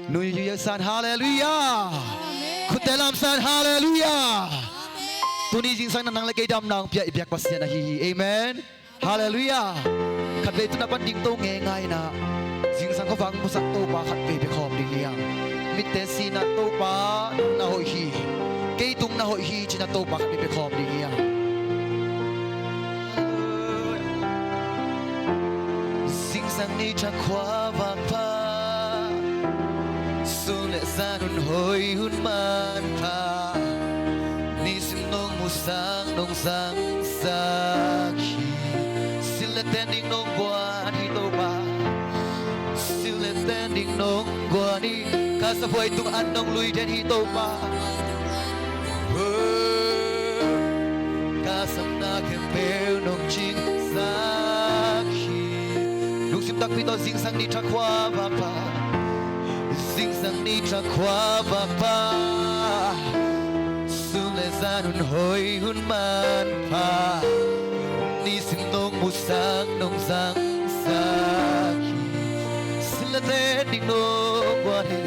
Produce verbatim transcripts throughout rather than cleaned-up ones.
New Year san, halleluiah. Amen. Khutte lam san, halleluiah. Amen. Tuni zingsang na nang le kei damna hong pia i biak Pasian ahi hi. Amen. Halleluiah. Khatvei tu na pan ding to ngeingai in ah, zingsang khuavak musak Topa khatvei pia khawm ding hi hang. Mitte si in ah, Topa nang na hoih hi, kei tung na hoih hi ci in ah, Topa khatvei pia khawm ding hi hang. Zingsang ni thak khuavak pha, sun le zan hun hoih hun manpha, nisim nong musak nong zangsak hi. Sil le ten ding nong guan hi Topa, sil le ten ding nong guan hi. Ka saphuai tung an nong lui den hi Topa. Ka sapna khempeuh nong cingsak hi. Lungsim takpi tawh zingsang ni thak khuavak pha, zingsang ni thak khuavak pha, sun le zan hun hoih hun manpha, nisim nong musak nong zangsak hi. Sil le ten ding nong guan hi,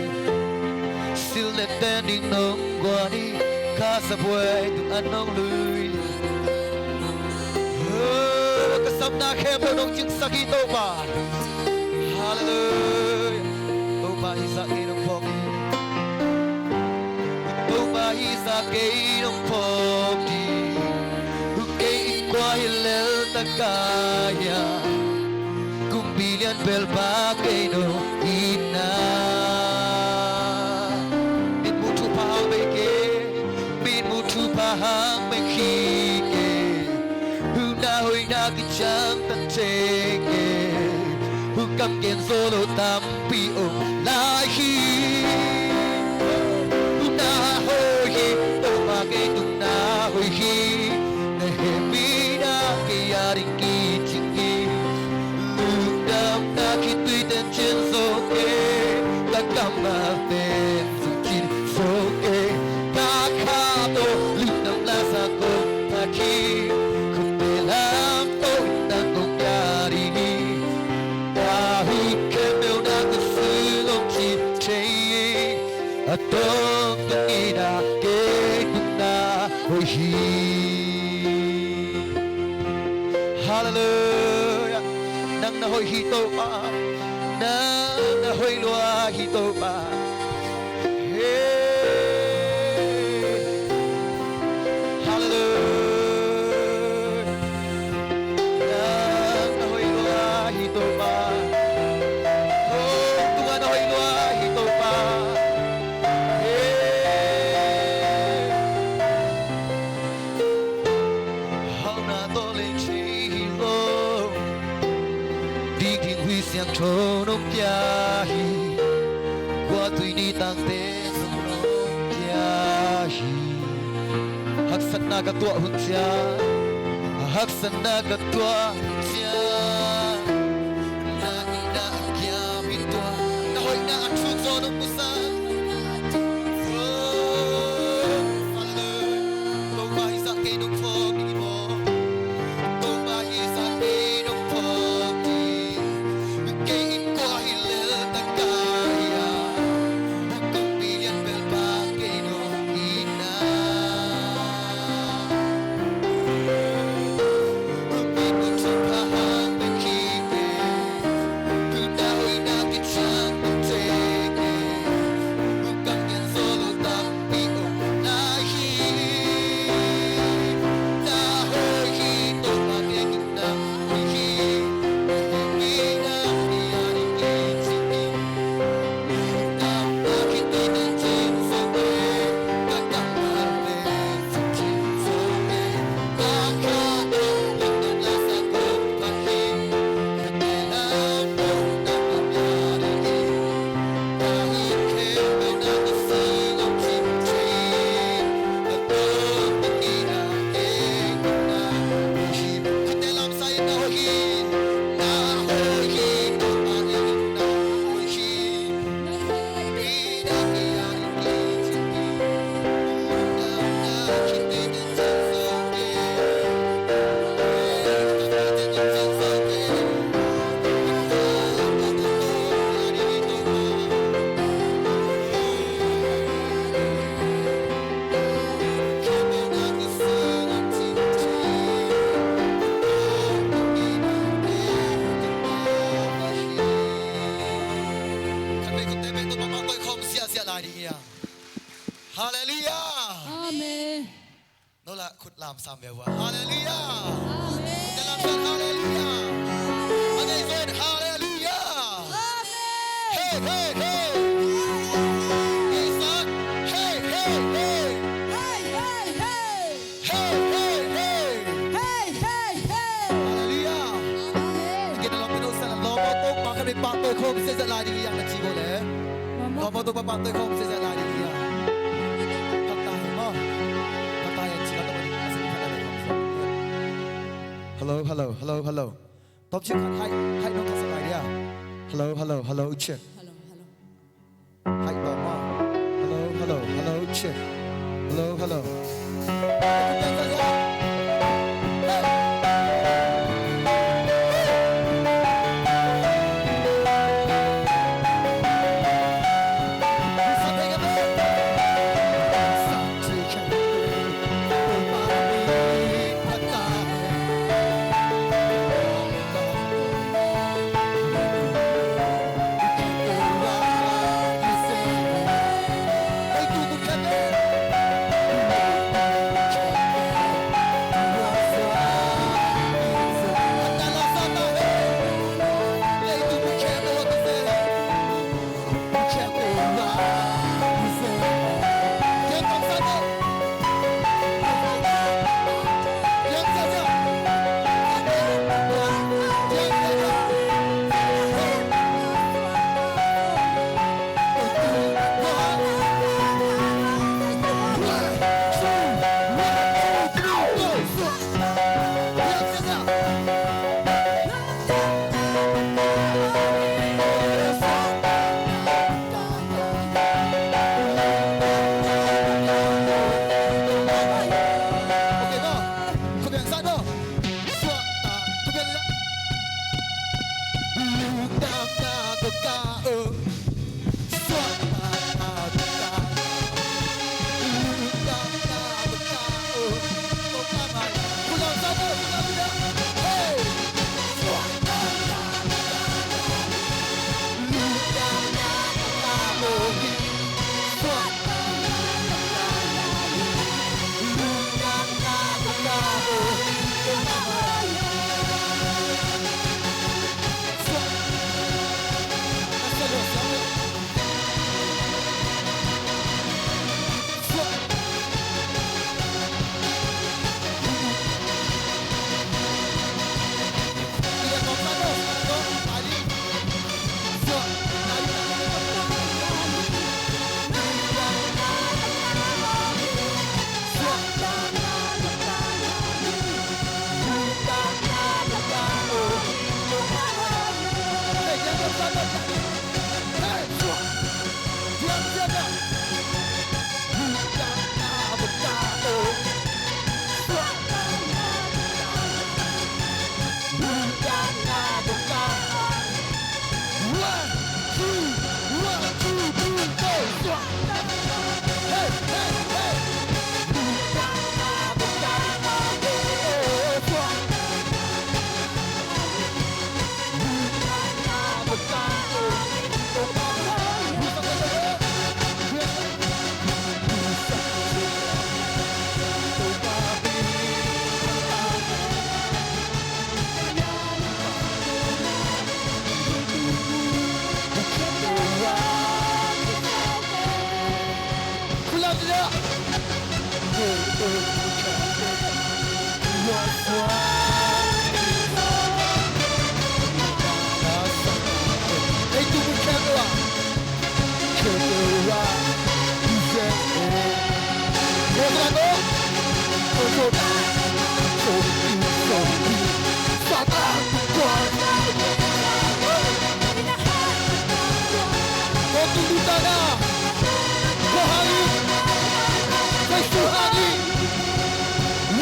sil le ten ding nong guan hi. Ka saphuai tung an nong lui, oh, ka sapna khempeuh nong cingsak hi Topa. Halleluiah. Topa hi zah kei nong phawk hi. Topa hi zah kei nong phawk hi. Kei innkuan hi lel ta ka hia, kumpi lian belpa kei nong hi na. Mitmuh thupha hang bek hi, mitmuh thupha hang bek hi kei. Hun na hoihna kician ta thei kei. Hun kam gen zo lo tampi om lai hi. Hun na hoih hi, Topa kei tung na hoih hi. Na hehpihna kei a ding kicing hi. Lungdamna khitui ten cian zo kei. Ka kammal ten zong cin zo kei. Ka kha tawh lungdamna sa kong phat hi. Khutte lam tawh nang kong pia ding hi. Ka hun khempeuh na kut sung kong ci thei hi. A tawntungin ah kei tung na hoih hi. Halleluiah. Nang na hoih hi Topa. Nang na hoih lua hi Topa. Hey. Halleluiah. Nang na hoih lua hi Topa. Hong tung ah na hoih lua hi Topa. Hey. Hauhna tawh lei thei hi lo. Dingding Hui Siangtho nong pia hi. Kua tui ni tangte zong nong pia hi. Haksatna ka tuah hun ciang, haksatna ka tuah hun ciang, na itna a kiam hi tua. Na hoihna a thuk zaw nong pusak. Oh, Father, Topa hi zah kei nong phawk ding hi maw? Topa hi zah kei nong phawk ding. Kei innkuan hi lel ta ka hia, kumpi lian belpa kei nong hi na. Mitmuh thupha hang bek hi kei. Hun na hoihna kician ta thei kei. Halleluiah. Amen. Nula khut lamsam ve ua. Halleluiah. Amen. Khut lamsam, halleluiah. Amen. Halleluiah. Amen. Hey, hey, hey. Hey, hey, hey. Hey, hey, hey. Hey, hey, hey. Hey, hey, hey. Halleluiah. Amen. Kei na lawm pino sa lawm mo tuk pa kami pa tuk khom se za lai ding yang na chi bo le. Lawm mo tuk pa pa tuk khom se za lai ding yang. Pha ta hi mo. Pha ta yang chi ka tuk pa ni. Hello, hello, hello, hello. Top chi khat hai, hai no ka sa lai dia. Hello, hello, hello, check. Hello, hello. Hai, tawm ah. Hello, hello, hello, check. Hello, hello.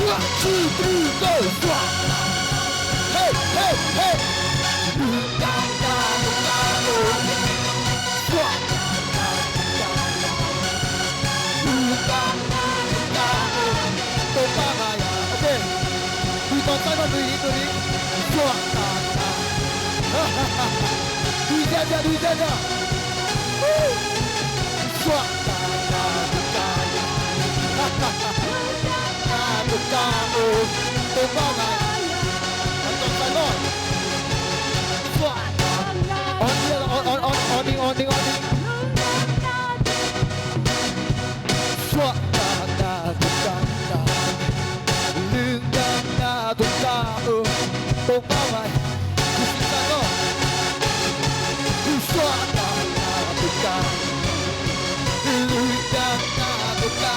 One, two, three, go! Hey, hey, hey! Okay. Dui tawm sai bang dui ni, dui ni. Suah. Dui ziahziah, dui ziahziah. Suah. Topa ngai. An tawh sai lo. Suah. On, on, on, on, on ding, on ding, on ding. Suah na na tung ta na. Lungdam na tung ta, oh. Topa ngai. Kusi sai lo. Suah na na tung ta. Lungdam na tung ta.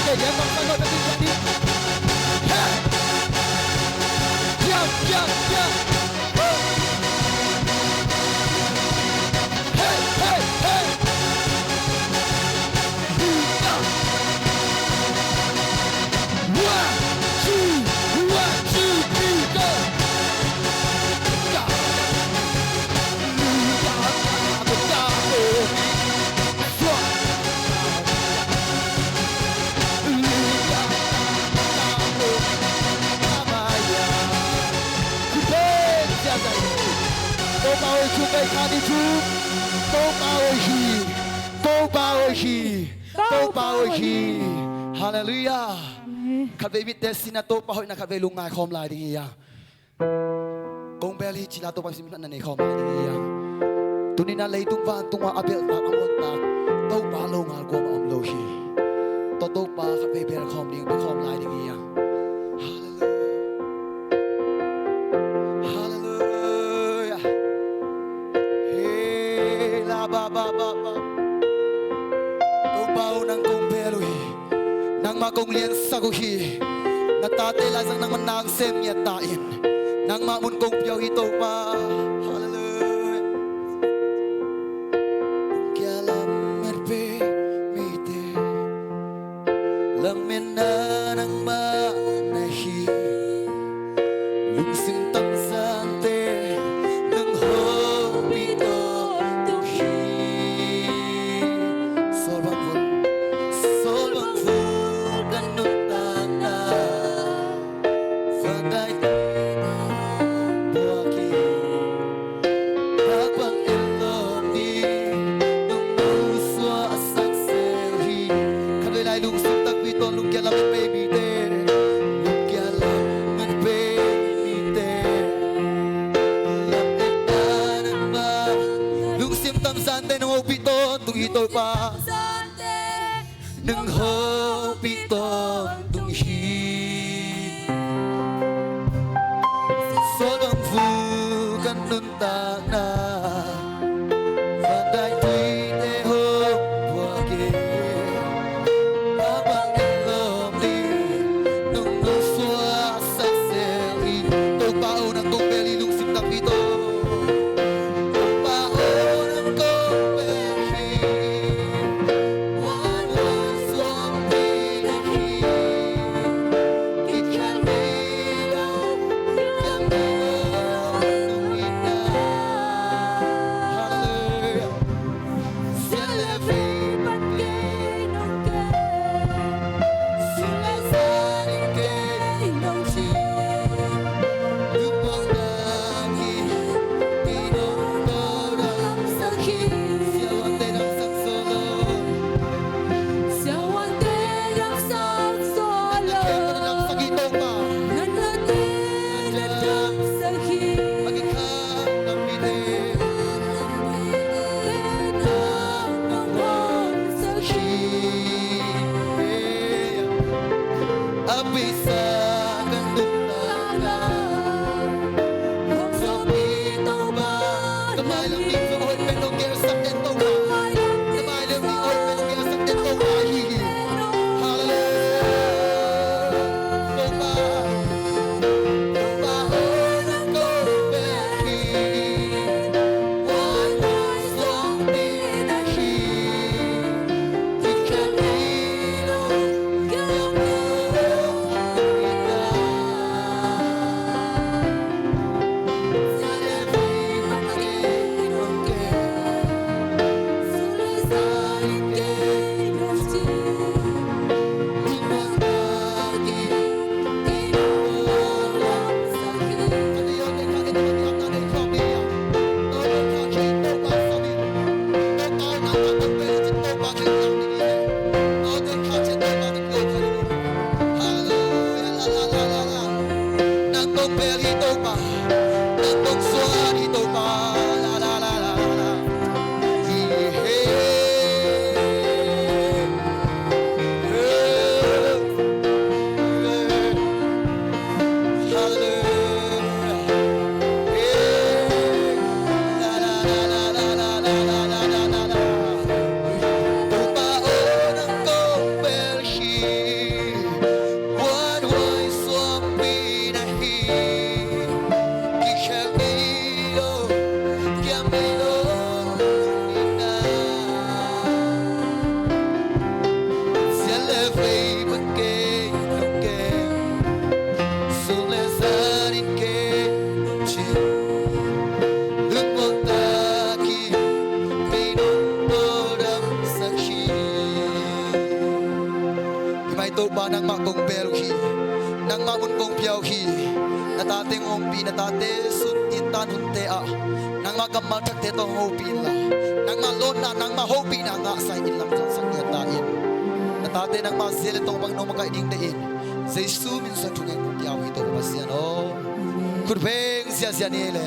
Okay, yan bang sangkot na tingkadi. Hey! Yan, yan, yan. Woo! Hey, hey, hey. One, two, one, two, three, go. Topa hoih thu kei kha ni thu. Topa hoih hi. Topa hoih hi. Topa hoih hi. Halleluiah. Khatvei mitte sin a Topa hoihna khatvei lungngai khawm lai ding hi a. Kong bel hi cila Topa sin na nei khawm lai ding hi a. Tuni na leitung vantung ah a belhtak a muantak Topa lo ngal kuamah om lo hi. Tua Topa khatvei bel khawm ding, bel khawm lai ding hi a. Halleluiah. Halleluiah. Hey, la ba ba ba ba. Topa aw, nang kong bel uh hi. Nangmah kong liansak uh hi. Na tate lai zong nangmah nang sem ngiat ta in. Nangmah mun kong pia uh hi Topa. Halleluiah. Kia lamet pe mite. Lametna nangmah na hi. Lungsim tamzante nang hopih tawntung hi. Sawlbangvul, sawlbangvul kan nuntakna. Vandaite buak hi. Hakbang en lawm ding nong musuahsak zel hi. Khatvei lai lungsim takpi tawh lungkia lamet pe mite. Lungkia lamet pe mite. Lametna nangmah. Lungsim tamzante nong hopih tawntung hi Topa. Nang hopih tawntung hi. Sawlbangvul kan nuntakna. Vandaite hong buak hi. Hakbang en lawm ding nong musuahsak zel hi. Topa aw, nang kong bel hi lungsim takpi tawh. Topa aw, nang kong bel hi. Siavuante damsak zo lo. Siavuante damsak zo lo. Damsak hi Topa. Nang nate na damsak hi. A kikham tampite. Nang damsak hi. A pisa kan tum ta. Hi. Nangmah mun kong pia uh hi. Na tate hong ompih, na tate sut in tan hunte ah nangmah kammal thakte tawh hong hopih inla, nangmah lawnna, nangmah hopihna ngahsak in lam zongsak ngiat ta in. Na tate nangmah zia le tawh bang nong makaih ding deih in, Jesu min suang thungen kong pia uh hi, Topa Pasian aw. Khut beng ziahziah ni le.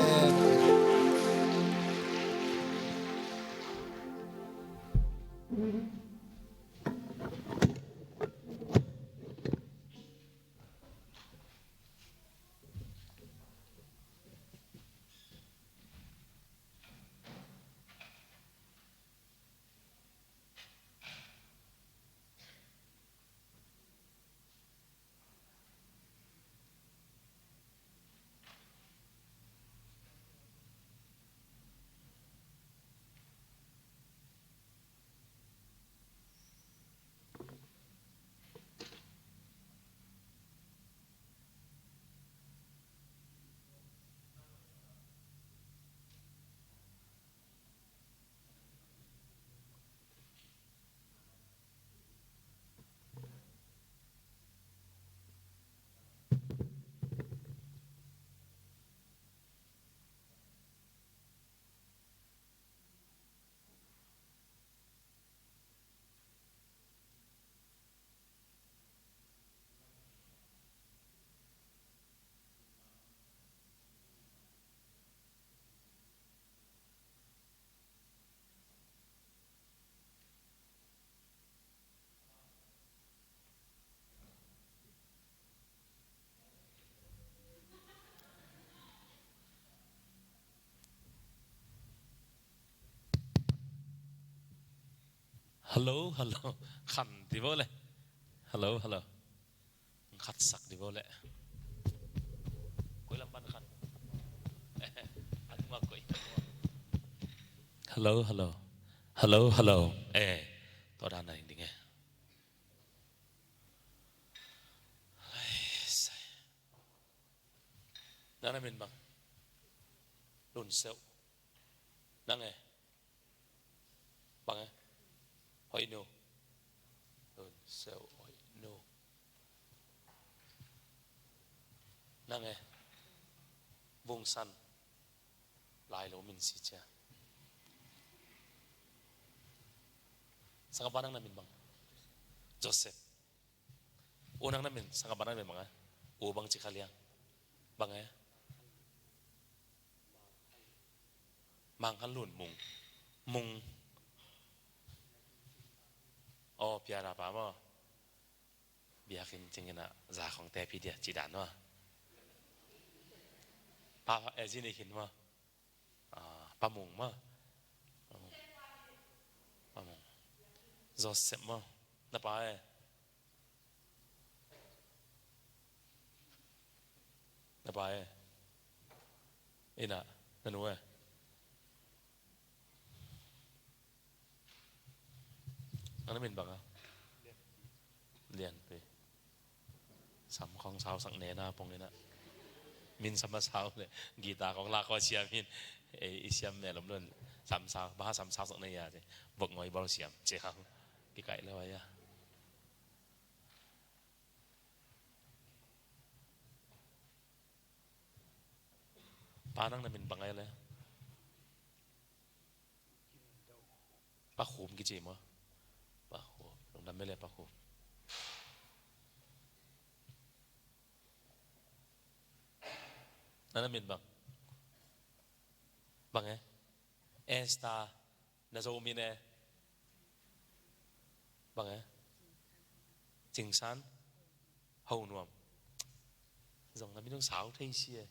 Hello, hello. Khan ti bo le. Hello, hello. Khat sak di bo le. Koi lam pan khan. Anu ma koi. Hello, hello. Hello, hello. Eh, to dan na ding ding eh. Ai, sai. Nang na min bang? Lun Seu. Nang eh? Bang eh? Hoih Nu. Lun Seu Hoih Nu. Nang eh? Vung San. Lai lo min si cia. Sangapa nang na min bang? Joseph. U nang na min, sangapa nang na min bang eh? U bang ci Kha Liang. Bang eh? Mang Khan Lun Mung. Mung. Oh, piara pa maw. Biakinn cingin ah za khong te pi dia ci dan maw. Pa, eh, zini khin maw. Ah, Pa Mung maw. Pa Mung. Pa Mung. Joseph maw. Na pa eh. Na pa eh. Ina, na nu eh. Nang na min bang a? Lianpi. Sam khong sau sak ne na pong ina. Min sam a sau le. Guitar khong la khong siam in. Eh, i siam ne lom lon. Sam sau, ba sam sau sak ne ya te. Bok ngoi bal siam. Ci hang. Kikaih lo ya. Pa nang na min bang ai le? Pa Khum kici maw? Pa Khum. Lungdam mele Pa Khum. Nang na min bang? Bang eh? Esther. Na Zo min eh? Bang eh? Cingsan. Ho Nuam. Zong na min hong sau thei si eh.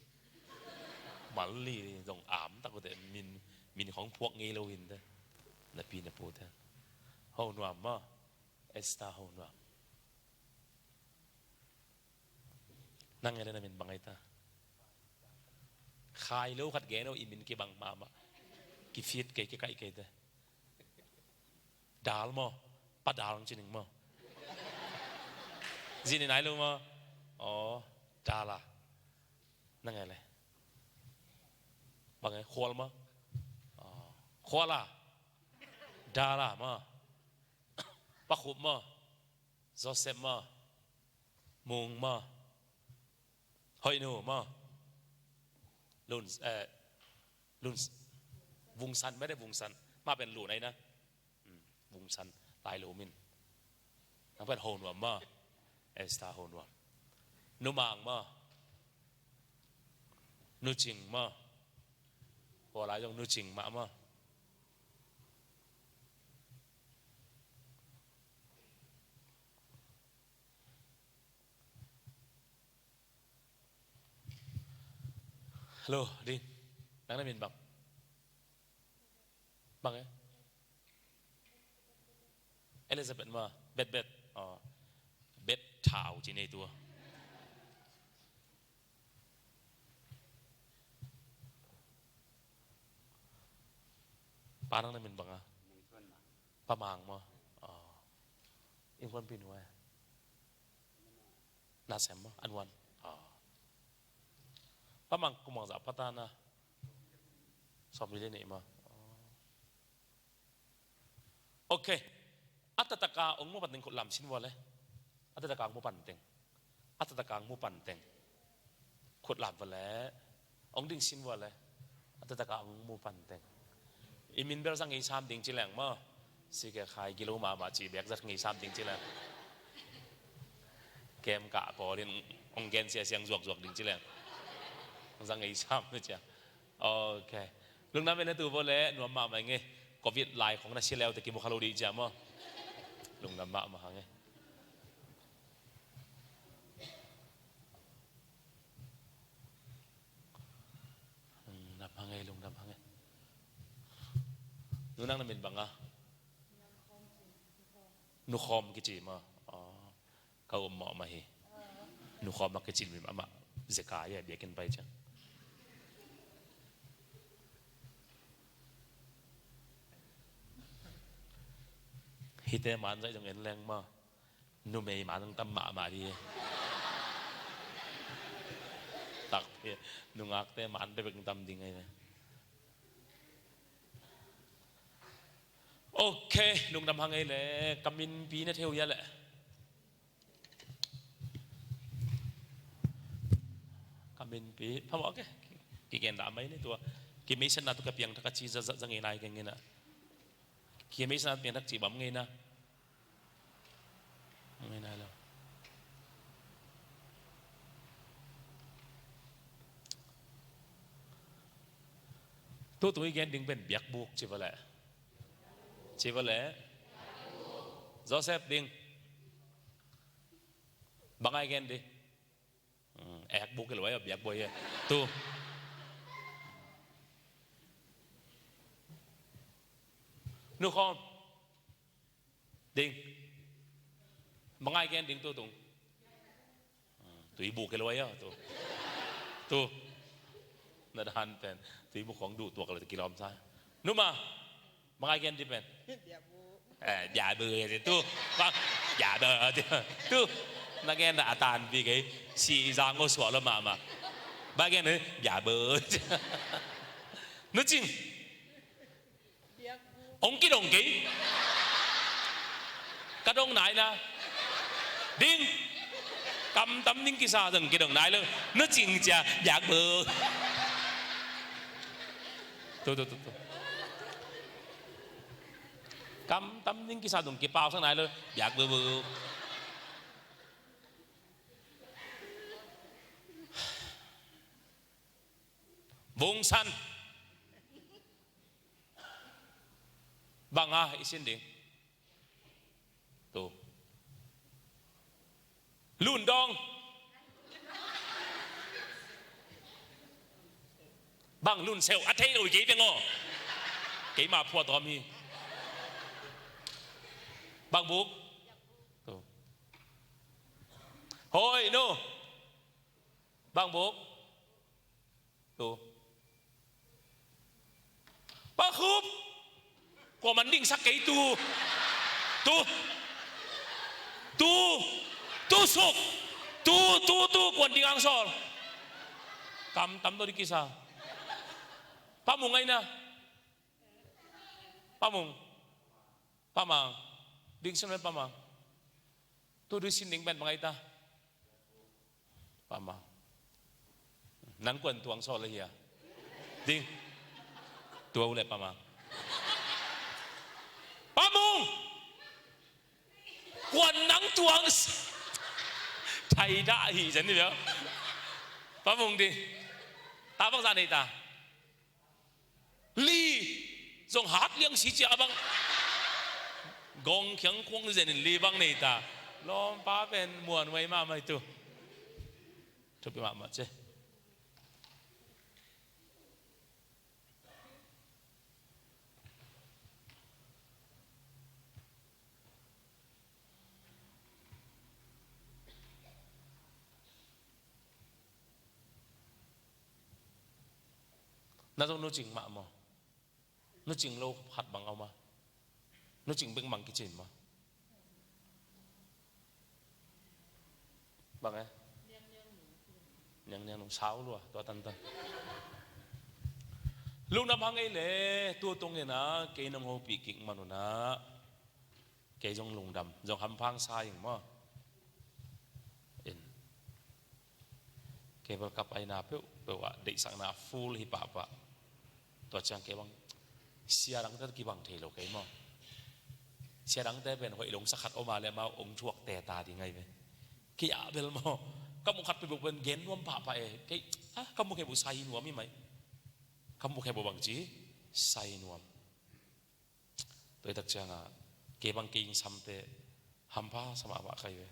Mal li zong am tak uh te min, min khong phuak ngei lo hin te. Na pi na pu te. Ho Nuam maw. Esther Ho Nuam. Nang e le na min bang ai ta? Khai lo khat gen o, i min kibang mahmah. Kifit kei, kikaih kei te. Dal maw? Pa Dal ci ning maw? Zini nai lo maw? Aw, Dal a. Nang e le? Bang e, Khual maw? Aw, Khual a. Dal a maw? Pa Khup maw? Joseph maw? Mung maw. Hoih nu maw. Lun, eh, Lun, Vungsan, mede Vungsan. Mah pen Lun ai na. Hmm, Vungsan, Lailo min. Nang pen Ho Nuam maw. Esther Ho Nuam. Nu Mang maw. Nu Cing maw. Tua lai zong Nu Cing mah maw. Hello, ding. Nang na min bang? Bang eh? Elizabeth maw, Bet Bet. Oh. Bet Thau ci nei tua. Pa nang na min bang a? Pa Mang maw. Oh. Innkuanpih nu eh? Na sem maw, an wan. Ah. Pa Mang kum bangzah pha ta na? Sawmli le nih maw. Ah. Ok. A taktak a ong mu pan teng khut lam sin vua le. A taktak a ong mu pan teng. A taktak a ong mu pan teng. Khut lam vua le. Ong ding sin vua le. A taktak a ong mu pan teng. I min bel za ngei sam ding ci leng maw. Si ke khai gilo mahmah ci bek za ngei sam ding ci leng. Kem kah pawl in ong gen sia siang zuakzuak ding ci leng. Za ngei sam na cia. Ok. Lungdam ve na tu vua le, nuam mahmah ing e. Covid lai khong na si leu te kimu kha lo dih cia maw. Lungdam mahmah hang e. Lungdam hang e, lungdam hang e. Nu nang na min bang a? Nu Khawm kici maw. Oh. Ka um mawh mah hi. Nu Khawm mah kici mi amah. Zeka ia biakinn pai ciang. Hihte man zaih zong en leng maw. Numei man zong tam mahmah dih. Takpi, nungakte man bekbek tam ding ahi ve. Ok, lungdam hang ei le, ka minpi na theu ia le. Ka minpi, phamawh ke, kigen dah mai ni tua. Kimeisatna tu ka piang thak a ci za, za, za ngei nai keng ina. Kimeisatna piang thak ci bam ngei na. Ngei nai lo. Tu tu i gen ding pen biakbuk ci va le. Ci va le. Joseph ding. Bang ai gen di. Hmm, ek buk ke lo ai, biak boi ai. Tu. Nu Khawm. Ding. Bang ai gen ding tu tung. Hmm, tu i buk ke lo ai, tu. Tu. Na dan pen. Tu i buk khong duh tuak lo kilawm sa. Nu Ma. Bang ai gen di pen. Biakbuk. Eh, biakbuk tu. Bang, biakbuk tu. Tu. Na gen dah a tanpi kei. Si zang o suak lo mahmah. Bang gen, eh, biakbuk. Nu Cing. Biakbuk. Ong kidong kei. Ka dong nai na. Ding. Kam tam ding kisa zong kidong nai lo. Nu Cing cia, biakbuk. Tu, tu, tu, tu. Kam tam ding kisa dong kipau sang nai lo. Biakbuk, buk. Vungsan. Bang a i sin ding. Tu. Lundong. Bang Lunseu, a thei lo kei beng aw. Keima phuat om hi. Bang buk. Tu. Hoi nu. Bang buk. Tu. Pakhup. Kua man dingsak kei tu. Tu. Tu. Tu suk. Tu, tu, tu, kuan ding ang sawl. Kam tam to di kisa. Pa Mung ai na. Pa Mung. Pa Mang. Ding sin pen Pa Mang. Tu di sin ding pen bang ai ta. Nang kuan tuang sawl ahi a? Ding. Tua uh le Pa Mang. Pa Mung! Kuan nang tuang s-, thai dah hi zen ni bia. Pa Mung di. Ta bang za nei ta. Li. Zong hat liang si cia bang. Gong khiang khuang zen in li bang nei ta. Lawmpa pen muan wai mahmah hi tu. Thupi mahmah ce. Na zong nucing mah maw? Nucing lo khat bang a om a? Nucing bek mang kicin maw? Bang e? Niang niang nung sau lua tua tantan. Lungdam hang ei le, tu tung in a kei nong hopih kik man un a, kei zong lungdam, zong hampha sa ing maw. In. Cable ka paina peuhpeuh ah deihsakna full hi pahpah. Tua ciang kei bang sia dangte kibang thei lo kei maw. Sia dangte pen hoih lungsa khat om a le amau ong thuak teta ding ahi ve. Kei a bel maw, ka mu khat peuhpeuh pen gen nuam pahpah e. Kei a, ka mu khe bu sai nuam hi mai. Ka mu khe bu bangci sai nuam. Tua hi tak ciangah kei bang kei ing samte hampha sa mahmah kai ve.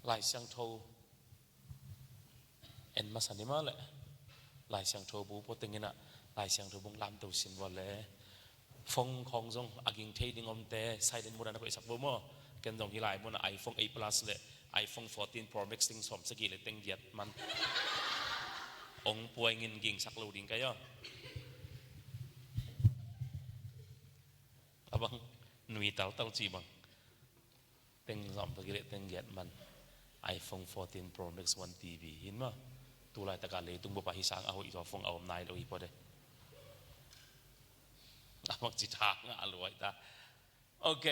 Lai Siangtho en masa ni mah leh Lai Siangtho bu pua teng inah Lai Siangtho bung lamto sin vua le. Phone khawng zong a ging thei ding omte silent mode ah na koihsak bo maw? Ken zong hih lai munah iPhone eight Plus le iPhone fourteen Pro Max teng sawm sagih le teng giat man. Ong puai ngin gingsak lo ding kai aw. A bang nui taltal ci bang. Teng zom tak i leh teng giat man. iPhone fourteen Pro Max One T V hin mah. Tu laitak a leitung bup ah hih sang a hoih zaw phone a om nai lo hi pua de. A mak ci tha ngah a luai ta. Ok.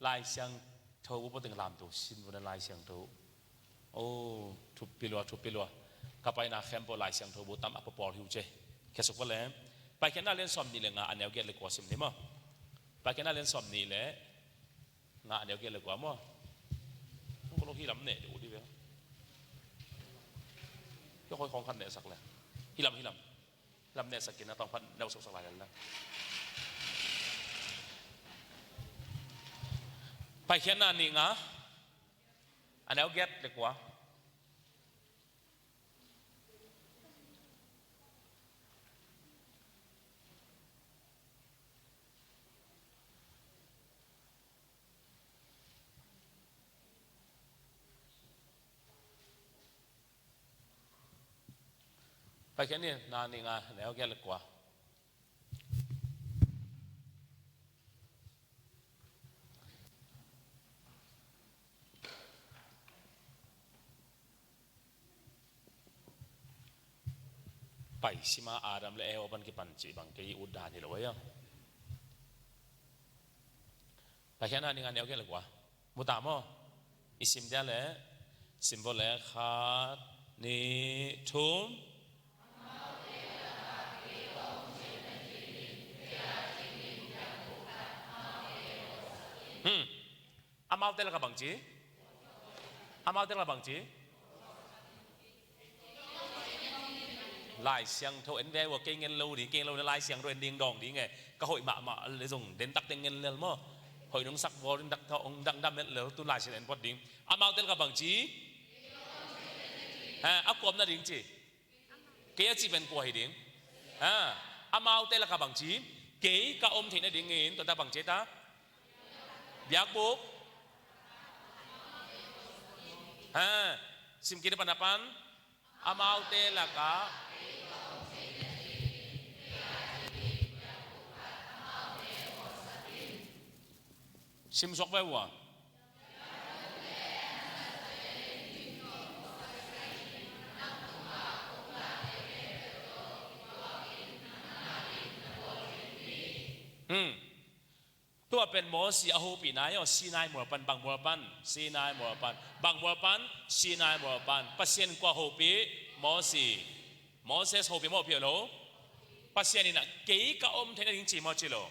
Lai Siangtho bu pua teng lamto sin bu na Lai Siangtho. Oh, thupi lua, thupi lua. Ka paina khempeuh Lai Siangtho bu tam a papawl hi uh ce. Khesuk pua le. Paikhiatna lian sawm nih le nga a neu giat le kua sim ni maw? Paikhiatna lian sawm nih le nga a neu giat le kua maw? Hong ko lo hi lam neh deuh dih ve. Kei khoi khong khat neh sak le. Hi lam, hi lam. Hi lam neh sak kin a tawng khat neu sok sak lai le la. Paikhiatna nih nga a neu giat le kua. Paikhiatna nih nga neu giat le kua. Pai sima Adam le Eva pan kipan cih bang kei ut dan hi lo ei a. Paikhiatna nih nga neu giat le kua. Mu ta maw? I sim dia le. Sim vua le khat, nih, thum. Hmm. Amaute lakah bangci? Amaute lakah bangci? Lai Siangtho en ve ua, kei ngen lo ding, kei ngen lo na Lai Siangtho en ding dawng ding e. Ka hoih mahmah le zong dentak teng ngen lel maw? Hoih nong sak vua dentak tha ong dangdam et lel tun Lai Siangtho en phot ding. Amaute lakah bangci? Ha, a kuam nading ci. Kei a cih pen kua hi ding? Ha, amaute lakah bangci? Kei ka om theih nadingin tua ta bangci ta? Biakbuk. Ha, sim kik a pan a pan. Amaute lakah. Sim suak ve ua. Hmm. Tua pen Mosi a hopihna hi aw, Sinai mual pan, bang mual pan, Sinai mual pan, bang mual pan, Sinai mual pan. Pasian kua hopih? Mosi. Moses hopih maw, hopih lo? Pasian in ah kei ka om theih nading ci maw, ci lo?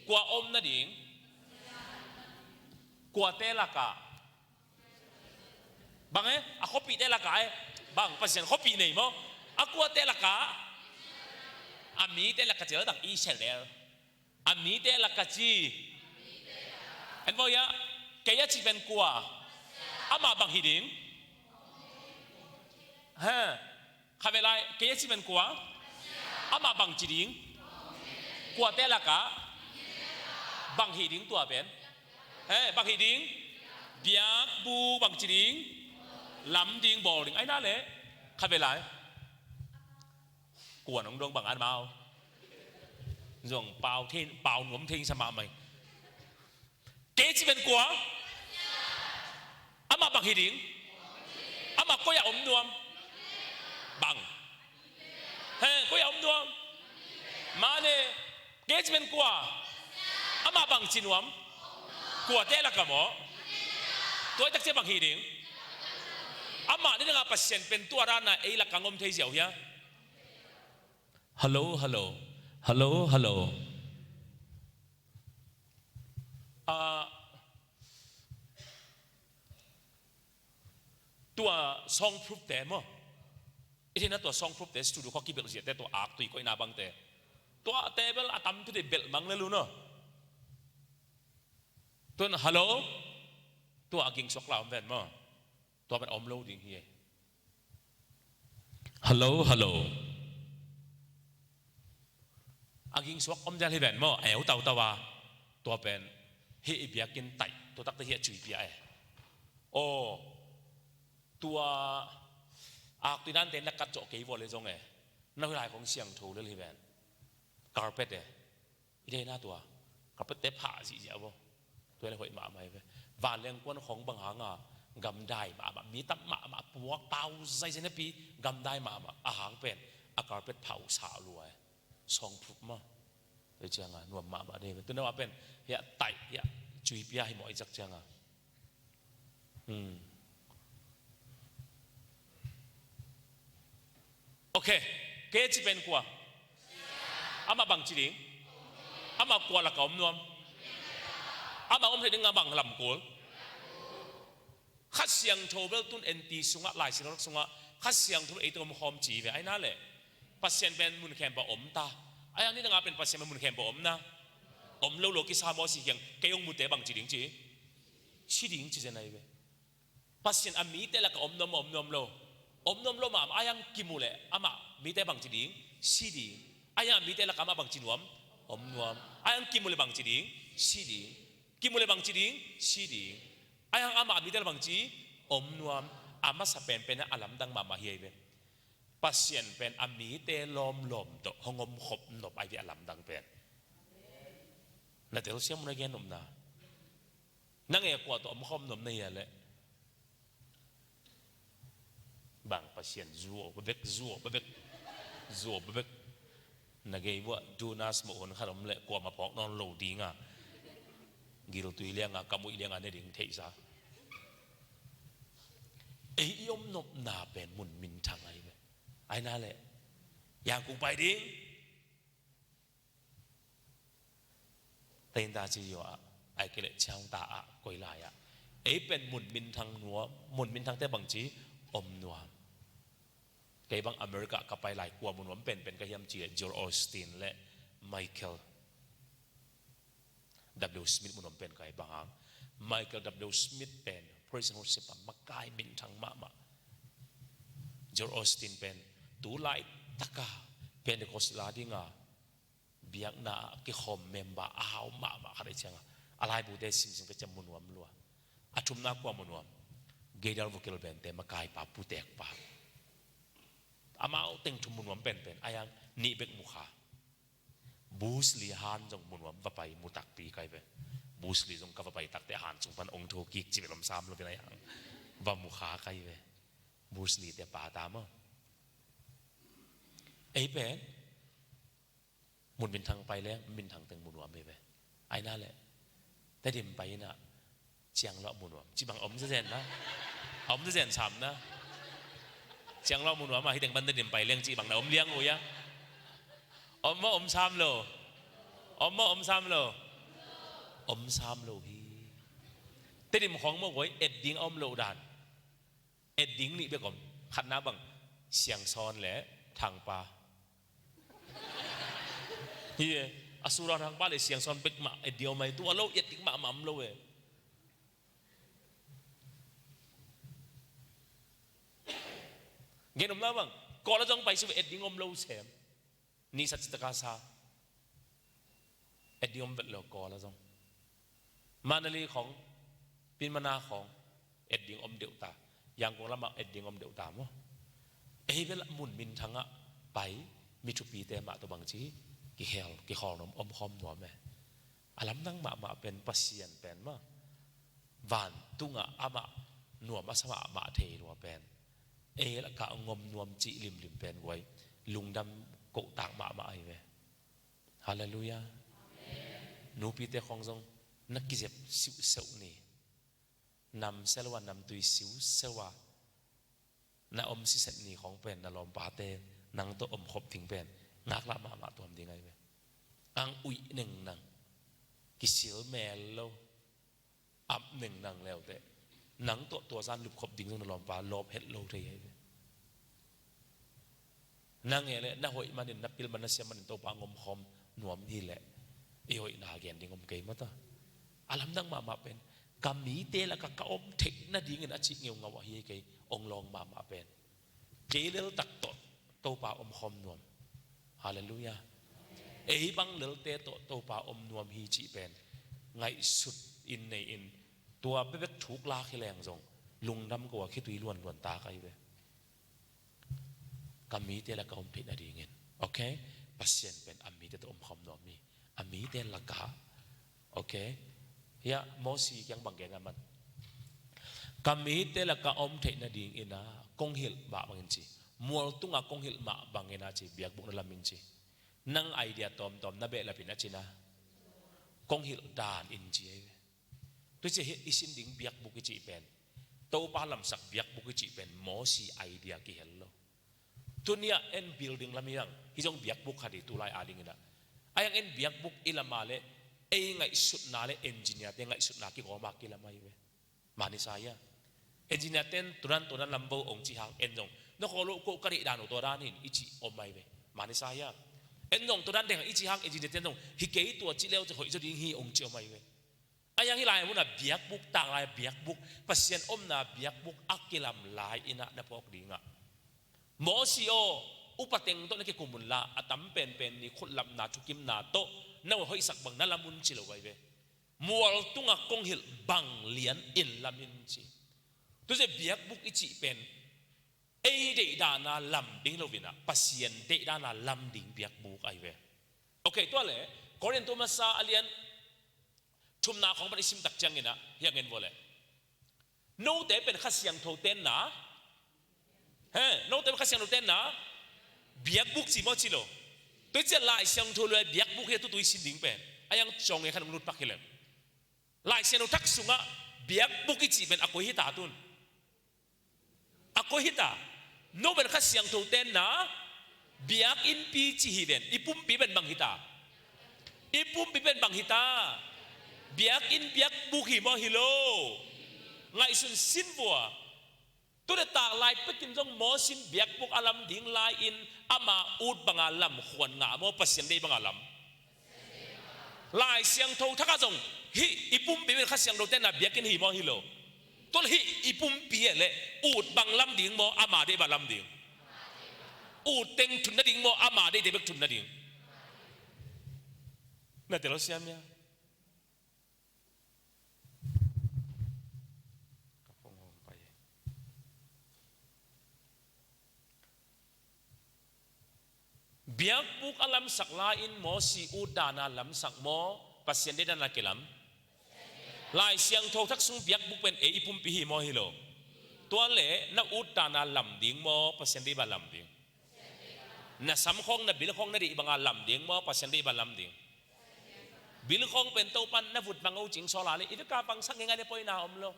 Kua om nading? Kuate lakah? Bang e, a khuapihte lakah e. Bang, Pasian khuapih nei maw? A kuate lakah? A mite lakah ci lo, dang Israel. A mite lakah ci. En vaw ia, kei a ci pen kua? Amah bang hi ding? Ha. Kha ve lai, kei a ci pen kua? Amah bang ci ding? Kuate lakah? Bang hi ding tua pen? He, bang hi ding? Biakbuk. Bang ci ding? Lam ding, bawl ding. Ai na le. Kha ve lai. Kua nong dong bang an mau. Zong pau thei, pau nuam thei sa mah mai. Kei ci pen kua? Amah bang hi ding? Amah koi ah om nuam? Bang? He, koi ah om nuam? Mane, kei ci pen kua? Amah bang ci nuam? Kuate lakah maw? Tua i takcia bang hi ding? Amah ni dangah Pasian pen tua dana ei lakah om thei ziau hia? Hello, hello. Hello, hello. Ah, tua soundproof te maw? I theihna tua soundproof te, studio khua kibelh ziate, tua aktui koihna bangte. Tua te bel a tam tu de belh mang le lu no. Tun hello. Tua a ging suak la om ven maw? Tua pen om lo ding hi e. Hello, hello. A ging suak om dial hi ven maw? A eu tautau a. Tua pen hih i biakinn taih, tua takte hih a cui pia e. Aw, tua aktui dante na kat zawh kei vua le zong e. Na hui lai kong siangtho lel hi ven. Carpet e. I theihna tua carpet te phah zihziah vo. Tua le hoih mahmah hi ve. Vanleng kuan khong bang hanga gamdai mahmah, mi tam mahmah, puak pau zaizai napi gamdai mahmah, a hang pen a carpet phah uh sah lua e. Soundproof mah. Tua cianga nuam mahmah dei ve. Tuna pen hiah taih, hiah cui pia hi mawh i cak cianga. Hmm. Ok. Kei ci pen kua? Amah bang ci ding? Amah kua lakah om nuam? Amah om thei ding a bang lamkul? Kha Siangtho bel tun en ti sungah, Lai Siangtho sungah Kha Siangtho bel ei tungah om khawm ci ve. Ai na le Pasian pen mun khempeuh om ta. Ai ang ni dangah pen Pasian pen mun khempeuh om na. Om lo lo kisa maw si hiang, kei hong mute bang ci ding ci. Si ding ci zen ai ve. Pasian a mite lakah om nuam, om nuam lo. Om nuam lo mah, ai ang kimu le amah mite bang ci ding, si ding. Ai ang a mite lakah amah bang ci nuam, om nuam. Ai ang kimu le bang ci ding, si ding. Kimu le bang ci ding, si ding. Ai ang amah a mite lakah bang ci, om nuam. A masa penpen a lamdang mahmah hi ai ve. Pasian pen a mite lawmlawm tawh hong om khop nop ai ve a lamdang pen. Na telsiam na gen nopna. Nang e kua tawh om khawm nuam na hia leh? Bang Pasian zuau bebek, zuau bebek, zuau bebek. Na gei buah Jonas mawh hun khat om leh kuamah phawk nawn lo dinga, giltui lianga, kamuih lianga ne ding theihsa. Ei i om nopna pen mun minthang ahi ve. Ahi na leh Yangon pai ding. Tainta ci yo ah, ai kei leh ciangta ah, koi lai ah. Ei pen mun minthang nuam, mun minthangte bangci om nuam. Kei bang America ka pai lai kua mu nuam penpen ka hiam ci leh Joel Osteen le Michael W Smith mu nuam pen kai bang hang. Michael W Smith pen Praise and Worship ah makai minthang mahmah. Joel Osteen pen tu laitaka Pentecost la dinga biakna ah kikhawm member a hau mahmah khat ahi cianga, a laibute simsim ka ciang mu nuam lua. A thumna kua mu nuam? Gaither Vocal Band te makaipa, putekpa. Amau teng thum mu nuam penpen. Ai ang nih bek mu kha. Bruce Lee han zong mu nuam, va pai mu takpi kai ve. Bruce Lee zong ka va pai takte han sung pan ong tho kik ci ve lom sam lo pen ai ang. Va mu kha kai ve. Bruce Lee te pa ta maw. Ei pen mun minthang pai leng minthang teng mu nuam hi ve. Ai na leh Tedim pai inah ciang lo mu nuam cih bang om zezen na. Om zezen sam na. Ciang lo mu nuam a, hi teng pan Tedim pai leng cih bang na om liang uh ia. Om maw om sam lo? Om maw om sam lo? Om sam lo hi. Tedim khawng maw guai et ding a om lo dan. Et ding nih bek om. Khatna bang, Siangsawn le Thangpa. Hi e, a sura Thangpa le Siangsawn bek mah et ding om ai, tua lo et ding mahmah om lo e. Gen om la bang, Kawl a zong pai si ve, et ding om lo sem. Ni sa citaka sa. Et ding om vet lo Kawl a zong. Mandalay khawng, Pyinmana khawng, et ding om deuh ta. Yangon lamah et ding om deuh ta maw? Ei bel mun minthangah pai, mi thupite mah tawh bangci kihel, kihawlnuam om khawm nuam e. A lamdang mahmah pen Pasian pen mah vantungah amah nuam a sa mahmah thei lua pen, ei lakah ngom nuam cih limlim pen guai, lungdam kohtak mahmah ahi ve. Halleluiah. Nupite khawng zong na kizep siuhseuh ni. Nam sel uh a, nam tui siuhseuh uh a, na om siset ni khawng pen na lawmpate nang tawh om khop ding pen ngaklah mahmah tuam ding ahi ve. Ang uih neng nang, kisil mel lo, ap neng nang leuteh nang tawh tua zan lupkhop ding zong na lawmpa lawp het lo thei ahi ve. Nang e le na hoih manin, na pil man, na siam manin Topa ngom khawm nuam hi leh i hoihna gen ding om kei mata. A lamdang mahmah pen ka mite lakah ka om theih nadingin a cih ngeungau ahi kei, ong lawng mahmah pen kei lel tak tawh Topa om khawm nuam. Halleluiah. Ei bang lelte tawh Topa om nuam hi cih pen ngaihsut in nei in, tua bebek thuk lak hi leng zong lungdam ko a khitui luanluan tak ahi ve. Ka mite lakah om theih nadingin, okay? Pasian pen a mite tawh om khawm nuam hi. A mite lakah, okay? Hiah Mosi kiang bang gen a man, ka mite lakah om theih nadingin a kong hilh mah bangin ci. Mual tungah kong hilh mah bangin a ci, biakbuk na lam in ci. Nang idea tawmtawm na behlap in a ci na, kong hilh dan in ci ahi ve. Tuci hi i sin ding biakbuk i cih pen, Topa lamsak biakbuk i cih pen Mosi idea kihel lo. Tuni-ah en building lam hi hang, hi zong biakbuk khat hi tulai a dingin ah. A hiang en biakbuk i lam a leh ei ngaihsutna le engineer-te ngaihsutna kigawm a kilam ahi ve. Mani sa hia? Engineer-ten tudan tudan lam bo ong ci hang, en zong na kawl uh ko ka deih dan uh tua dan hi in i cih om ahi ve. Mani sa hia? En zong tudan deng i cih hang, engineer-ten zong hi kei, tua cih leu ci hoih zaw ding hi ong ci om ahi ve. A hiang hi lai munah biakbuk, tanglai biakbuk, Pasian omna biakbuk a kilam lai-in ah na phawk dingah, Mosi aw, upa teng tawh na kikum unla, a tam penpen ni khutlapna thukimna tawh na hoihsak bang na lam un ci lo ahi ve. Mual tungah kong hilh bang lian in lam in ci. Tuci biakbuk i cih pen ei deih dan a lam ding lo-in ah, Pasian deih dan a lam ding biakbuk ahi ve. Okay, tua leh Korintu masa a lian thumna khawng pan i sim tak ciangin ah, hiah ngen vua leh, note pen Kha Siangtho tenna, he, note pen Kha Siangtho tenna biakbuk ci maw ci lo? Tua hi ciah Lai Siangtho le biakbuk hi a tutu i sin ding pen. A hiang ciang e khan ung lut pak hi leh, Lai Siangtho Thak sungah biakbuk i cih pen a koi hi ta tun? A koi hi ta? No pen Kha Siangtho tenna biakinnpi ci hi ven, i pumpi pen bang hi ta? I pumpi pen bang hi ta? Biakinn, biakbuk hi maw hi lo? Ngaihsun sin vua. Tute tak lai pekin zong Mosi in biakbuk a lam ding lai-in ama ut banga lam khuan ngah maw, Pasian deih banga lam? Lai Siangtho Thak ah zong hih i pumpi pen Kha Siangtho tenna biakinn hi maw hi lo? Tua leh hih i pumpi ah leh ut bang lam ding maw, ama deih bang lam ding? Ut teng thun nading maw, ama deihte bek thun nading? Na tel lo siam hia? Ka phone hong pai. Biakbuk a lamsak lai-in Mosi ut dan a lamsak maw, Pasian deih dan a kilam? Lai Siangtho Thak sung biakbuk pen ei i pumpi hi maw hi lo? Tua leh na ut dan a lam ding maw, Pasian deih bang lam ding? Na sam khawng, na bil khawng, na deih banga lam ding maw, Pasian deih banga lam ding? Bil khawng pen Topan na vut vang o cing sawl a leh i vek a vangsak ngeingai leh poina om lo.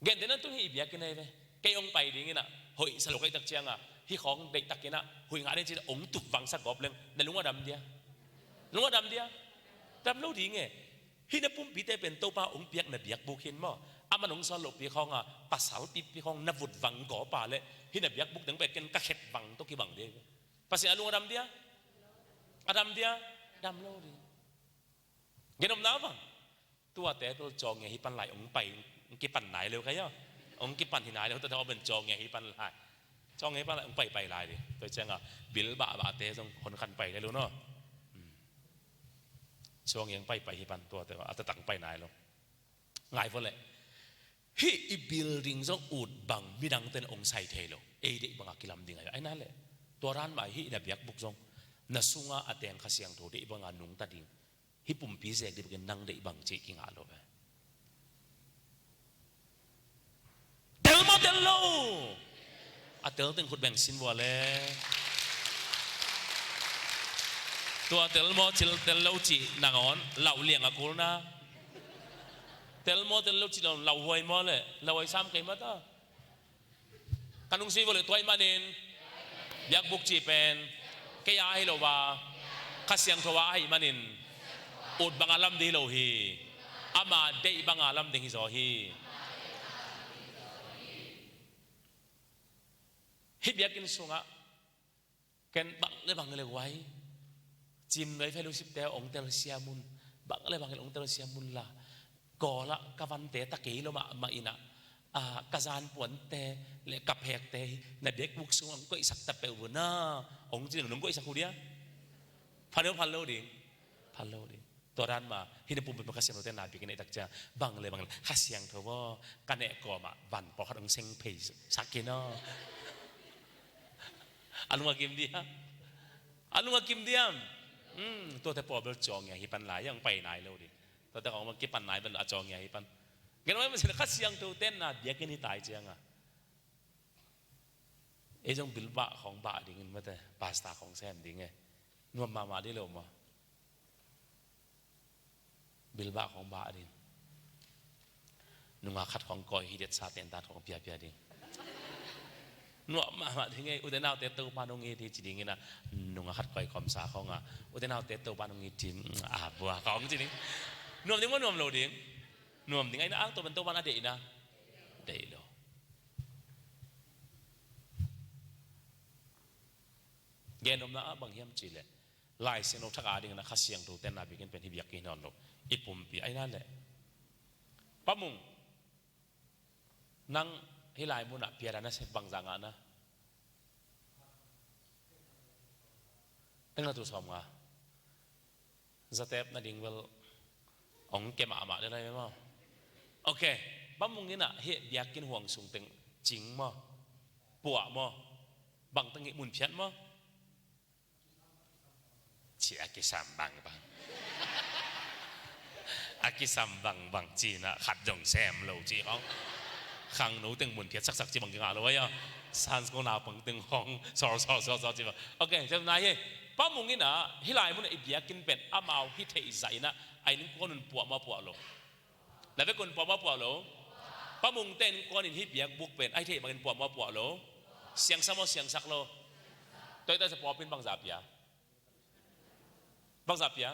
Gentehna tun hih i biakinn ahi ve. Kei hong pai ding in ah, hoih sa lo ka hih tak ciang a, hih khawng deih tak in ah, huih ngah ding ci-in hong tup vangsak gawp leng, na lung a dam dia? Lung a dam dia? Dam lo ding e. Hih na pumpite pen Topa hong piak na biakbuk hi in maw. Aman hong sawl lohpi khawng a, pasal pipi khawng na vut vang gawp a leh, hih na biakbuk teng pen ken ka khet vang tawh kibang ding hi. Pasian a lung a dam dia? A dam dia? Dam lo ding. Gen om na bang. Tuate tul cawng nge hi pan lai, ong pai, ong kipan nai leu ka ya. Ong kipan hi nai leu, tuate ong ben cawng nge hi pan lai. Cawng nge hi pan lai, ong pai pai lai di. Tua ciang a, bil bah bah te zong hon khan pai le lu no. Hmm. Cawng nge ong pai pai hi pan tuate, a tatang pai nai leu. Ngai vo le. Hih i building zong ut bang midang ten ong sai thei lo. Ei deih bang a kilam ding a ya. Ai na le. Tua ran mai hih na biakbuk zong. Na sunga a teng Kha Siangtho deih bang a nungta ding. Hih pumpi zek dih bangin nang deih bang cih kingah lo ve. Tel maw tel lo? A tel teng khut beng sin vua le. Tua tel maw cil tel lo cih nangawn lauh liang a kulna. Tel maw tel lo cih lo lauhuai maw le? Lauhuai sam kei mata. Ka nung sui vua le tua ahih manin biakbuk cih pen kei a ahi lo a, Kha Siangtho a ahih manin ut bang a lam ding hi lo hi. Ama deih bang a lam ding hi zaw hi. Hih biakinn sungah ken bang le bang le guai. Cimnuai fellowship te ong telsiam un. Bang le bang le ong telsiam un la. Kawlah ka vante ta kei lo mahmah in ah, ah, ka zanpuante le ka phekte hi na biakbuk sung ong koihsak ta peuh un a. Ong ci ding ong koihsak uh dia? Phal lo, phal lo ding. Phal lo ding. Tua dan mah, hih na pumpi mah Kha Siangtho te na biakinn a i tak ciang bang le bang le Kha Siangtho aw, ka neh kawmah van pawlkhat ong seng phei sak kei no. A lung a kim diam? A lung a kim diam? Hmm, tuate pawl bel cawng nge hi pan lai, ong pai nai lo ding. Tuate kong kipan nai bel a cawng nge hi pan. Gen mai mah sin Kha Siangtho ten na biakinn hi tai ciang a. Ei zong bilbah khawng bah ding in mate, pastor khawng sem ding e. Nuam mahmah dih lo maw? Bilbah khawng bah ding. Nunga khat khawng kawi hi det sa tentat khawng piapia ding. Nuam mahmah ding e, ute naute Topa nong it hi ci ding in a, nunga khat kawi kawmsa khawng a, ute naute Topa nong it hi, a bua khawng ci ding. Nuam ding maw nuam lo ding? Nuam ding a, ina ang Topa, Topa na deih na. Deih lo. Gen omna ah bang hiam cih leh Lai Siangtho thak a ding in a Kha Siangtho ten na biakinn pen hih biakinn hi nawn lo. I pumpi ai na le. Pa Mung, nang hih lai munah piada na sep bangzah ngah na? Teng na tu sawm nga. Zatep na ding bel ong ke mahmah le lai maw? Ok. Pa Mung in a hih biakinn huang sung teng cing maw? Puah maw? Bang teng hih mun phiat maw? Ci a kisam bangbang. A kisam bangbang ci na khat zong sem lo ci khawng. Khangno teng mun phiat saksak ci bang kingah lo ai a. Sunday school naupang teng khawng sawr sawr sawr sawr ci bang. Ok, sem nai hi. Pa Mung in a hih lai mun a i biakinn pen amau hih theih zah in a, a innkuan un puah maw puah lo? Na vekun puah maw puah lo? Pa Mungte innkuan in hih biakbuk pen a hih theih bangin puah maw puah lo? Siangsak maw siangsak lo? Toita sa pawpin bangzah pia? Bangzah pia?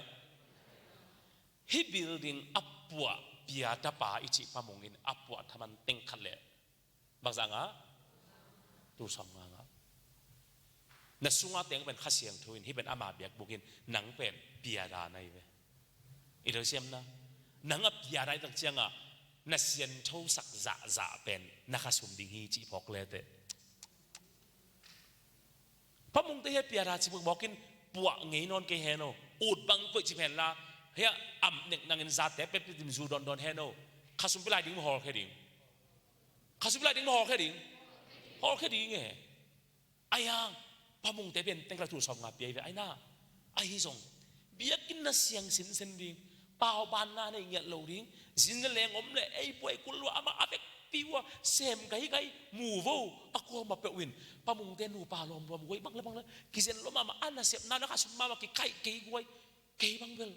Hih building a puah pia tapa i cih Pa Mung in a puah thaman teng khat leh bangzah ngah? Tu sawm nga ngah. Na sunga teng pen Kha Siangtho in, hih pen ama biakbuk in, nang pen piada na hi ve. I lo siam na. Nang a piada i tak ciang a, na siangtho sak zahzah pen na khasum ding hi cih phawk le teh. Pa Mungte hih piada ci bawk in puah ngei nawn kei hen aw. Ut bang koih ci pen la. Hih a am nek nangin zate pep dim zu dawndawn hen aw. Khasum pi lai ding maw hawlkhia ding? Khasum pi lai ding maw hawlkhia ding? Hawlkhia ding e. Ai hang, Pa Mungte pen teng khat thu sawm nga pia hi ve ai na. Ahi zong biakinn na siang sinsen ding. Paubanna nei ngiat lo ding. Zin le leng om le ei puai kul lua amah a vekpi uh a sem gai gai mu vo. A kuama peuh in Pa Mungte nupa lawmlawm guai bang le bang le kizen lua mahmah a nasepna na khasum mahmah kikaih kei guai. Kei bang bel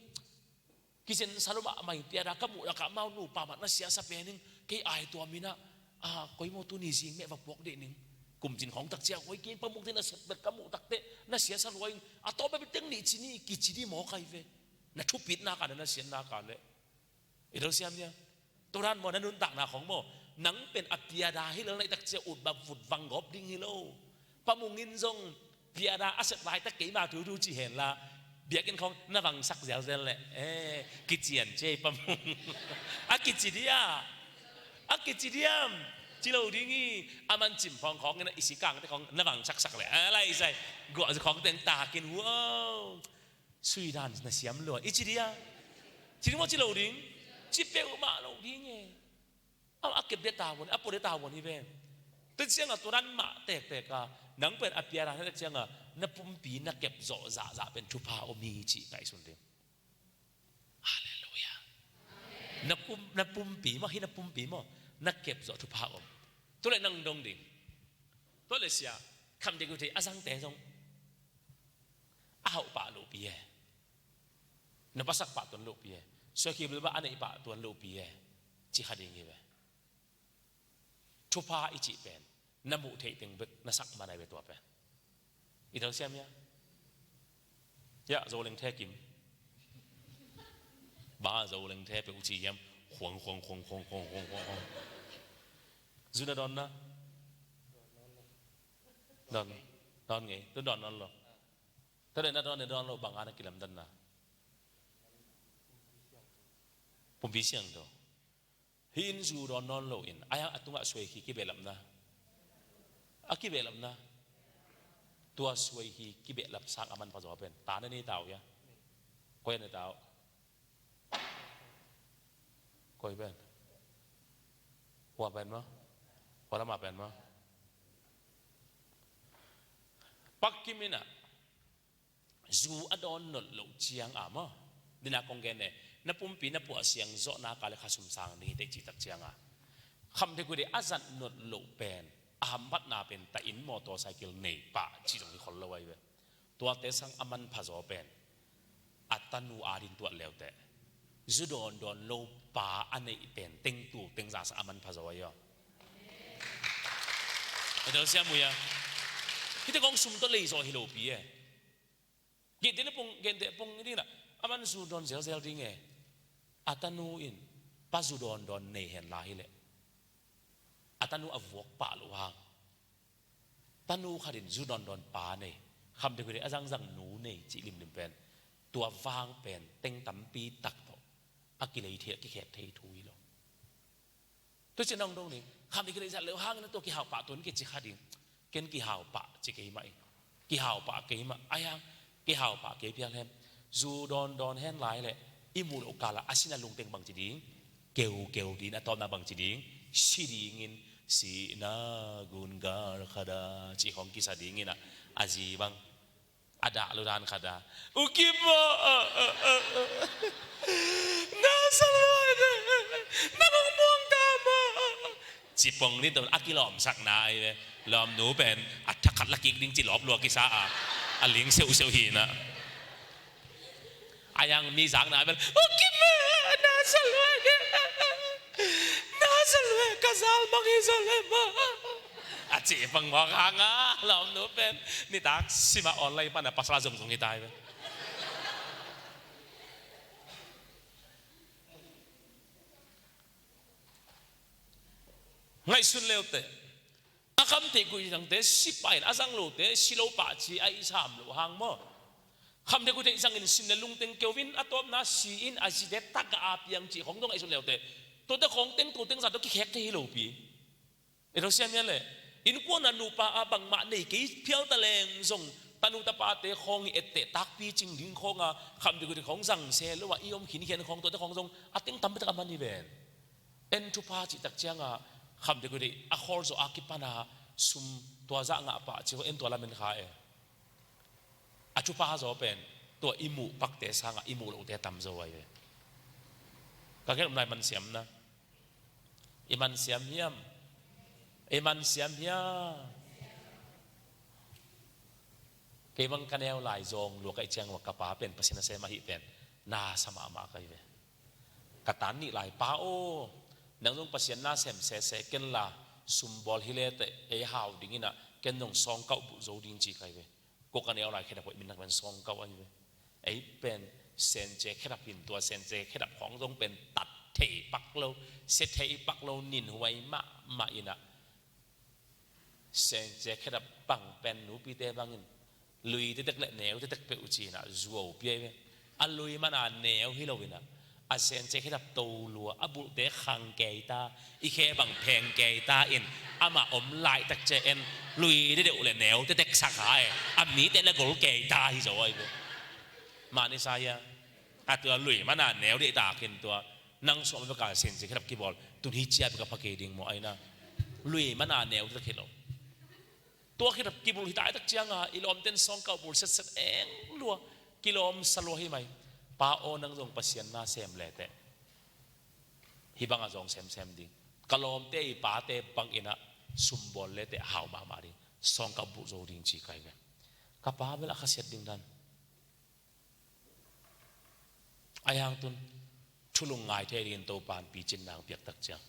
kizensal mahmah ing, piada ka muh lakah amau nupa mah na siasa pen ing, kei ai tuam in ah, a, koi maw tuni zing meh va puak dih ning. Kumcin khawng tak ciang koi kei pa muk dih na sep bek ka muh tak teh na siasa lua ing, a tawh bek teng nih ci ni kici dih maw kai ve. Na thupit nak a na sian nak a leh. I do siam nia. Tua dan maw na nuntakna khawng maw, nang pen a piada hi lel na i tak ciang ut bak vut vang gawp ding hi lo. Pa Mung in zong piada a sep laitak keima tutu ci hen la, biakinn khawng na vangsak zelzel leh, eh, kician ciai Pa Mung. A kici diam? A kici diam? Ci lo ding hi. A man cim phawng khawng in a i sikangte khawng na vangsaksak leh, a lai sai guah khawng teng takin, wow. Sui dan na siam lua i ci dia. Ci ding maw ci lo ding? Ci peuhmah lo ding e. A, a kep dia tavuan, a pua dia tavuan hi ve. Tua ciangah tua dan mah tektek a, nang pen a piada na tek ciangah na pumpi na kep zawh zahzah pen thupha om hi cih ngaihsun ding. Halleluiah. Na pum, na pumpi maw, hi na pumpi maw, na kep zawh thupha om. Tua leh nang dong ding. Tua leh sia, kham dek uh thei a zangte zong a hauh pah lohpi e. Na pasak pah tuan lohpi e. Suaikhibil bah a neih pah tuan lohpi e. Ci kha ding hi ve. Thupha i cih pen na muh theih teng bek na sak man ai ve tua pen. I dal siam hia? Hia, zo leng the kim. Ba zo leng the pe u ci hiam. Khuang, khuang, khuang. Zu na dawn na? Dawn, dawn ngei. Tu dawn nawn lo. Tua leh na dawn, na dawn lo bang a na kilamdanna? Pumpi siangtho. Hih in zu dawn nawn lo in, a hiang a tungah suai khi kibehlapna. A kibehlapna. Tua suai khi kibehlap sang a manpha zaw pen ta na nei ta uh hia? Koi a nei ta uh? Koi pen? Hua pen maw? Hua lama pen maw? Pak Kim in ah, zu a dawn nawn loh ciang a maw, dina kong gen e, na pumpi na puah siang zawh nak a leh khasum sang ding hi teh cih tak ciang a, khamthei khuite a zat nawn loh pen, a hamphatna pen ta in mawtaw cycle nei pah cih zong hi khol lo ahi ve. Tuate sang a manpha zaw pen a tanu adin tuat leuteh, zu dawndawn lo pa a neih pen tengtu tengza sang a manpha zaw ahi aw. A dal siam uh hia? Hite kong sum tawh lei zaw hi lopi e. Gentehna pong, genteh pong i ding inah, a man zu dawn zelzel ding e. A tanu in pa zu dawndawn nei hen la hileh, a tanu a vuak pah loh hang, tanu khatin zu dawndawn pa nei, khamthei khuite a zangzang nu nei cih limlim pen, tua vang pen teng tampi tak tawh a kilei thei, a kikhek thei thu hi lo. Tua ci nong dong ding, khamthei kilei zat leuh hangin a tua kihau pah tuan kici kha ding. Ken kihau pah ci kei mah ing. Kihau pah kei mah, a hiang kihau pah kei pial hem. Zu dawndawn hen lai leh i muh loh kala a sina lungteng bangci ding? Keukeu ding, a tawpna bangci ding? Si dingin, sihna gungar khada cih khawng kisa dingin ah, a zi bang a dah lo dan khada. U Kim maw, na sa luai de, na bang muang ta maw? Cipong ni tawh a kilawmsakna ahi ve. Lawmnu pen a thakhat la kik ding ci lawp lua kisa a, a ling seuhseuh hi na. A hiang mi zakna pen, u Kim maw, na sa luai de, na sa luai, ka zal mang hi zaw le maw? A cih pang mawk hanga lawmnu pen nitak sima online pana pasal a zongzong hi ta hi ve. Ngaihsun leuteh, a khamthei khuite zangte sipai in a zang lote si lo pah ci a i sam loh hang maw? Khamthei khuite zangin sin le lungteng keu in a tawpna si in a zite tagah a piang cih khawng dong ngaihsun leuteh, tuate khawng tengtu tengza tawh kikhek thei hi lopi. I tawh siam hian leh, innkuana nupa a bangmah nei kei phial ta leng zong, tanu tapate khawng i etteh takpi cing ding khawng a, khamthei khuite khawng zang se lo a i om khinkhian khawng, tuate khawng zong a teng tampi tak a man hi ven. En thupha cih tak ciangah, khamthei khuite a khawl zawh a kipana sum tua zah ngah pah ci khawng en tua lamen kha e. A thupha zaw pen tua i muh pakte sangah i muh lohte tam zo ahi ve. Ka gen om lai man siam na. I man siam hiam? I man siam hiam? Kei bang ka neu lai zawng lua ka hih ciang ua ka pa pen Pasian nasem ahih pen na sa mahmah ka hi ve. Ka tan nih lai, "Pa aw, nang zong Pasian nasem sese ken la, sumbawl hi le teh ei hau ding in ah, ken zong sawngkauh bulh zo ding," ci ka hi ve. Ko ka neu lai khedap hoih min nak pen sawngkauh ahi ve. Ei pen Sense khedap hi in, tua Sense khedap khawng zong pen tat thei pak lo, sia thei pak lo, ninhuai mahmah in ah, Sense khedap bang pen nupite bangin lui tetek le neu tetek peuh ci in ah zuau pia hi ve. A lui man a neu hi lo in ah, a Sense khedap to lua, a bulhte khang kei ta, i khe bang pheng kei ta in, amah om laitak ciang en lui dedeuh le neu tetek sa kha e, a mite na gol kei ta hi zaw ahi ve. Mah ni sa hia? A tua lui man a neu deihtak in tua nang suah ma bek a Sense khedap kibawl, tun hi cia bek a pha kei ding maw, ahi na? Lui man a neu tetek hi lo. Tua khedap kibulh hi ta, i tak ciang a i lawmten sawngkauh bulh setset eng lua, kilawm sa lua hi mai. "Pa aw, nang zong Pasian nasem le teh hih bang a zawng semsem ding, ka lawmte i pate bang in ah sumbawl le teh hau mahmah ding, sawngkauh bulh zo ding," ci ka hi ve. Ka pa bel a khasiat ding dan. Ahi hang tun thu lungngai thei dingin Topa'n picinna hong piak tak ciang,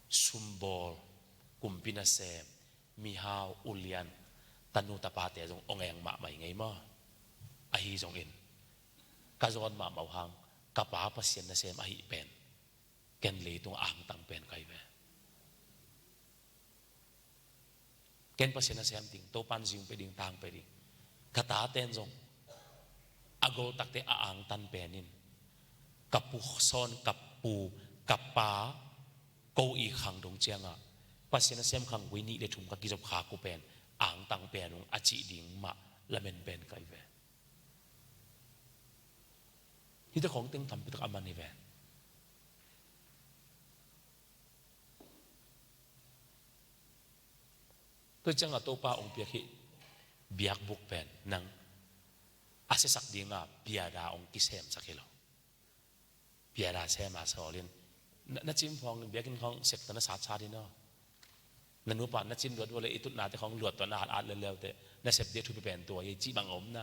sumbawl, kumpi nasem, mihau, ulian, tanu tapate zong hong eng mahmah hi ngei maw? Ahi zongin ka zawn mahmah uh hang, ka pa Pasian nasem ahih pen ken leitung a angtang pen ka hi ve. Ken Pasian nasem ding, Topa'n zing pia ding, tang pia ding. Ka taten zong a goltakte a angtan pen in, ka pu sawn, ka pu, ka pa, ko i khang dong ciang a, Pasian nasem khang gui nih le thum ka kizop khak uh pen angtang pen ung a cih ding mah lamen pen ka hi ve. Hihte khawng teng tampi tak a man hi ve. Tua ciang a Topa hong piak hih biakbuk pen nang a siasak ding a piada hong kisemsak hi lo. Piada sem a sawl in, na, na cin khawng, biakinn khawng sep ta na satsat in aw. Na nupa na cin luat vua le i tutnate khawng luat tua na at at leuleu teh, na sep dia thupi pen tua hi cih bang om na.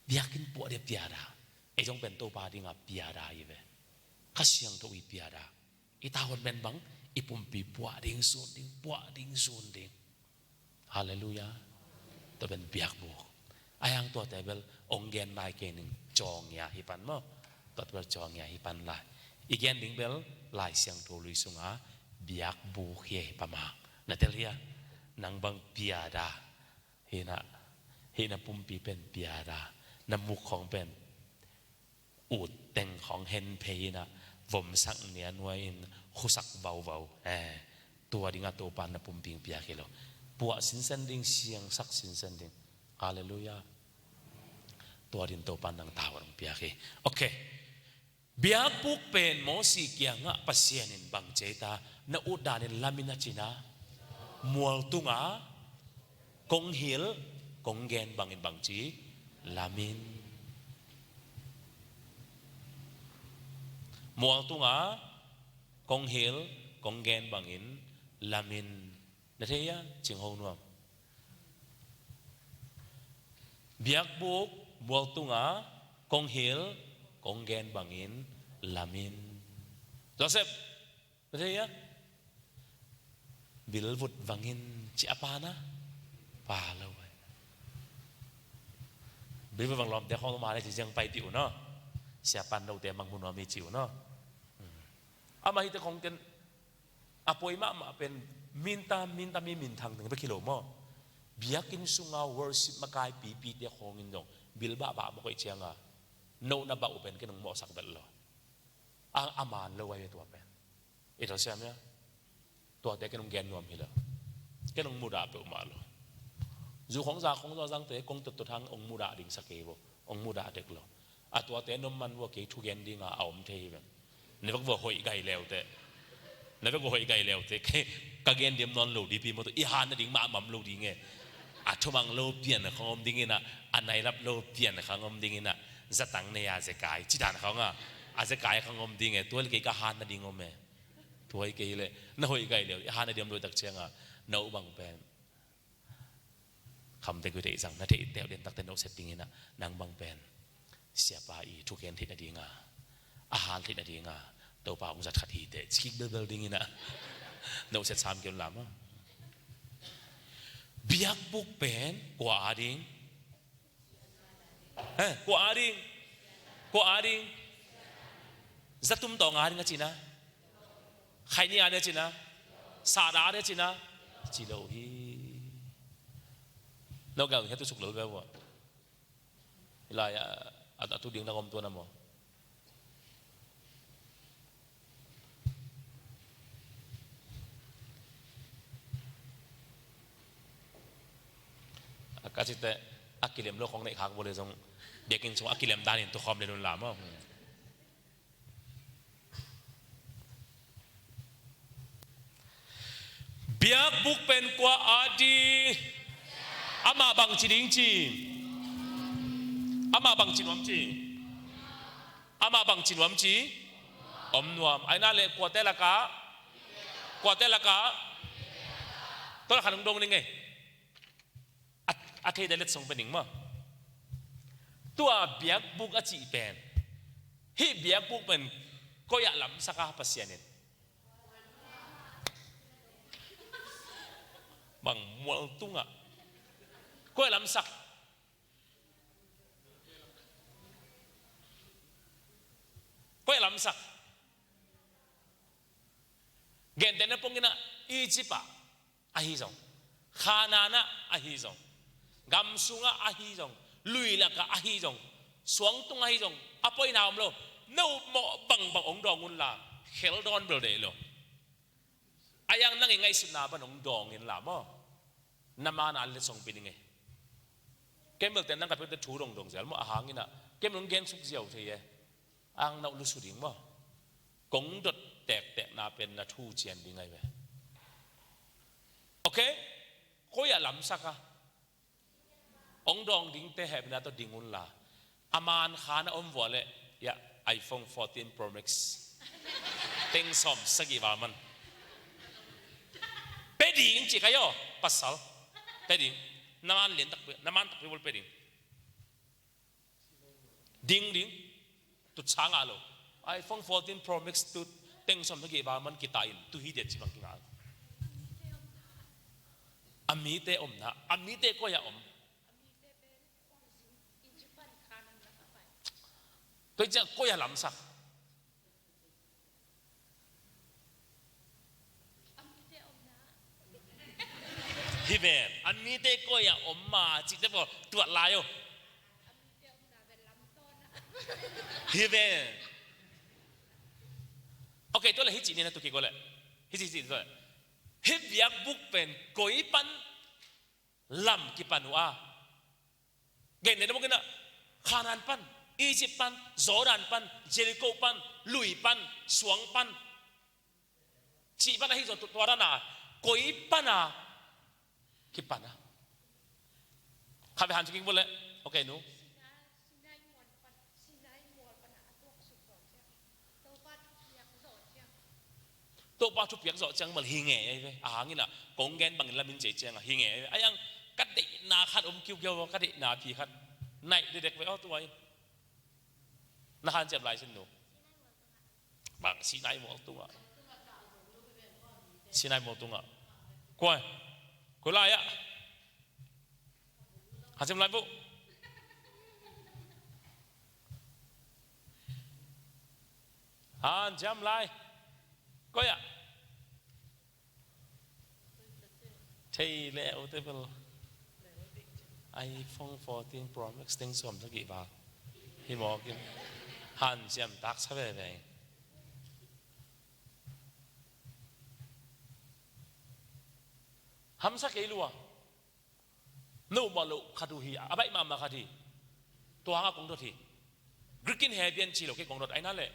Biakinn puah dia piada. Ei zong pen Topa ding a piada hi ve. Kha Siangtho i piada. I tavuan pen bang, i pumpi puah ding sun ding, puah ding sun ding. Halleluiah. Tua pen biakbuk. Ahi hang tuate bel hong gen lai kei ning, cawngia hi pan maw? Tuate bel cawngia hi pan lai. I gen ding bel Lai Siangtho Lui sunga biakbuk hi a hi pa mah. Na tel hia? Nang bang piada. Hih na, hih na pumpi pen piada. Na muk khawng pen ut teng khawng hen phei in ah, vomsak nianuai in, khusak vauvau. Eh, tua ding a Topa'n na pumpi hong piak hi lo. Puah sinsen ding, siangsak sinsen ding. Halleluiah. Tua ding Topa'n nang tavuan hong piak hi. Ok. Biakbuk pen Mosi kiangah Pasian in bang ci a, na utdan in lamin a ci a, mual tungah kong hilh, kong gen bangin bang ci, lamin. Mual tungah kong hilh, kong gen bangin lamin. Na thei hia? Cingho nuam. Biakbuk mual tungah kong hilh, kong gen bangin lamin. Joseph, na thei hia? Bilvut vangin ci a, pa na, pa lo. Bilvut vang lawmte khawng mah le ci ziang pai ti uh no. Sia pan lote mang mu nuam hi ci uh no. Amah hihte khawng ken a poi mahmah pen minta, minta mi minthang teng bek hi lo maw? Biakinn sunga worship makai pipite khawng in zong bil bahbah mawk hoih cianga, no na bah uh pen ken hong mawhsak belh lo. A, a man lo ahi ve tua pen. I tawh siam hia? Tuate ken hong gen nuam hi lo. Ken hong mudah peuhmah lo. Zu khawng za khawng zaw zangte kong tottot hang hong mudah ding sa kei vo. Hong mudah dek lo. A tuate na om man vua kei thugen dinga a om thei hi ven. Na vek vua hoih gai leute. Na vek vua hoih gai leute. Kei ka gen diam nawn lo ding pi maw, tua i han nading mah a mam lo ding e. A thumang lo pian khawng om ding in a, a nailap lo pian khawng om ding in a, zatang nei a zekai ci dan khawng a, a zekai khawng om ding e. Tua le kei ka han nading om e. Tua hi kei le na hoih gai leu, i han nading om lo tak cianga na uh bang pen Khamte kuite i zang na theih teuh den takte nohset dingin ah, nang bang pen siapa i thuken theih nadinga, a han theih nadinga Topa hong zat khat hi teh, ci kik belbel dingin ah nohset sam kei un la maw. Biakbuk pen kua a ding? Eh, kua a ding? Kua a ding? Zatum tawng a ding a cina? Khaini a ding a cina? Sahda a ding a cina? Ci lo hi. No gal hiatu suk lo ve ua. Hilai a, a, a tu ding na om tua na maw? A ka cite, a kilem lo khong neih khak bo le zong, biakinn sung a kilem danin tukhawm le nun la maw. Biakbuk pen kua a ding? Amah bang ci ding ci? Amah bang ci nuam ci? Amah bang ci nuam ci? Om nuam. Aina le kuate lakah? Kuate lakah? Tua lakah nung dong ning e. A, a theite letsong pe ning maw. Tua biakbuk a cih pen, hih biakbuk pen koi ah lamsak a Pasian in? Bang mual tungah. Koi ah lamsak? Koi ah lamsak? Gentehna pongin ah Egypt ah ahi zong, Khanaan ah ahi zong, gam sungah ahi zong, lui lakah ahi zong, suangtung ahi zong, a poina om lo. No mawh bangbang hong dawng un la, khel dawn bel deih lo. A iang nang i ngaihsutna ban hong dawng in la maw. Na man a letsong pi ning e. Kei bel ten nang ka pekte thu dongdong zel maw, a hangin ah kei bel hong gen suk ziau thei e. Ang nau lusu ding maw. Kong dot tektekna pen na thu cian ding ahi ve. Okay? Koi ah lamsak a? Hong dawng dingte hehpihna tawh ding un la. A man khan a om vua leh, ya, iPhone fourteen Pro Max teng sawm sagih val man pe ding ci ka hi aw, pasal. Pe ding. Na man lian takpi, na man takpi bel pe ding. Ding ding. Tut sa ngah lo. iPhone fourteen Pro Max tu teng sawm sagih val man kita in tu hi dia ci bang kingah lo. A mite omna, a mite koi ah om? Tua ciang koi ah lamsak? Hi ven, a mite koi ah om ma cihte pawl tuat lai uh. Hi ven. Okay, tua le hi cih ni na tu kik uh le. Hi cih, hi cih tua le. Hi biakbuk pen koi pan lam kipan uh a? Gen ne na bangin ah, Khanaan pan, Egypt pan, Jordan pan, Jericho pan, lui pan, suang pan, cih pan ahi zong tua dan a, koi pan a kipan a? Kha ve han ciking bule. Okay, nu. Topa thupiak zawh ciang mal hi ngei ahi ve. A hangin ah kong gen bangin lamin cei ciang a hi ngei ahi ve. Ahi ang ka deihna khat om kiukiau, ka deihna phi khat naih dedek ve aw tua in. Na hanciam lai sin nu. Bang Sinai mual tungah. Sinai mual tungah. Koi. Koi lai ah. Hanciam lai bu. Hanciam lai. Koi ah. Thei le ute bel. iPhone fourteen Pro Max teng sawm sagih val. Hi mawk in. Hanciam taksa veve. Hamsa kei lua. No mah loh khat uh hi, a baih mahmah khat hi. Tua hangah kong dot hi. Greek in Hebrew ci lo kei kong dot aina le.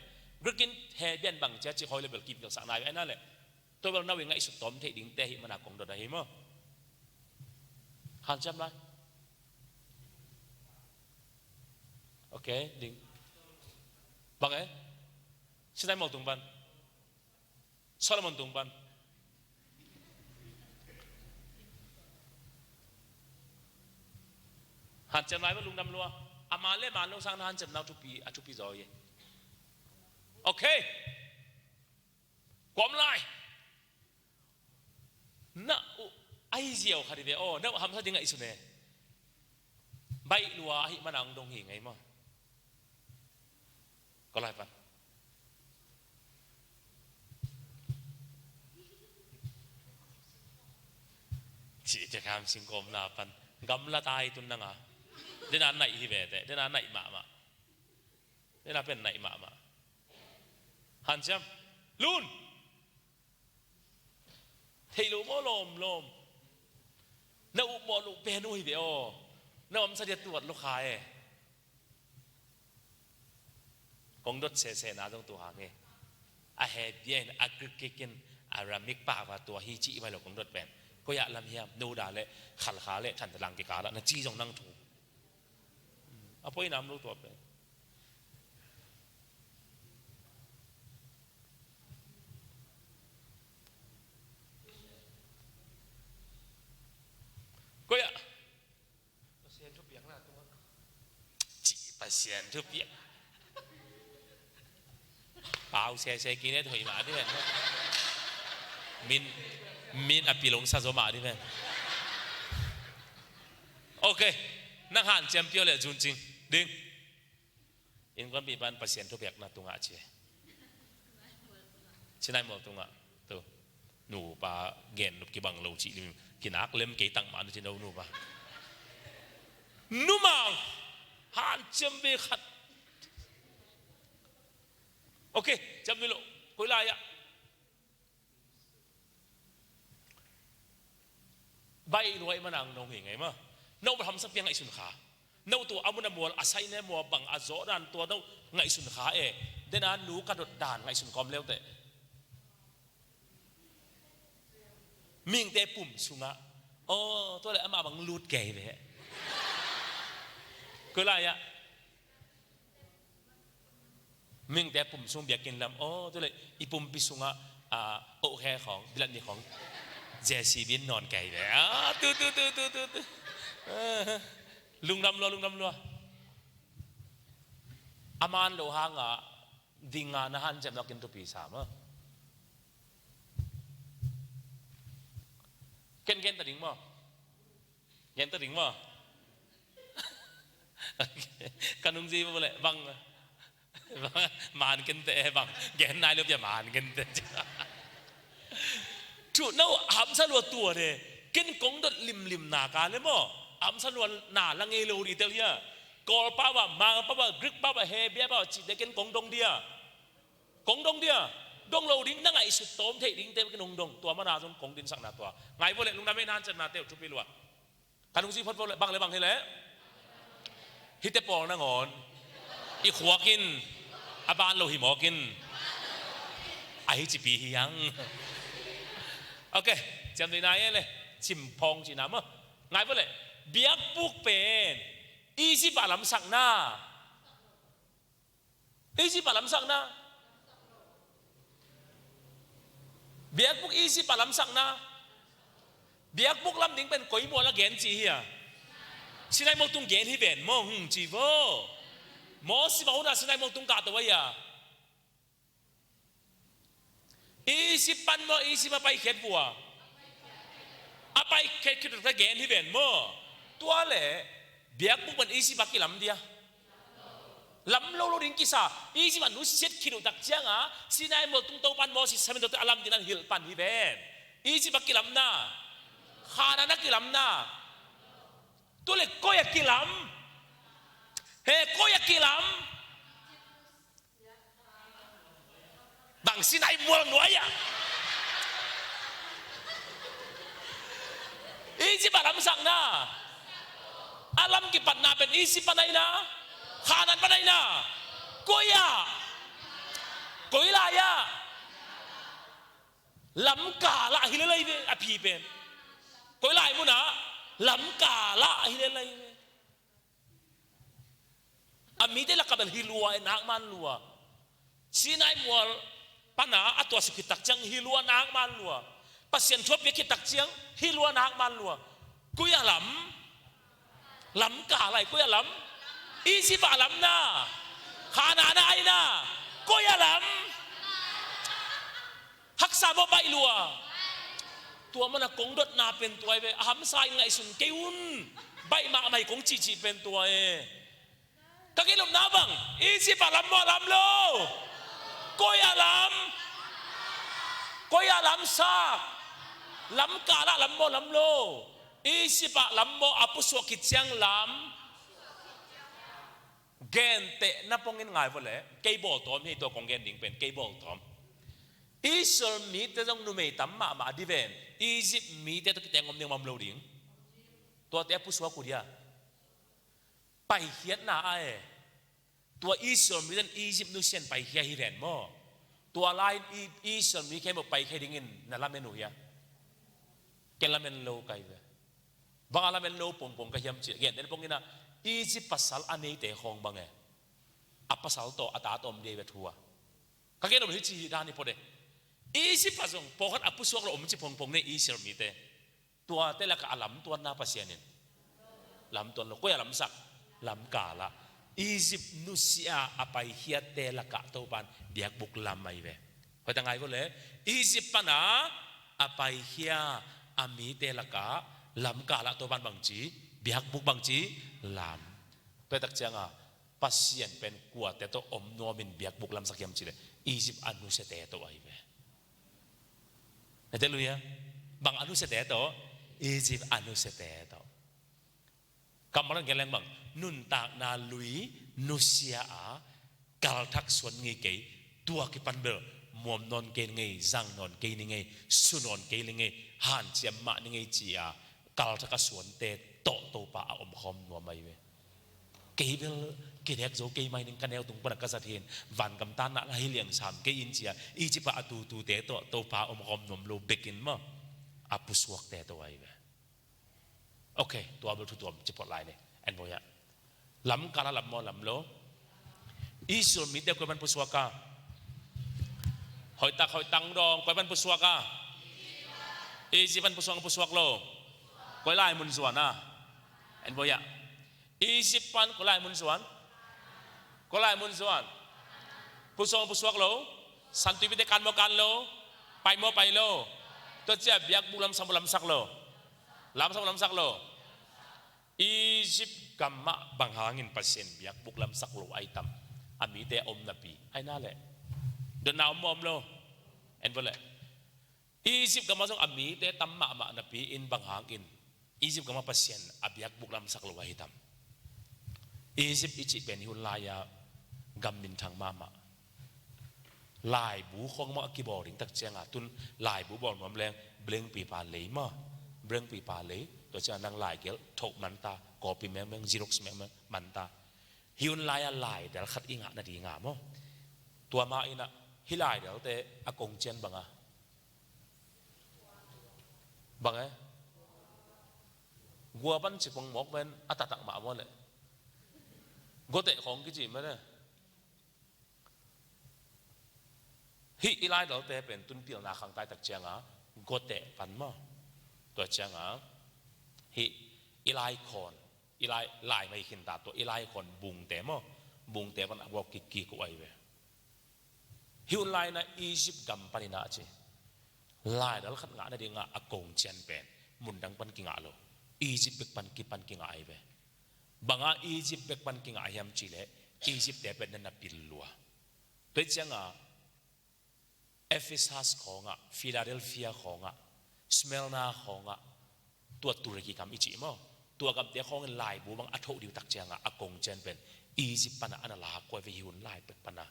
Greek in Hebrew bang cia ci hoi le bel kipilsak nai aina le. Tua bel no i ngaihsut tawm theih dingte hi mana kong dot ahi maw. Hanciam lai. Okay, ding. Bang eh? Sinai mual tung pan. Solomon tung pan. Hanciam lai maw, lungdam lua. A man le man lo sang na hanciamna uh thupi, a thupi zaw hi. Okay. Kuam lai. Na uh, a hi ziau khat hi ve aw, na uh hamsa ding ngaihsun e. Baih lua ahih mana hong dong hi ngei maw. Ko lai pan. Ci te kam singkawm na pan. Gamla tai tun na nga. Dena naih hi ve te, dena naih mahmah. Dena pen naih mahmah. Hanciam. Lun. Thei lo maw lawmlawm. Na upmawh loh pen uh hi ve aw. Na hamsa dia tuat lo kha e. Kong dot sehsehna zong tua hang e. A he bia in a kikik in a ramik pah va tua hi cih vai lo kong dot pen. Koi ah lam hiam, Noda le Khalkha le Thantlang kikal ah na ci zong nang thu. A poi nam lo tua pen. Koi ah. Pasian thupiakna tungah. Ci Pasian thupiak. Pau sese kine thoi mah di pen. Min, min a pilong sa zo mah di pen. Okay. Nang hanciam pio le zuncing. Ding. Innkuanpih pan Pasian thupiakna tungah ci. Sinai mual tungah. Tu. Nupa gen nup kibang lo cih lim. Kinak lem kei tang mah nu ci no nupa. Numang. Hanciam ve khat. Okay, ciam ni lo. Koi lai ah. Baih lua ahih mana hong dong hi ngei maw. Na uh hamsa piang ngaihsun kha. Na uh tua a mun a mual a saina mual bang a zawh dan tua na uh ngaihsun kha e. Dena nu ka dot dan ngaihsun kawm leute. Mihingte pum sungah. Aw, tua le amah bang lut kei ve. Koi lai ah. Mihingte pum sung biakinn lam, aw, tu le i pumpi sungah, ah, oh khe khawng, bilat ni khawng, J C B in nawn kei ve. Ah, tu, tu, tu. Ah, lungdam lua, lungdam lua. A man lo hangah, ding a na hanciam lo kin thupi sa maw. Ken, ken ta ding maw. Gen ta ding maw? Ka nungzui maw le, bang. Bang, man kente, eh, bang. Gen nai lo pia man kente. Thu, no, hamsa lua tua de. Ken kong dot limlim na ka le maw. Hamsa lua na la ngei lo di tel hia. Kawlpa ba, Mangpa ba, Greek pa ba, Hebia ba, ci de ken kong dong dia. Kong dong dia. Dong lo ding, na ngaihsut tawm theih ding te ken kong dong. Tua mana zong kong dinsakna tua. Ngai bo le, lungdam e na hanciamna te uh thupi lua. Ka nungzui phot phot le, bang le bang hi le. Hite pawl nangawn i khuak in, a ban lo hi mawk in. A hi cipi hi hang. Okay, ciamtui na e le. Cimphawng cihna maw. Ngai bo le. Biakbuk pen Egypt a lamsakna. Egypt a lamsakna. Biakbuk Egypt a lamsakna. Biakbuk lam ding pen koi mual a gen ci hi a. Sinai mual tung gen hi ven maw, hung ci vo. Moses bang hun a Sinai mual tung kahto a hi a. Egypt pan maw, Egypt a paikhiat vua. A paikhiat khit ta gen hi ven maw. Tua le biakbuk pan Egypt a kilam dia. Lam lo lo ding kisa. Egypt a nusiat khit uh tak cianga Sinai mual tung to pan Moses samin to a lam ding an hilh pan hi ven. Egypt a kilamna. Khanan a kilamna. Tu le koi a kilam. He, koi a kilam. Bang Sinai mual nuai ah. Egypt a lamsakna. A lam kipatna pen Egypt pan aina. Khanan pan aina. Koi ah. Koi lai ah. Lamkal ah hi lelai ve a phi pen. Koi lai mun ah. Lamkal ah hi lelai ve. A mite lakah bel hi lua e, nak man lua. Sinai mual pana a tuaksuk khit tak ciang hi lua, nak man lua. Pasian thu a piak khit tak ciang hi lua, nak man lua. Koi a lam? Lam kal ai, koi a lam? Egypt ah lam na. Khanaan ah ai na. Koi a lam? Haksa maw, baih lua? Tua mana kong dotna pen tua hi ve. A hamsa in ngaihsun kei un. Baih mahmah hi kong cihcih pen tua e. Ka kilumna bang, Egypt ah lam maw, lam lo? Koi a lam? Koi a lam sa? Lam kal ah lam maw, lam lo? Egypt ah lam maw, a pusuak khit ciang lam? Gentehna pongin ngai vua leh, kei bawltawm hi, tua kong gen ding pen kei bawltawm. Israel mite zong numei tam mahmah a di ven, Egypt mite tawh kiteng om ding maw, om lo ding? Tuate a pusuak uh dia? Paikhiatna ah e. Tua Israel mite in Egypt nusia in paikhia hi ven maw? Tua lai-in I-, Israel mi khempeuh paikhia dingin na lamen uh hia? Ken lamen lo ka hi ve. Bang a lamen lo pongpong ka hiam cih leh, gentehna pongin ah, Egypt pasal a neite khawng bang e, a pasal tawh a ta tawh om ding hi ve thu a. Ka gen om hi ci hi dan hi phot e. Egypt ah zong pawlkhat a pusuak lo om ci pongpong ne Israel mite. Tuate lakah a lamtuanna Pasian in lamtuan lo. Koi a lamsak? Lam kal ah. Egypt nusia a paikhiatte lakah Topan biakbuk lam ahi ve. Hoih tak ngai vua leh, Egypt pana a paikhia a mite lakah lam kal ah Topan bangci? Biakbuk bangci? Lam. Tua hi tak cianga Pasian pen kuate tawh om nuamin biakbuk lamsak hiam cih leh, Egypt a nusiate tawh ahi ve. Halleluiah. Bang a nusiate tawh? Egypt a nusiate tawh. Kammal in gen leng bang, nuntakna lui nusia a kalthak suan ngei kei, tua kipan bel muam nawn kei ni ngei, zang nawn kei ni ngei, su nawn kei ni ngei, hanciam mah ni ngei ci-a kalthak a suante tawh Topa a omkhawm nuam ahi ve. Kei bel kidek zo kei mai ning, ka neu tung pana ka zat hi-in, vangam tanna ngah hi liang sam kei in ci-a Egypt ah a tutute tawh Topa omkhawm nuam lo bekin maw, a pusuakte tawh ahi ve. Ok, tua bel thu tuam ci phot lai ni. En bawia. Lam kal ah lam maw, lam lo? Israel mite koi pan pusuak a? Hoih tak, hoih tangdawng, koi pan pusuak a? Egypt pan pusuak, pusuak lo? Koi lai mun zuan a? En bawia. Egypt pan koi lai mun zuan? Koi lai mun zuan? Pusuak, pusuak lo? Santuipite kan maw, kan lo? Pai maw, pai lo? Tua cia biakbuk lamsak maw, lamsak lo? Lamsak maw, lamsak lo? Egypt gam ah bang hangin Pasian biakbuk lamsak lo ahi tam? A mite a om napi ahi na leh. Dotna om maw, om lo? En vua leh. Egypt gam ah zong a mite tam mahmah napi-in bang hangin Egypt gam ah Pasian a biakbuk lamsak lo ahi tam? Egypt i cih pen hi hun lai-a gam minthang mahmah. Laibu khawng mah a kibawl ding tak cianga, tun laibu bawl nuam leng blank paper lei maw, blank paper lei, tua cianga nang laigelh thoh manta, copy mengmeng, xerox mengmeng manta. Hi hun lai-a laidal khat i ngah nadinga maw, tua mah in ah, hih laidalte a kongcian bang a? Bang e? Gua pan ci pong mawk ven, a taktak mah maw leh? Guateh khawng kici mah leh. Hih i laidalte pen tun pilna khangtai tak cianga guateh pan maw. Tua cianga hih i laikhawn, i lai, lai mai khinta tua i laikhawn bungte maw, bungte pan a buak kikkik uh ahi ve. Hi hun lai-in ah Egypt gam panin ah ci, laidal khat ngah nadinga a kongcian pen mundang pan kingah lo, Egypt bek pan kipan kingah ahi ve. Banga Egypt bek pan kingah hiam cih leh, Egyptte pen na na pil lua. Tua hi cianga Ephesus khawngah, Philadelphia khawngah, Smyrna khawngah, tua Turkey gam i cih maw, tua gamte khawngin laibu bang a thoh ding uh tak cianga a kongcian pen Egypt pana a na lak uh ahi ve, hi hun lai bek pana.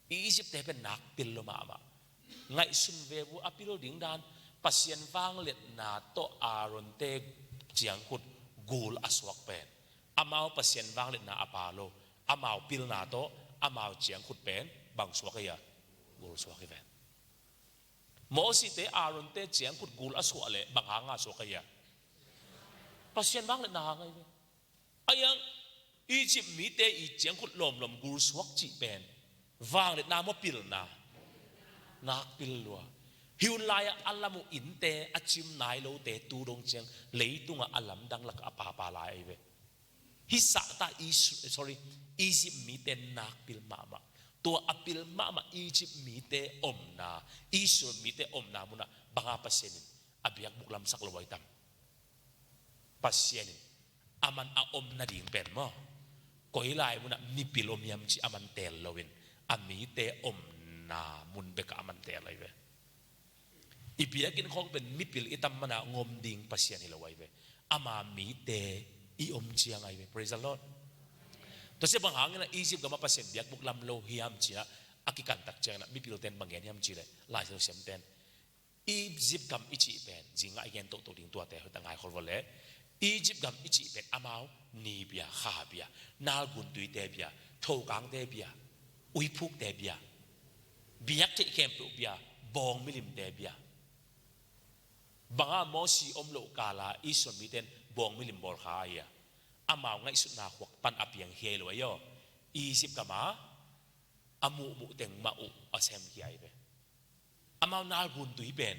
Egyptte pen nak pil lua mahmah. Ngaihsun ve uh a pil ding dan, Pasian vangliatna tawh Aaronte ciangkhut gul a suak pen, amau Pasian vangliatna a pha lo, amau pilna tawh amau ciangkhut pen bang suak ahi a? Gul suak hi ve. Mosite, Aaronte ciangkhut gul a suah leh bang hanga suak ahi a? Pasian vangliatna hang ahi ve. Ahi hang Egypt mite i ciangkhut lawmlawm gul suak cih pen vangliatna maw, pilna? Nak pil lua. Hi hun lai-ah a lam uh innte a cim nai lote tu dong ciang leitungah a lamdang lakah a papa lai ahi ve. Hih sahta Is-, sorry, Egypt mite nakpil mahmah. Tua a pil mahmah Egypt mite omna, Israel mite omna munah banga Pasian in a biakbuk lamsak lo ai tam. Pasian in aman a om nading pen maw, koi lai munah mipil om hiam ci aman teel loin a mite omna mun bekah aman teel ai ve. I biakinn khawng pen mipil i tam mana ngom ding Pasian hi lo ai ve. Ama mite i om ciang ai ve. Praise the Lord. Tua sia bang hangin a Egypt gama Pasian biakbuk lam lo hiam cina a kikantak ciangin a mipilten bang gen hiam ci le, Lai Siangtho siamten Egypt gam i cih pen, zingah i gen tohtoh ding tuate hoih ta ngai khol vawh le. Egypt gam i cih pen amau ni bia, kha bia, nalgun tuite bia, thokangte bia, uiphukte bia, biak theih khempeuh bia, bawng milimte bia. Banga Mosi om loh kala Israel miten bawng milim bawl kha a hi a, amau ngaihsutna khuak pan a piang hi lo ai aw. Egypt gama a muhmuh teng mah uh a sem hi ai ve. Amau nalgun tui pen,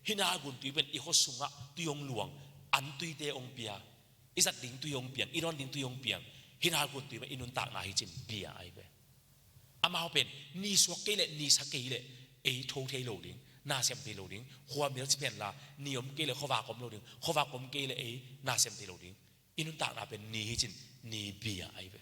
hih nalgun tui pen i khua sungah tui hong luang, an tuite hong pia, i zat ding tui hong piang, i dawn ding tui hong piang, hih nalgun tui pen i nuntakna hi cin pia ai ve. Amau pen ni suak kei leh ni sa kei leh ei tho thei lo ding, na sem thei lo ding, khuamial ci pen la ni om kei leh khuavak om lo ding, khuavak om kei leh ei na sem thei lo ding. I nuntakna pen ni hi cin ni bia ai ve.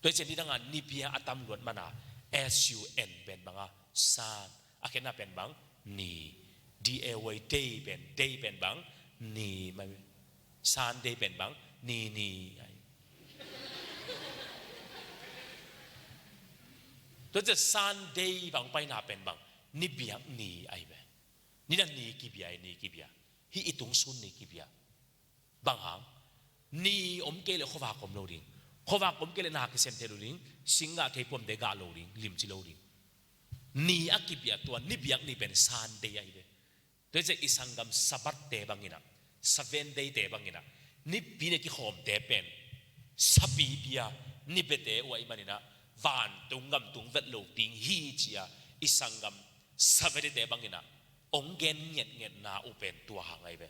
Tua hi cian ni danga ni bia a tam luat mana S U N pen banga sun, a khenna pen bang ni, D A Y day pen, day pen bang ni mai ve. Sunday pen bang ni ni ai. Tua cian Sunday bang paina pen bang ni biak ni ai ve. Ni dan ni kibia ai, ni kibia. Hih i tung sun ni kibia. Bang hang? Ni om kei leh khuavak om lo ding. Khuavak om kei leh na kisem thei lo ding. Singgah thei puamte gah lo ding, limci lo ding. Ni a kibia tua ni biak ni pen Sunday ahi ve. Tua hi ciah i sanggam Sabbath te bangin ah, Seven Day te bangin ah, nipi ni a kikhawmte pen sapi bia, ni biate uh ahih manin ah, vantung gamtung vet lo ding hi ci-a i sanggam Seven Day te bangin ah hong gen ngetngetna uh pen tua hang ahi ve.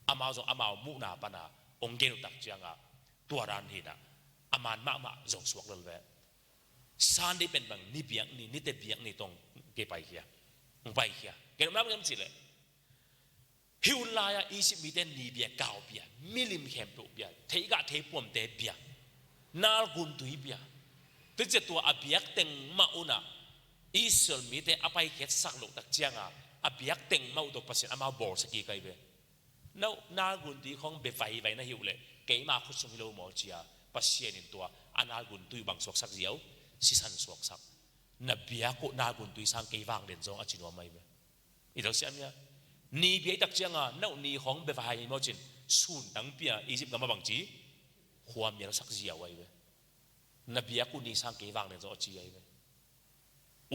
Amau zong amau muhna pana hong gen uh tak cianga tua dan hi-in ah a man mahmah zong suak lel ve. Sunday pen bang ni biak ni, nite biak ni tawh kei paikhia, hong paikhia. Kei nopna bang hiam cih leh, hih hun lai-ah Egypt mite ni bia, kau bia, milim khempeuh bia, theigah theipuamte bia, nalgun tui bia. Tua ciah tua a biak teng mah un ah Israel mite a paikhiatsak loh tak cianga a biak teng mah uh tawh Pasian amau bawlsia kik ahi ve. No, nalgun tui khawng bia vaivai na hih uh leh keima khut sung hi lo maw ci-a Pasian in tua a nalgun tui uh bang suaksak ziau, sisan suaksak. Na biak uh nalgun tui sang kei vang den zaw a ci nuam ahi ve. I telsiam hia? Ni bia i tak cianga, no, ni khawng bia vai maw cin, sun tang pia Egypt gam ah bangci, khuamialsak ziau ahi ve. Na biak uh ni sang kei vang den zaw a ci ahi ve.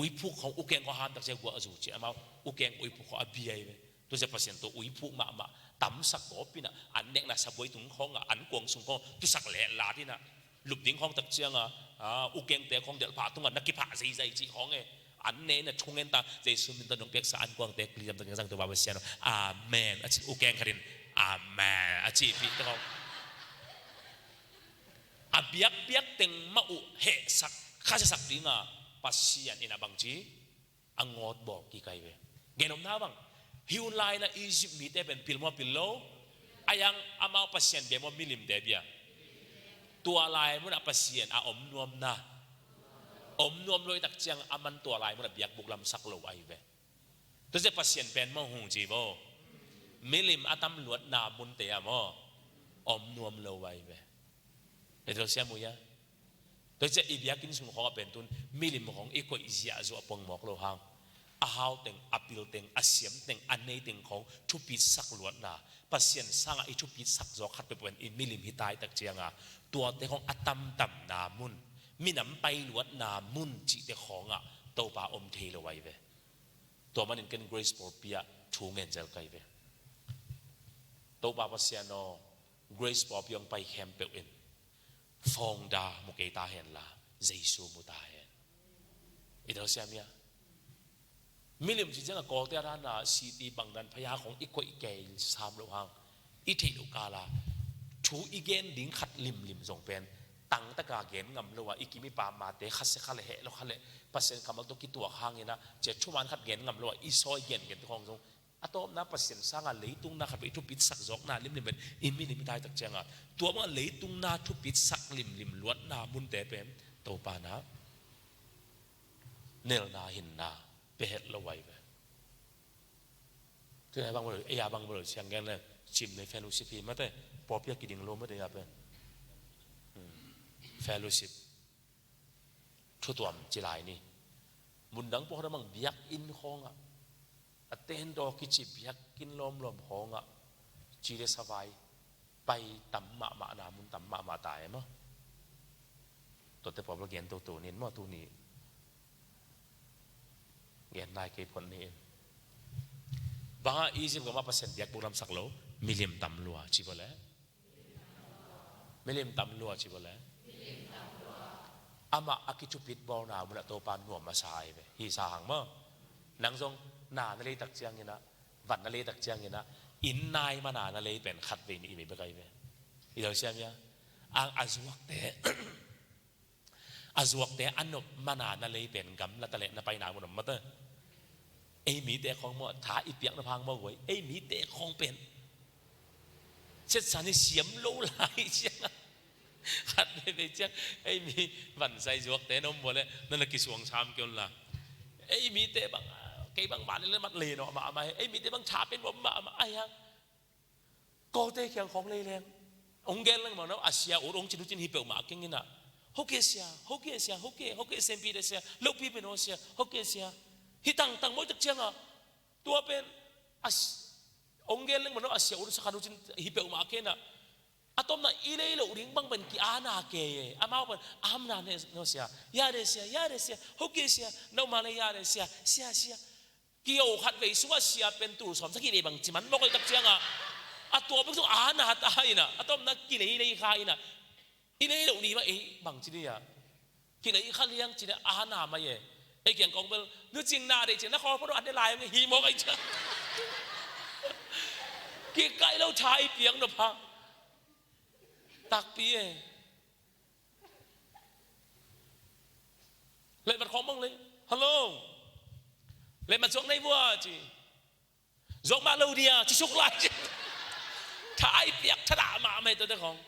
Uiphuk khawng ukeng khawng ham tak ciah guah a zu ci amau, ukeng uiphuk khawng a bia ahi ve. Tua ciah Pasian tawh uiphuk mahmah tamsak gawp in ah, an nekna sabuai tung khawngah, an kuang sung khawng tusak leh lat in ah, lup ding khawng tak cianga, a, ukengte khawng delhphah tungah na kiphah zeizai cih khawng e. An ne in ah thungen ta, Jesu min tawh nong piaksa an kuangte kiliam tak ciang Topa Pasian aw, amen a ci, ukeng khat in amen a cihpih te khawng. A biakbiak teng mah uh hehsak, khasiasak dinga Pasian in a bangci a ngawt bawl kik ahi ve. Gen nopna bang, hih hun lai-in ah Egypt mite pen pil maw pil lo? A yang amau Pasian bia maw milimte bia? Tua lai munah Pasian a om nuamna, om nuam lo i tak ciang aman tua lai munah biakbuk lamsak lo ahi ve. Tua ciah Pasian pen maw hong ci vo, milim a tam luatna munte ah maw om nuam lo ahi ve. Na telsiam uh hia? Tua ciah i biakinn sung khawngah pen tun milim khawng i koih ziahzuah pongmawk lo hang, a hau teng, a pil teng, a siam teng, a nei teng khawng thupitsak luatna, Pasian sangah i thupitsak zaw khat peuhpeuh pen i milim hi ta i tak cianga, tuate khawng a tamtamna mun, minam pai luatna mun cihte khawngah Topa om thei lo ahi ve. Tua manin ken Grace pawlpi ah thu ngen zel ka hi ve. Topa Pasian aw, Grace pawlpi hong pai khempeuh in founder mu kei ta henla, Jesu mu ta hen. I telsiam hia? Milim ci ciangah Kawlte a dana city bangdan phaya khawng i koih kei sam loh hang, i theih loh kala thu i gen ding khat limlim zong pen tangtaka gen ngam lo a, i kim i pam mate khasia kha le heh lo kha le Pasian kammal tawh kituak hangin ah, cia thuman khat gen ngam lo a, i sawi gen gen te khawng zong a tawpna Pasian sanga leitung na khat vei thupitsak zawkna limlim pen i milim i taitak cianga, tua banga leitung na thupitsak limlim luatna munte pen Topa na nelna hinna pia het lo ai ve. Tuna bang bolo, ei a bang bolo siang gen le, cim nei fellowship hi mate, pawpia kiding lo mate a pen. Hmm. Fellowship. Thutuam ci lai ni. Mundang pawh bang biakinn khawngah. A ten daw kici biakinn lawmlawm khawngah. Ci le savai. Pai tam mahmah na mun tam mahmah ta e maw. Tuate pawh bang gen toto nin maw tuni. Gen nai kei phot ni in. Banga Egypt gama Pasian biakbuk lamsak lo, milim tam lua, ci bawle. Milim tam lua, ci bawle. Amah a kicupit bawlna munah Topa nuam masa ai ve. Hi sa hang maw. Nang zong na na leitak cianginah, van na leitak cianginah, inn nai mana na lei pen khat vei nih i mei bek ai ve. I lo siam ia. Ang a zuakte. A zuakte a nop mana na lei pen gamla ta leh na paina mun om mata. Ei mite khawng maw, tha i piak na phang maw guai. Ei mite khawng pen. Setsan i siam lo lai ciang. Khat veve ciang. Ei mi vansai zuakte na om maw leh, na na kisuang sam kion la. Ei mite bang, kei bang van le mat le no ma ma. Ei mite bang tha pen maw ma ma. Ai hang. Kawte kiang khawng lei leng. Ong gen leng mah no, a sia ut ong cin uh cin hi peuhmah a keng inah. Hoke sia, hoke sia, hoke, hoke sempi de sia, lopi pen aw sia, hoke sia. Hi tangtang mawi tak ciangah. Tua pen, a s-, ong gen leng mah no, a sia ut sakhan uh cin hi peuhmah a keng inah. A tomna i lei loh ding bang pen ki ana ke e. Amau pen, amna ne no sia, ya de sia, ya de sia, hoke sia, no ma le ya de sia, sia, sia. Kio khat vei sungah sia pen tul sawm sagih vei bang ci man mawk ei tak ciangah. A tua bek sung a na ta inah. A tomna kilei lei kha inah. I lei lo ni mah ei bang ci ni ah. Kilei kha liang ci ni a na mai e. Ei kiang kong bel. Nu cing na dei cing na khaw phono an dei lai hi mawk ei ciang. Kikaih lo tha i piang no pha. Takpi e. Letmat khawng mang le. Hello. Letmat zuak nei vua ci. Zuak mah lo dia ci suk lai ci. Tha i piak thadah mahmah hi tuate khawng.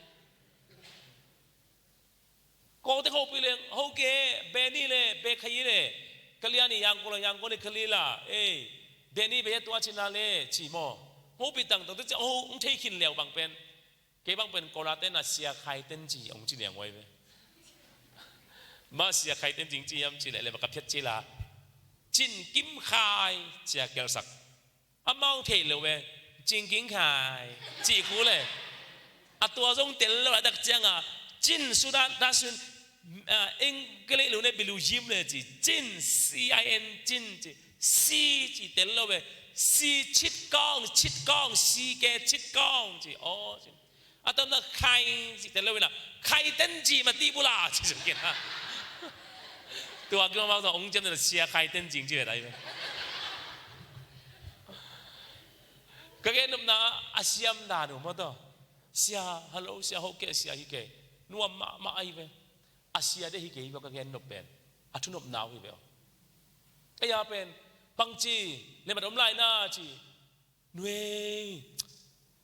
Kawte khawpi leng, hoke, Benny le, Bekhayi le, Kaliani, Yangkong le, Yangkong le, Kalila, ei, Benny be tua cina le, ci maw. Hopi tangtang tu ci, oh, hong thei khin leu bang pen. Kei bang pen Kawlate na Sia Khai Ten ci, ong ci liang uai ve. Ma Sia Khai Ten ci, ci yam ci leh, leh ma ka phiat ci la. Cin Kim Khai, Sia Kial Sak. Amau thei lo ve. Cin Kim Khai, ci khu le. A tua zong tel lo, a dak ciang a. Cin Sudan, da sun, ah, eng kele lo ne bilu yim le ci. Cin, C I N, cin ci. Si ci tel lo ve. Si chit kong, chit kong, si ke chit kong ci. Oh, cin. A tamna khai ci tel lo ina, khai ten ci ma ti bula ci zong kina. Tua ki ma ma ong ciam na sia khai ten ci ci ve dai ve. Ka gen nopna a siam dan uh maw taw. Sia, hello, sia, hoke, sia, hike. Nuam mahmah ai ve. A sia de hike hi maw ka gen nop pen. A thu nopna uh hi ve aw. Ei a pen, pang ci, le mat om lai na ci. Nuei,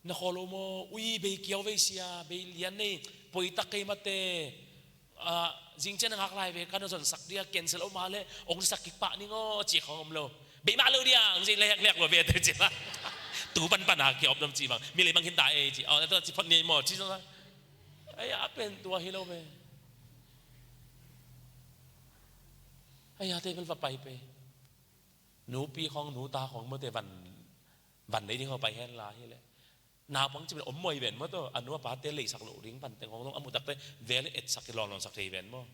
na khaw lo maw? Ui, bei kiau vei sia, bei lian nei, poi tak kei mate. Ah, zing cian a ngak lai ve, ka na zon sak dia, cancel om a le, ong sak kik pah ning aw, ci khawng om lo. Bei mah lo dia, ang ci leak leak lo ve, te ci la. Tu pan pan a kiau dam ci bang, mi lei bang hin ta ei ci, aw, na tua ci phot ni maw, ci zong la. Ai, a pen tua hi lo ve. Ai, a te bel va pai pe. Nupi khawng, nu ta khawng, mate van Van lei ding ho pai hen la hi le. Naupang ci pen om mawh hi ven maw taw, a nu a pate leisak loh ding van teng hong zong a muh takte ve le etsak hi lawnlawnsak thei hi ven maw.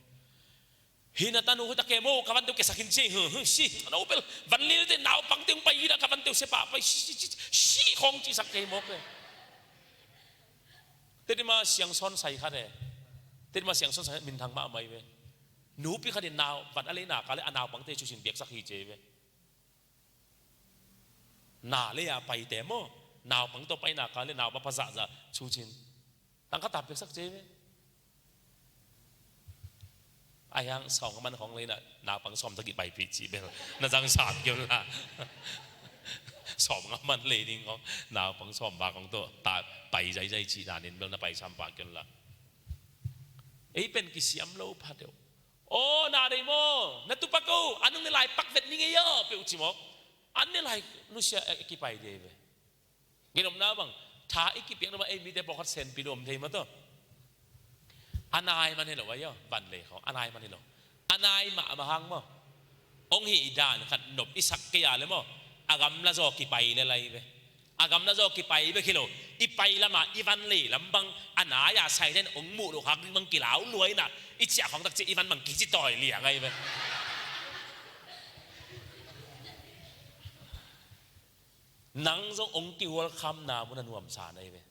Hi na tanu hi ta ke maw, ka van teu kesak hin ci, hu, hu, si, a no pel, van lei te naupang teng pai hi na ka van teu se pah pai, si, si, si, si, khong ci sak thei mawk le. Teti ma siang sawn sai khat e. Teti ma siang sawn sai khat minthang mahmah hi ve. Nupi khat in nau, van a lei na ka le a naupang te cu sin biaksak hi ci hi ve. Na lei a paite maw, naupang tawh paina ka le naupang pha zahzah cu cin. Ang ka ta piaksak ci ve. Ai hang sawm ka man khawng lei na, naupang sawm ta kipaipih ci bel na zang sam kei un la. Sawm ka man lei ding khawng, naupang sawm ba khawng tawh ta pai zaizai ci na nin bel na pai sam pah kei un la. Ei pen kisiam lo pha deuh. Aw, na dei maw, na tupak o, a nung ne lai pak vet ni ngei aw, peuh ci maw. An ne lai nusia a kipai dei ve. Ginopna bang, tha i kipiakna bang, ei mite pawlkhat senpi dawm thei maw tawh. A nai man hi lo a, van lei khawng a nai man hi lo. A nai mahmah hang maw. Hong hih dan khat nop i sak kei a le maw, a gamla zaw kipai le lai ve. A gamla zaw kipai bek hi lo. I pai lamah i van lei lam bang a nai a saiten hong muh loh khak ding bang kilau luai na, i ciah khawng tak ciah i van bang kici tawi liang ai ve. Nang zong hong kihualkhamna mun a nuamsa na hi ve.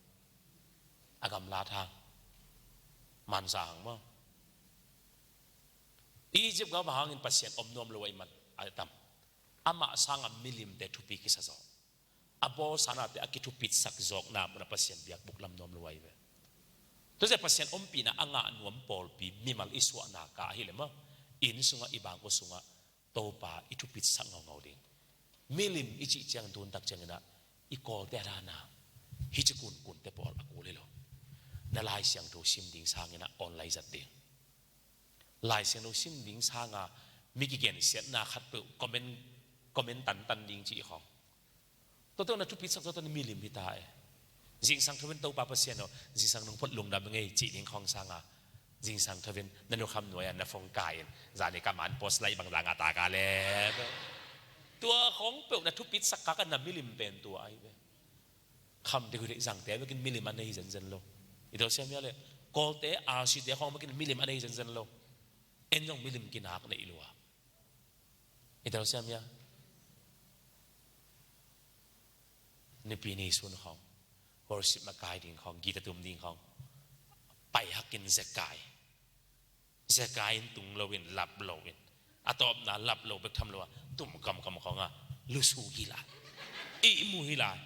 A gamla thang mansa hang maw. Egypt gam hangin Pasian om nuam lo a i man a tam. Amah sanga milimte thupi kisa zaw. A bawlsanate a kithupitsak zawkna mun a Pasian biakbuk lam nuam lo a i ve. Tua zia Pasian ompihna a ngah nuam pawlpi mimal i suahna ka ahi le maw, inn sungah, i bangkua sungah Topa i thupitsak ngaungau ding. Milim i cih ciang tun tak ciangin ah i kawlte a dana hi ci kunkunte pawl a kul hi lo. Na Lai Siangtho sim ding sangin ah online zat ding. Lai Siangtho sim ding sanga mi kigensiatna khat peuh comment, comment tantan ding cih khawng. Tua tawh na thupitsak tua tawh na milim hi ta e. Zingsang thovin Topa Pasian aw, zingsang nong phot lungdam ngei cih ding khawng sanga, zingsang thovin na nukham nuai-ah na phone kai in, zani ka man post lai bang dang a ta ka le. Tua khawng peuh na thupitsak kaka na milim pen tua ai ve. Khamte huih zangte a vekin milim a nei zenzen lo. I tel siam hia le, kawlte a site khawng vekin milim a nei zenzen lo. En zong milim kinak nei lua. I tel siam hia? Nipi ni sun khawng, worship makai ding khawng, gita tum ding khawng, pai hakin zekai. Zekai in tung loin, lap loin. A tawpna lap lo bek tham lo a, tum kamkam khawng a, lusu hi lai. Ihmu hi lai.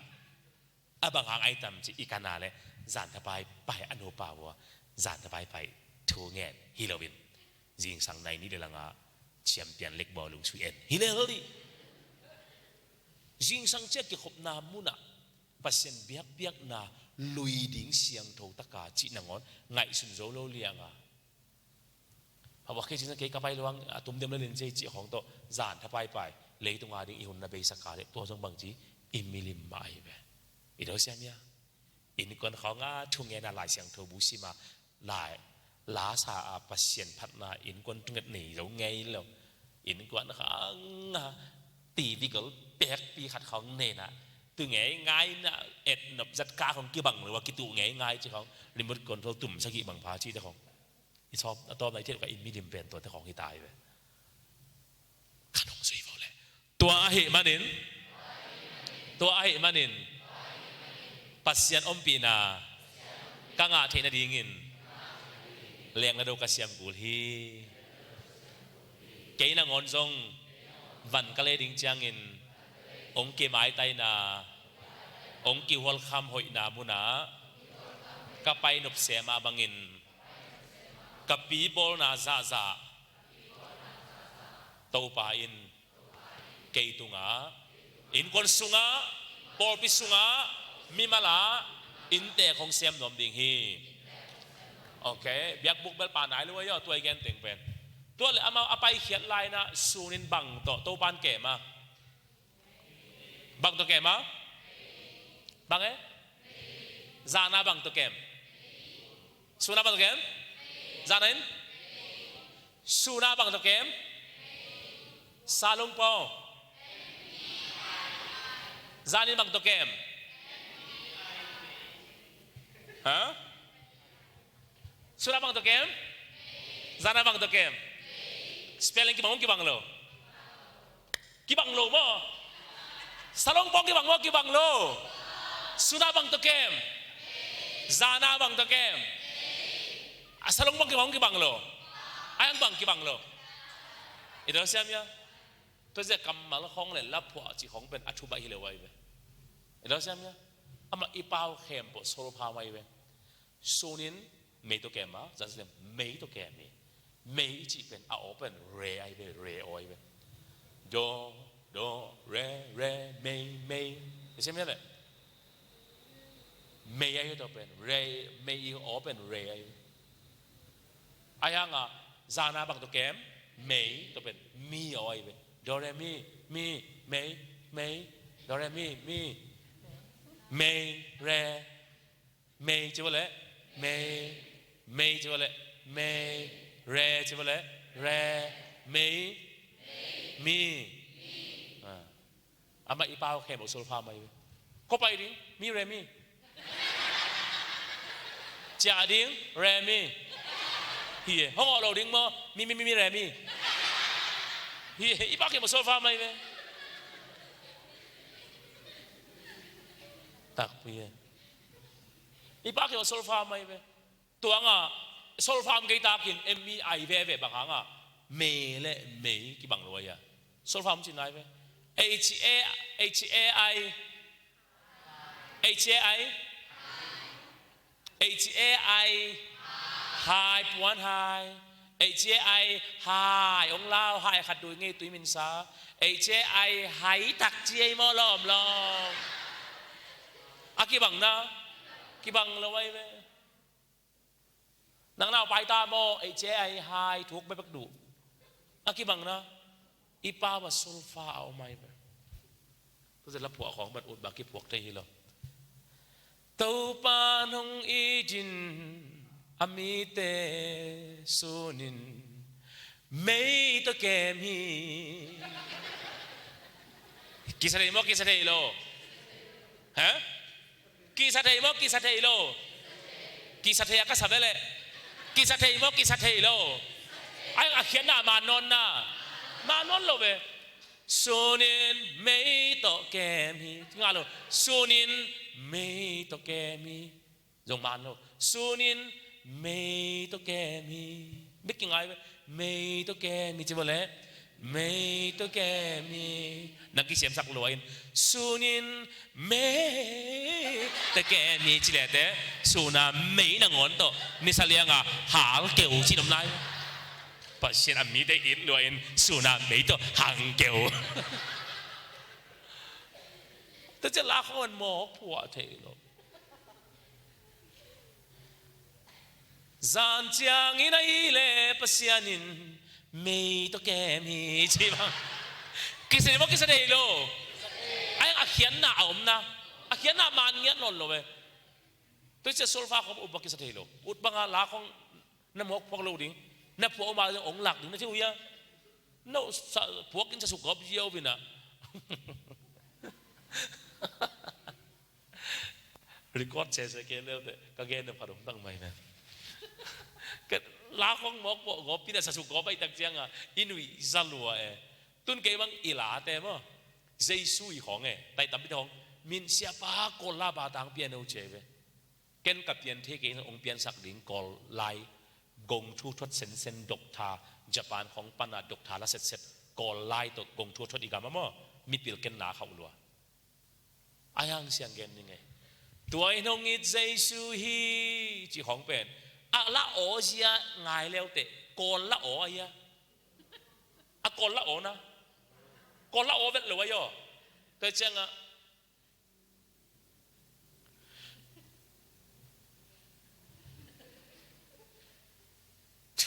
A bang hang ai tam ci i kana le, zan thapai pai a nupa vua, zan thapai pai thu ngen hi loin. Zingsang nai ni le langa, champion leg bawlung sui en hi le hol dih. Zingsang ciak kikhopna munah Pasian biakpiakna lui ding siangtho taka cih nangawn ngaihsun zo lo lianga. Hawak kei cin kei ka pai luang a tum dem le lin cei cih khawng tawh zan thapai pai leitunga ding i hun na beisak ka le tua zong bangci i milim mah ahi ve. I do siam ia. Innkuan khawng a thungen a Lai Siangtho bu sima lai lasa a Pasian phatna innkuan thunget nei zo ngei lo. Innkuan khawng a TV gal pekpi khat khawng nei na tu ngei ngai na et nop zat ka khawng kibang lo a kitu ngei ngai ci khawng remote control tum sagih bang pha ci te khawng. I sawm a tawm na i thiat ka i milim pen tuate khawng hi ta hi ve. Ka nung zui vo le. Tua ahih manin, tua ahih manin, Pasian ompihna ka ngah theih nadingin leng na do ka siam kul hi. Kei nangawn zong van ka le ding ciangin hong kimaitaina, hong kihualkham hoihna munah ka pai nop sema bangin ka pi bawlna zahzah Topa in kei tungah, innkuan sungah, pawlpi sungah, mimalah inntek hong sem nuam ding hi. Ok, biakbuk bel pa nai lo aw, tua i gen teng pen. Tua le amau a paikhiat laina sunin bang tawh Topan kem a? Bang tawh kem a? Bang e? Zana bang tawh kem? Suna bang tawh kem? Zana in? Suna bang tawh kem? Salung pong. Zanin bang tawh kem? Ha? Suna bang tawh kem? Zana bang tawh kem? Spelling kibang kibang lo. Kibang lo maw? Salung pong kibang maw, kibang lo? Suna bang tawh kem? Zana bang tawh kem? A salung pong kibang kibang lo. Ayang bang kibang lo. I do siam ia. Tua zia kammal khawng le laphuah ci khawng pen a thubaih hi lo ai ve. I do siam ia. Amah i pau khempawh solpha mai ve. Sunin mei tawh kem a, zan sim mei tawh kem hi. Mei i cih pen a aw pen re ahi ve, re aw ahi ve. Do, do, re, re, mei, mei. I sim mei le. Mei ahi ve tawh pen re, mei i aw pen re ahi ve. Ahi hanga zana bang tawh kem, mei tawh pen mi aw ahi ve. Do, re, mi, mi, mei, mei. Do, re, mi, mi, mei, re. Mei ci vale, mei. Mei ci vale, mei. Re ci vale, re. Mei, mi. Ah. Amah i pa khempeuh solfa mai ve. Kua pai ding, mi, re, mi. Ciah ding, re, mi. Hi e, hong awh lo ding maw, mi, mi, mi, mi, re, mi. Hi e, i pa khempeuh solfa mai ve. Takpi e. I pa khempeuh solfa mai ve. Tua nga solfa om kei takin em mi ai veve bang hanga mei le mei kibang lo ahi a. Solfa om cin ai ve. H A, H A I, H A I, H A I, hai, puan hai. H A I, hai, ong lau, hai khat dui ngei tui minsa. H A I, hai tak ci ei maw lawm lawm. A kibang na, kibang lo ai ve. Nang nau pai ta maw, H A I hai thuk bekbek duh. A kibang na, i pa va solfa a om ai ve. Tua zia la phuah khawng ban ut bang kiphuak thei hi lo. Topa nong it in a mite sunin mei tawh kem hi. Kisa thei maw, kisa thei lo? Ha? Kisa thei maw, kisa thei lo? Kisa thei a ka sa ve leh. Kisa thei maw, kisa thei lo? Ai, a khiatna man nawn na. Man nawn lo ve. Sunin mei tawh kem hi. Ngah lo. Sunin mei tawh kem hi. Zong man lo. Sunin mei tawh kem hi. Bek kingai ve. Mei tawh kem hi ci vale. Mei tawh kem hi. Nang kisiamsak lua in. Sunin mei tawh kem hi ci lete. Suna mei nangawn tawh nisa lianga hal keu ci nom lai. Pasian a mite it lua in suna mei tawh hang keu. Tua ciah la khawng an mawk phuah thei lo. Zan ciangin a i le Pasian in mei tawh kem hi ci bang. Kisa thei maw, kisa thei lo? Ai, a khiatna a om na. A khiatna man ngiat nawn lo ve. Tua ciah solfa khawng ut bang kisa thei lo. Ut banga la khawng na mawk phuak lo ding. Na phuak uma ding ong lak ding na ci uh hia. No, sa, phuak in sa suk gawp ziau vina. Record sese ke leute, ka gen na pha dong tang mai na. Ka la khawng mawk phuak gawp pina sa suk gawp ai tak cianga, i nuih za lua e. Tun kei bang i late maw. Jesu i khawng e, tai tampi te khawng. Min siapa Kawl la ba tang pian o ce ve. Ken ka pian thei kei, ong piansak ding Kawl lai. Gong thu thuat sensen doctor, Japan khawng pana doctor la setset. Kawl lai tawh gong thu thuat i gam a maw. Mipil ken na khauh lua. Ai hang siang gen ning e. Tua in hong it Jesu hi ci khawng pen. A la aw zia ngai leute. Kawl la aw a hia. A Kawl la aw na. Kawl la aw vet lo a yaw. Tua cianga.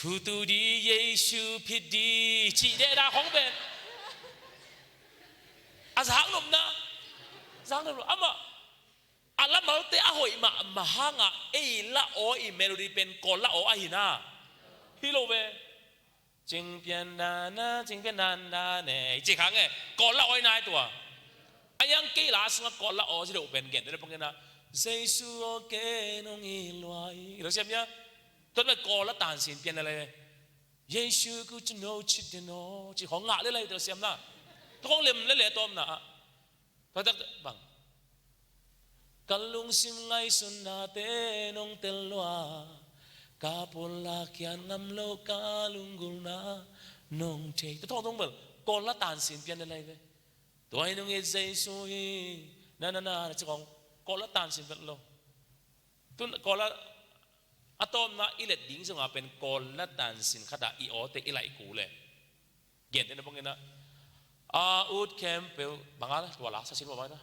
Thutu di Jesu phit di cih deh dah khawng pen. A zak nopna. Zak nopna. Amah. A la malte a hoih mahmah hangah ei la aw i melody pen Kawl la aw ahi na. Hi lo ve. Cing pian dan na, cing pian dan dan e. Cih khang e. Kawl la aw i nai tua. A yang kei la sungah Kawl la aw si deuh pen gen. Deuh pang gen na. Jesu aw ken hong i luai. Lo siam ia. Tuat mai Kawl la tansin pian le lai. Jesu ku cin no cit den aw. Cih khawng ngah le lai tua siam na. Tua khawng lem le le tawm na. Tua tak bang. Ka lungsim ngaihsutnate nong tel lua. Ka pulak khian ngam lo ka lunggulhna nong thei. Tua thawng thawng bel. Kawl la tansin pian le lai ve. Tua hi nong it Jesu hi. Na na na na ci khawng. Kawl la tansin vet lo. Tun Kawl la A tawpna i let ding zongah pen Kawl la tansin khatah i awte i laih kul e. Gentehna bangin ah, a ut khempeuh bang a la, tua la sa sin bang a la,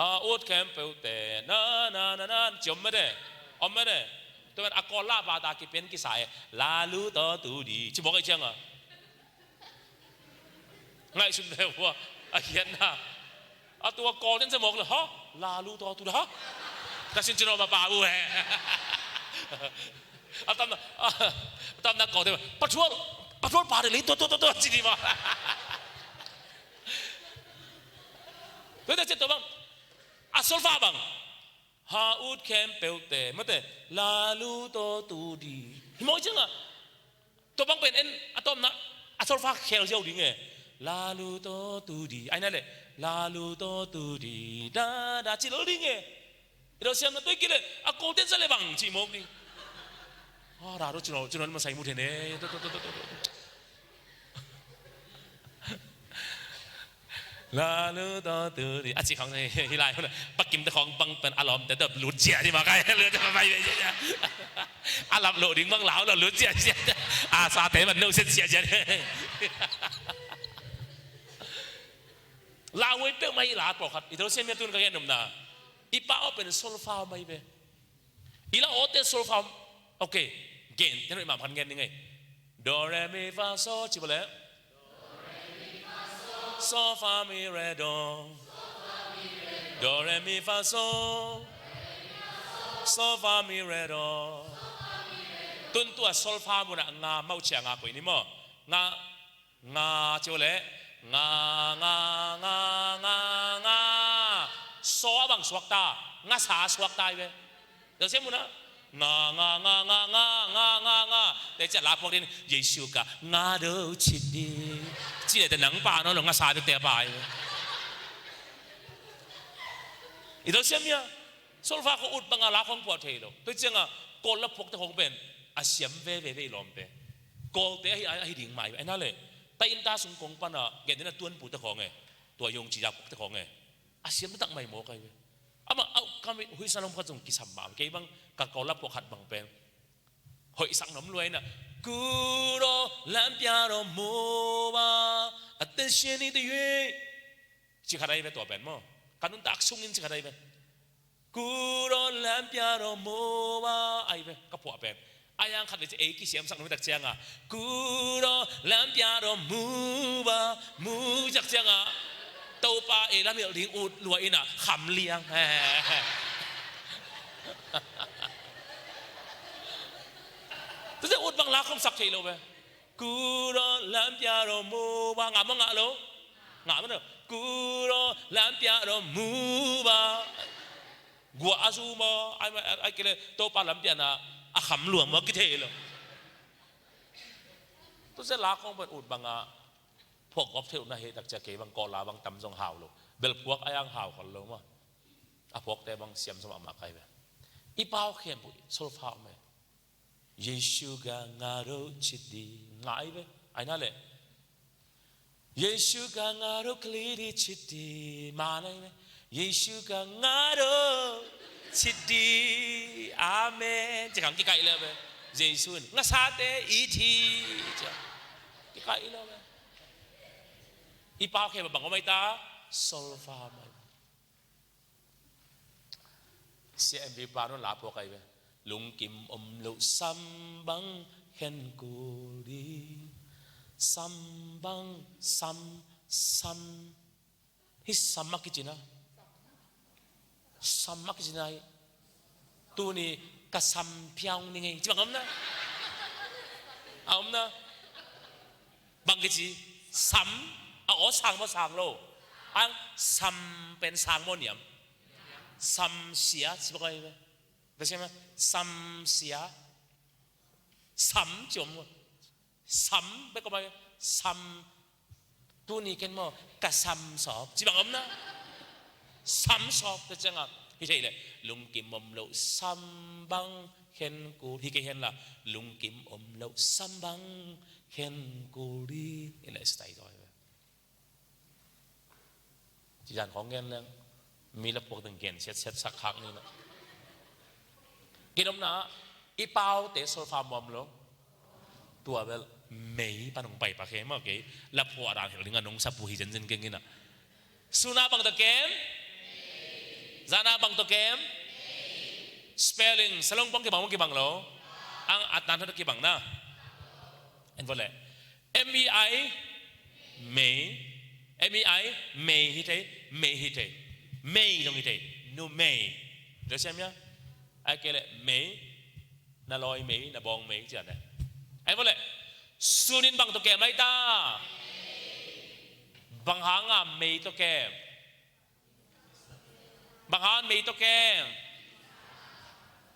a ut khempeuhte na na na na, ci om mete. Om mete. Tua pen a Kawl la bata kipen kisa e. Lalu to tudi, ci mawk a i cianga. Ngaihsun ve ua, a khiatna. A tua Kawl ten sa mawk le ha, lalu to tudi ha. Ka sin cino ma pa u he. A tamna, a tamna Kawl ten, patrual, patrual pa de li, tua tua tua tua, ci di ma. Tua tua ci tua bang. A solfa bang. Ha ut khempeuhte mate, lalu to tudi. Hi mawk i cianga. Tua bang pen en, a tawpna, a solfa khel ziau ding e. Lalu to tudi. Ai na le, lalu to tudi. Da da ci lol ding e. I do siam na tua i kile, a Kawl ten sa le bang ci mawk ding. A ra do cino, cino ma sai mu thene. To to to to to. Lalu to tudi. A ci khong hi lai hun. Pakim te khong bang pen a lawmte to lut zia di ma kai. Lut zia ma kai. A lap lo ding bang lau lo lut zia zia. A sate man no set zia zia. Lau wei peuh mai la pawlkhat. I do siam mia tun ka gen nomna. I pa aw pen solfa mai ve. I la awte solfa. Ok. Gen, ten i mam khan gen ni ngai. Do re mi fa so, ci bale. So fa mi re do. Do re mi fa so. So fa mi re do. Tun tua solfa muna nga mau cia nga koi ni maw. Nga, nga, ci bale. Nga, nga, nga, nga, nga. So a bang suakta. Nga sa suakta i ve. Tua sia muna. Nga, nga, nga, nga, nga, nga, nga, nga. Te cia la phuak din, Jesu ka nga do cit di. Ci le te nang pa no lo nga sa te pa. I tua sia mia. Solfa ko ut banga la khong phuak thei lo. Tua cianga Kawl la phuak te khong pen a siam veve ve i lawmte. Kawlte ahi, ahi ding mai. Ai na le. Ta inn ta sung kong pana gen dena tuanpu te khong e. Tua yong ci dak phuak te khong e. A siam tak mai mawk ai ve. Amah auh kamit huihsa lom khat zong kisam mah kei bang ka Kawl la phuak khat bang pen. Hoihsak nom luai na. Kudo lampiado muba. Attention ni te yue. Ci khat ai ve tua pen maw. Ka nuntak sungin ci khat ai ve. Kudo lampiado muba ai ve. Ka phuah pen. A yang khat le ci ei kisiamsak nuitak cianga. Kudo lampiado muba, mu ciak cianga. Topa ei lamhilh ding ut lua ina kham liang. Tua cia ut bang la khong sak thei lo ve. Kudo lampiado muba, ngah maw ngah lo? Ngah maw lo? Kudo lampiado muba. Guah a zu maw, ai, ai, ai kile, Topa lampiana a kham luang maw, kithei lo. Tua sia la khong pen ut banga phuak gop thei uh na hei tak cia kei bang Kawl la bang tam zong hau lo. Bel phuak a yang hau khol lo maw. A phuakte bang siam sa mahmah kai ve. I pau khempeuh solfa om e. Jesu ka nga do cit di ngai ve. Ai na le. Jesu ka nga do kli di cit di ma nai ve. Jesu ka nga do cit di. Amen. Ci khang kikaih le ve. Jesu in nga sate i thi. Ci kikaih le ve. I pau khe bang om ai ta. Solfa mai. Sia M V pa nun la phuak ai ve. Lungkim om lo sam bang khen kul di. Sam bang, sam, sam. Hi sam a kicina. Sam a kicina hi. Tuni ka sam piang ni ngei. Ci bang om na. A om na. Bang kici, sam, a aw sang maw sang lo. Ang sam pen sang maw niam. Sam sia, ci bang ai ve. Tua sia ma, sam sia. Sam ci om maw. Sam, bek om ai, sam. Tuni ken maw, ka sam sawp. Ci bang om na. Sam sawp, tua cianga. Hi thei le, lungkim om lo, sam bang khen kul. Hi kei hen la, lungkim om lo, sam bang khen kul di. Ina style ko ai ve. Ci zan khong ngen leng. Mi la phuak ding gen siatsiat sak khak ni na. Kin omna i paute solfa muam lo. Tua bel mei pan hong pai pak hi maw kei. La phuah dan hilh ding a nong sap uh hi zenzen keng ina. Suna bang tawh kem? Zana bang tawh kem? Spelling salong pong kibang, pong kibang lo. Ang a tan tawh kibang na. En vawleh. M E I, mei. M E I, mei hi thei, mei hi thei. Mei zong hi thei. Numei. Tua siam ia? Ai kei leh mei. Na lawi mei, na bawng mei ci a ne. Ai vawleh. Sunin bang tawh kem ai ta? Bang hanga mei tawh kem? Bang hanga mei tawh kem?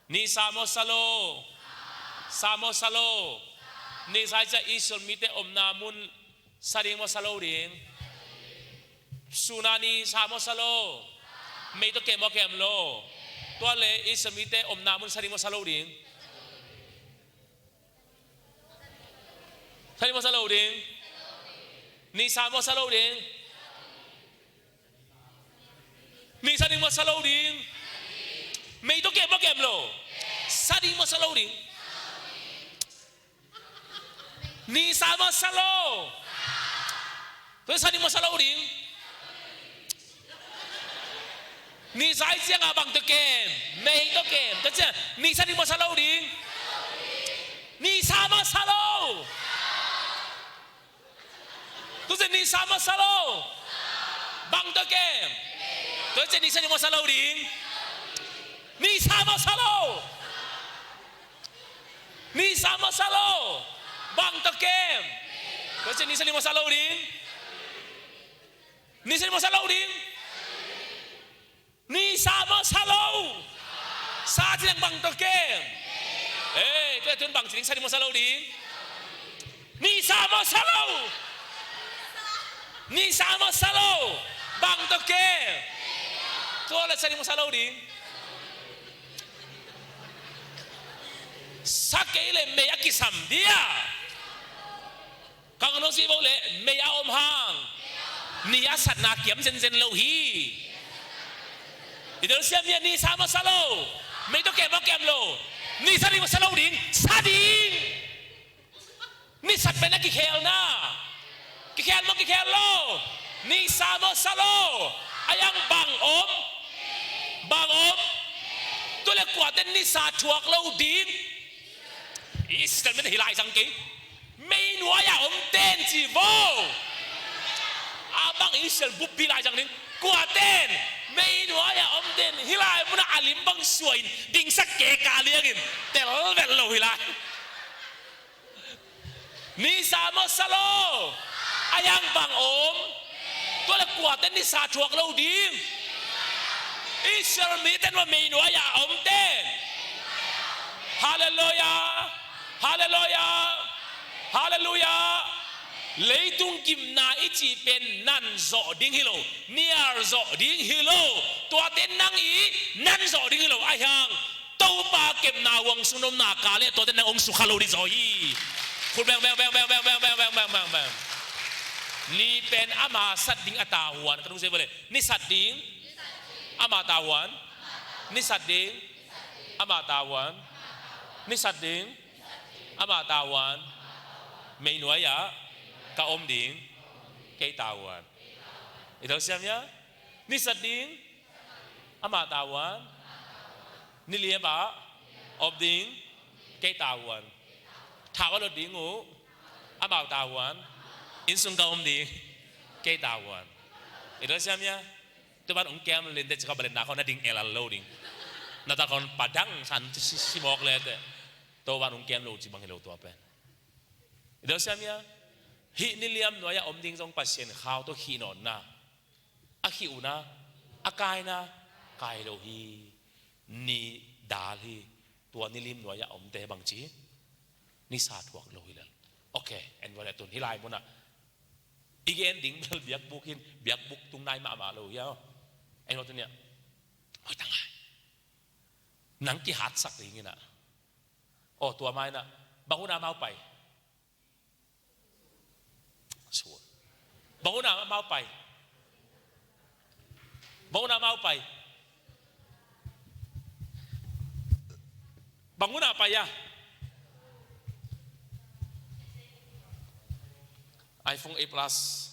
Ni sa maw sa lo? Sa maw sa lo? Ni sa i cia Israel mite omna mun sa ding maw sa lo ding? Suna ni sa maw sa lo? Mei tawh kem maw kem lo? Tua le Israel mite omna mun sa ding maw sa lo ding? Sa ding maw sa lo ding? Ni sa maw sa lo ding? Ni sa ding maw sa lo ding? Mei tawh kem maw kem lo? Sa ding maw sa lo ding? Ni sa maw sa lo? Tua sa ding maw sa lo ding? Ni sa i cianga bang tawh kem? Mei tawh kem. Tua ciang ni sa ding maw sa lo ding? Ni sa maw sa lo? Tua ciang ni sa maw sa lo? Bang tawh kem? Tua ciang ni sa ding maw sa lo ding? Ni sa maw sa lo? Ni sa maw sa lo? Bang tawh kem? Tua ciang ni sa ding maw sa lo ding? Ni sa ding maw sa lo ding? Ni sa maw sa lo? Sa ci ding bang tawh kem? Ei, tua tun bang ci ding sa ding maw sa lo ding? Ni sa maw sa lo? Ni sa maw sa lo? Bang tawh kem? Tua le sa ding maw sa lo ding? Sa kei le mei a kisam dia. Kang no si bo le mei a om hang. Ni a satna kiam zenzen lo hi. I del siam ia ni sa maw sa lo? Mei tawh kem maw kem lo? Ni sa ding maw sa lo ding? Sa ding. Ni sat pen a kikhelna. Kikhel maw kikhel lo? Ni sa maw sa lo? A iang bang om? Bang om? Tua le kuate ni sa thuak lo ding? Israel mite hi lai zang kei. Mei nuai a om ten ci vo. A bang Israel bup hi lai zang ding. Kuaten mei nuai a om ten hi lai muna a lim bang suain dingsak keka liangin tel vel lo hi lai. Ni sa maw sa lo? A iang bang om? Tua le kuate ni sa thuak lo ding? Israel mite nuai mei nuai a om ten. Halleluia. Halleluia. Halleluia. Leitung gimna i cih pen nan zawh ding hi lo, nial zawh ding hi lo. Tuate nang i nan zawh ding hi lo. A hiang Topa kepna huang sung nopna ka le tuate nang hong sukha lo ding zaw hi. Khut beng beng beng. Ni pen ama sat ding a tahuan ka tung se vale. Ni sat ding ama tahuan. Ni sat ding ama tahuan. Ni sat ding ama tahuan. Mei nuai ah ka om ding kei tahuan. I tau siam ia? Ni sat ding ama tahuan. Ni liam ah om ding kei tahuan. Thau a lot ding uh amau tahuan. Inn sung ka om ding kei tahuan. I tau siam ia? Topan hong kem lente cika balenna khon na ding elal lo ding. Na ta khon padang san si mawk lete. Topan hong kem lo ci bang hi lo tua pen. I tau siam ia? Hih ni liam nuai ah om ding zong Pasian khau tawh khih nawnna. A khih uhna a kaina kai lo hi. Ni dal hi. Tua ni lim nuai ah omte bang ci? Ni sa thuak lo hi lel. Ok, en vale tun hi lai munah i gen ding bel biakbuk hin, biakbuk tung nai mahmah lo hi a. En vale tun ia. Hoi tang ai. Nang kihatsak ding inah. Aw tua mai inah. Bang hun a mau pai? Bang hun a mau pai? Bang hun a amau pai? Bang hun a pai a? iPhone eight Plus.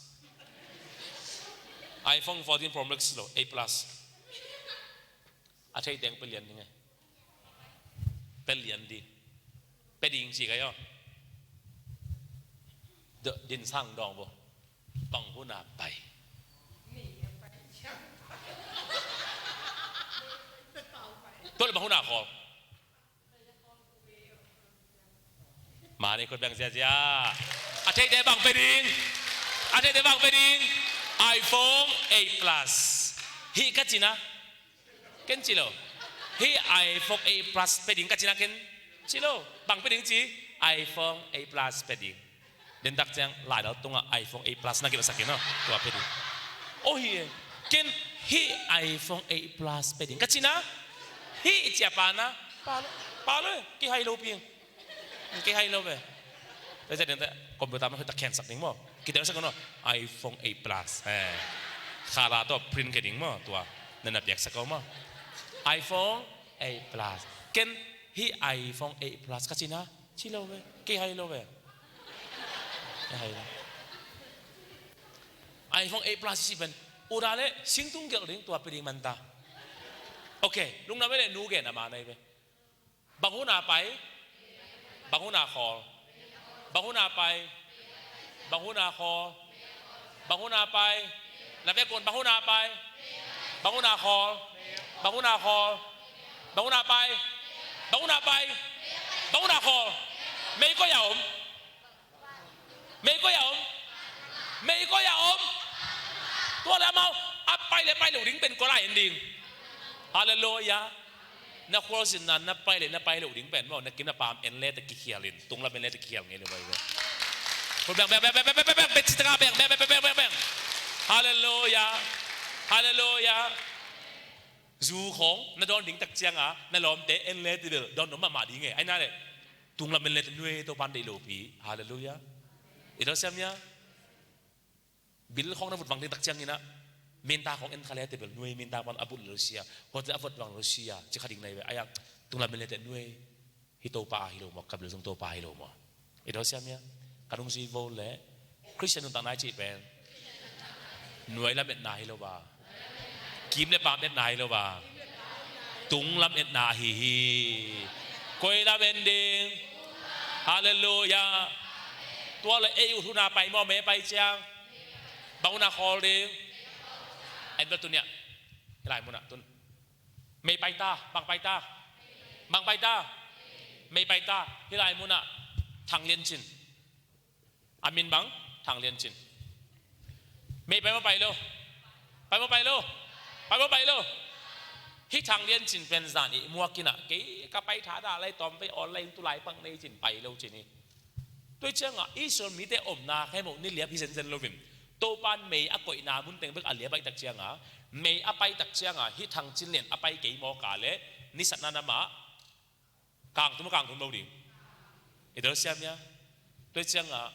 iPhone fourteen Pro Max lo, eight Plus. A theih teng pia lian ding e. Pia lian ding. Pia ding ci ka hi aw. Din sang dawng bo. Bang hun a pai? Tua leh bang hun a khawl? Mah ni khut beng ziazia. A theite bang pia ding? A theite bang pia ding? iPhone eight Plus. Hih ka cina. Ken ci lo. Hih iPhone eight Plus pia ding ka cina ken ci lo. Bang pia ding ci? iPhone eight Plus pia ding. Dentak ciang laidal tungah iPhone eight Plus na kilawhsak in aw. Tua pia ding. Oh hi e. Ken hih iPhone eight Plus pia ding ka cina. Hih cia pa na. Pa lo. Pa lo e. Kihai lo ping. Kihai lo ve. Tua ciang dente computer mah hoih tak khensak ding maw. Kitensak ko no. iPhone eight Plus. Eh. Khala tawh print khe ding maw tua. Nana piaksak ko maw. iPhone eight Plus. Ken hih iPhone eight Plus ka cina. Ci lo ve. Kihai lo ve. Kihai lo. iPhone eight Plus ci pen. Ura le singtung gelh ding tua pia ding manta. Ok. Lungna ve le nu gen a ma nai ve. Bang hun a pai? Bang hun a khawl? Bang hun a pai? Bang hun a khawl? Bang hun a pai? Na vekun bang hun a pai? Bang hun a khawl? Bang hun a khawl? Bang hun a pai? Bang hun a pai? Bang hun a khawl? Mei koi a om? Mei koi a om? Mei koi a om? Tua le amau a pai le pai lo ding pen kua lai en ding? Halleluiah. Na khualzinna na pai le na pai lo ding pen maw, na kim na pam en le te kikhial in, tunglam en le te kikhial ngei lo bai ve. Kul beng beng beng beng beng beng beng beng beng beng beng beng beng beng. Halleluiah. Halleluiah. Zu khong na dawn ding tak cianga na lawmte en le te bel dawn nop mahmah ding e. Aina le tunglam en le te nuai Topan deih lopi. Halleluiah. I dawn siam ia. Bil khawng na vut vang ding tak ciangin ah minta khawng en kha le te bel nuai minta pan a vut lo sia, hotel a vut vang lo sia, ci kha ding nai ve. Ai-a tunglam en le te nuai hi Topa a hi lo maw, ka bil zong Topa a hi lo maw. I dawn siam ia, ka nung zui vo le Christian nuntak nai cih pen nuai lam etna hi lo ba, kim le pam etna hi lo ba, tunglam etna ahi hi. Koi lam en ding? Halleluiah. Tua le ei ut hun a pai maw, mei pai ciang bang hun a khawl ding? En bel tuniah hih lai munah tun mei pai ta, bang pai ta? Bang pai ta? Mei pai ta. Hih lai munah Thang Lian Cin. A min bang? Thang Lian Cin. Mei pai maw pai lo? Pai maw pai lo? Pai maw pai lo? Hih Thang Lian Cin pen zan i muak in ah kei ka pai tha dah lai, tawm vei online tu lai pang nei cin pai lo cin hi. Tua ciangah Israel mite omna khe mo ni liap hi zenzen lo vin. Topan mei a koihna mun teng bek a liap a i tak ciangah mei a pai tak ciangah hih Thang Cin Lian a pai kei mawk a le ni satna namah kang tum a kang tum lo ding. I dawn siam ia. Tua ciangah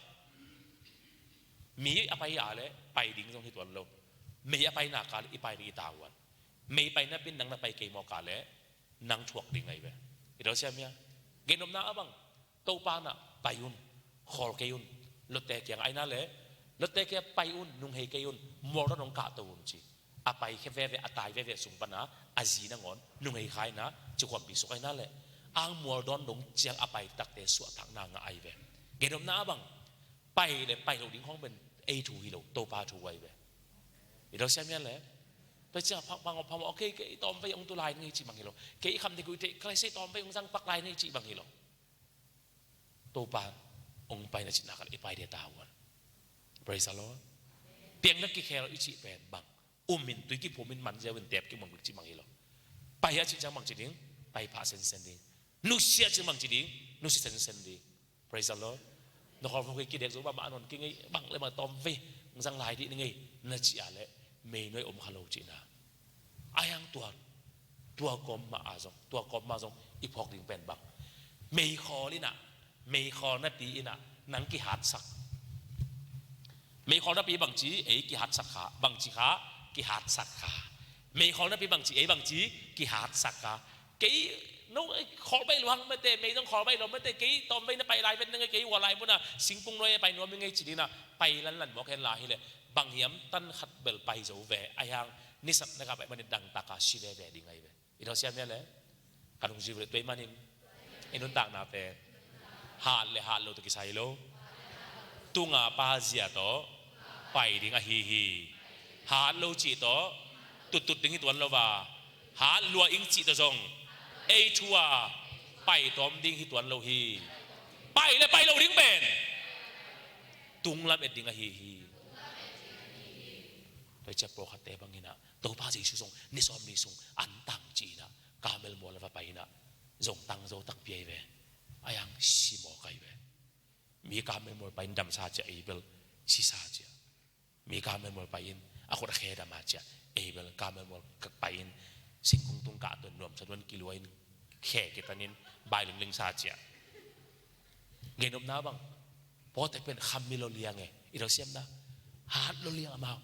mi a pai a le pai ding zong hi tuan lo. Mei a pai nak a le i pai ding i tavuan. Mei pai na pin nang na pai kei mawk a le nang thuak ding ngai ve. I dawn siam ia. Gennopna a bang Topa na pai un, khawl kei un, Lotte kiang aina le Lotte kia pai un, nunghei kei un, mualdawn hong kahto un ci. A pai khe veve, a tai veve sung pana a zi nangawn nunghei khaina ci khuampi suk aina le ang mualdawn dong ciang a pai takte suahtakna ngah ai ve. Gennopna a bang pai le pai lo ding khawng pen ei thu hi lo, Topa thu ai ve. I dawn siam ia le tua ciang phak bang phak mawh kei kei tawm vei hong tu lai ngei ci bang hi lo. Kei i kham dek uh i teh kalaisei tawm vei hong zang pak lai ngei ci bang hi lo. Topa hong pai na cihna kal i pai dia tavuan. Praise the Lord. Piang na kikhel i cih pen bang um in tui kiphum in man ziau in tep kimun bik ci bang hi lo. Pai a cih ciang bang ci ding? Pai phah sensen ding. Nusia cih bang ci ding? Nusia sensen ding. Praise the Lord. Na khawlfo kei kidek zo bang mah a non kei ngei bang le bang tawm vei hong zang lai dih ni ngei na cih a le mei nuai om kha lo cihna. A hiang tua tua kawm mah a zong, tua kawm mah zong i phawk ding pen bang? Meikhawl in ah, meikhawl napi in ah nang kihatsak. Meikhawl napi bangci ei kihatsak kha, bangci kha kihatsak kha. Meikhawl napi bangci, ei bangci kihatsak a, kei no khawl baih luang mate, mei zong khawl baih luang mate, kei tawmvei na pai lai vet na ngei, kei hua lai muna singkung nuai pai nuam i ngei ci dina, pai lanlan mawk hen la hileh bang hiam tan khat bel pai zo ve, a hiang nisapna ka pai manin dangtaka si veve ding ahi ve. I tawh siam hia le? Ka lungzui vele tuai manin i nuntakna pen hat le hat lo tawh kisai lo. Tunga pa zia tawh pai ding ahi hi. Hat lo cih tawh tuttut ding hi tuan lo va, hat lua ing cih tawh zong ei thu a pai tawm ding hi tuan lo hi. Pai le pai lo ding pen tunglam et ding ahi hi. Tua i ciah pawlkhatte bang inah Topa Jesu zong ni sawm ni sung an tang ci inah Kamel mual a va pai inah zong tang zo takpi ahi ve. A hiang si mawk ahi ve. Mi Kamel mual pai in damsa ciah ei bel sisa ciah. Mi Kamel mual pai in a khut a khe dama ciah ei bel Kamel mual pai in singkung tung kah tuan nuamsa tuan kilua in khe kitanin bai linglingsa ciah. Ngeinopna bang pawte pen kham mi lo liang e. I lo siamna hat lo liang amau.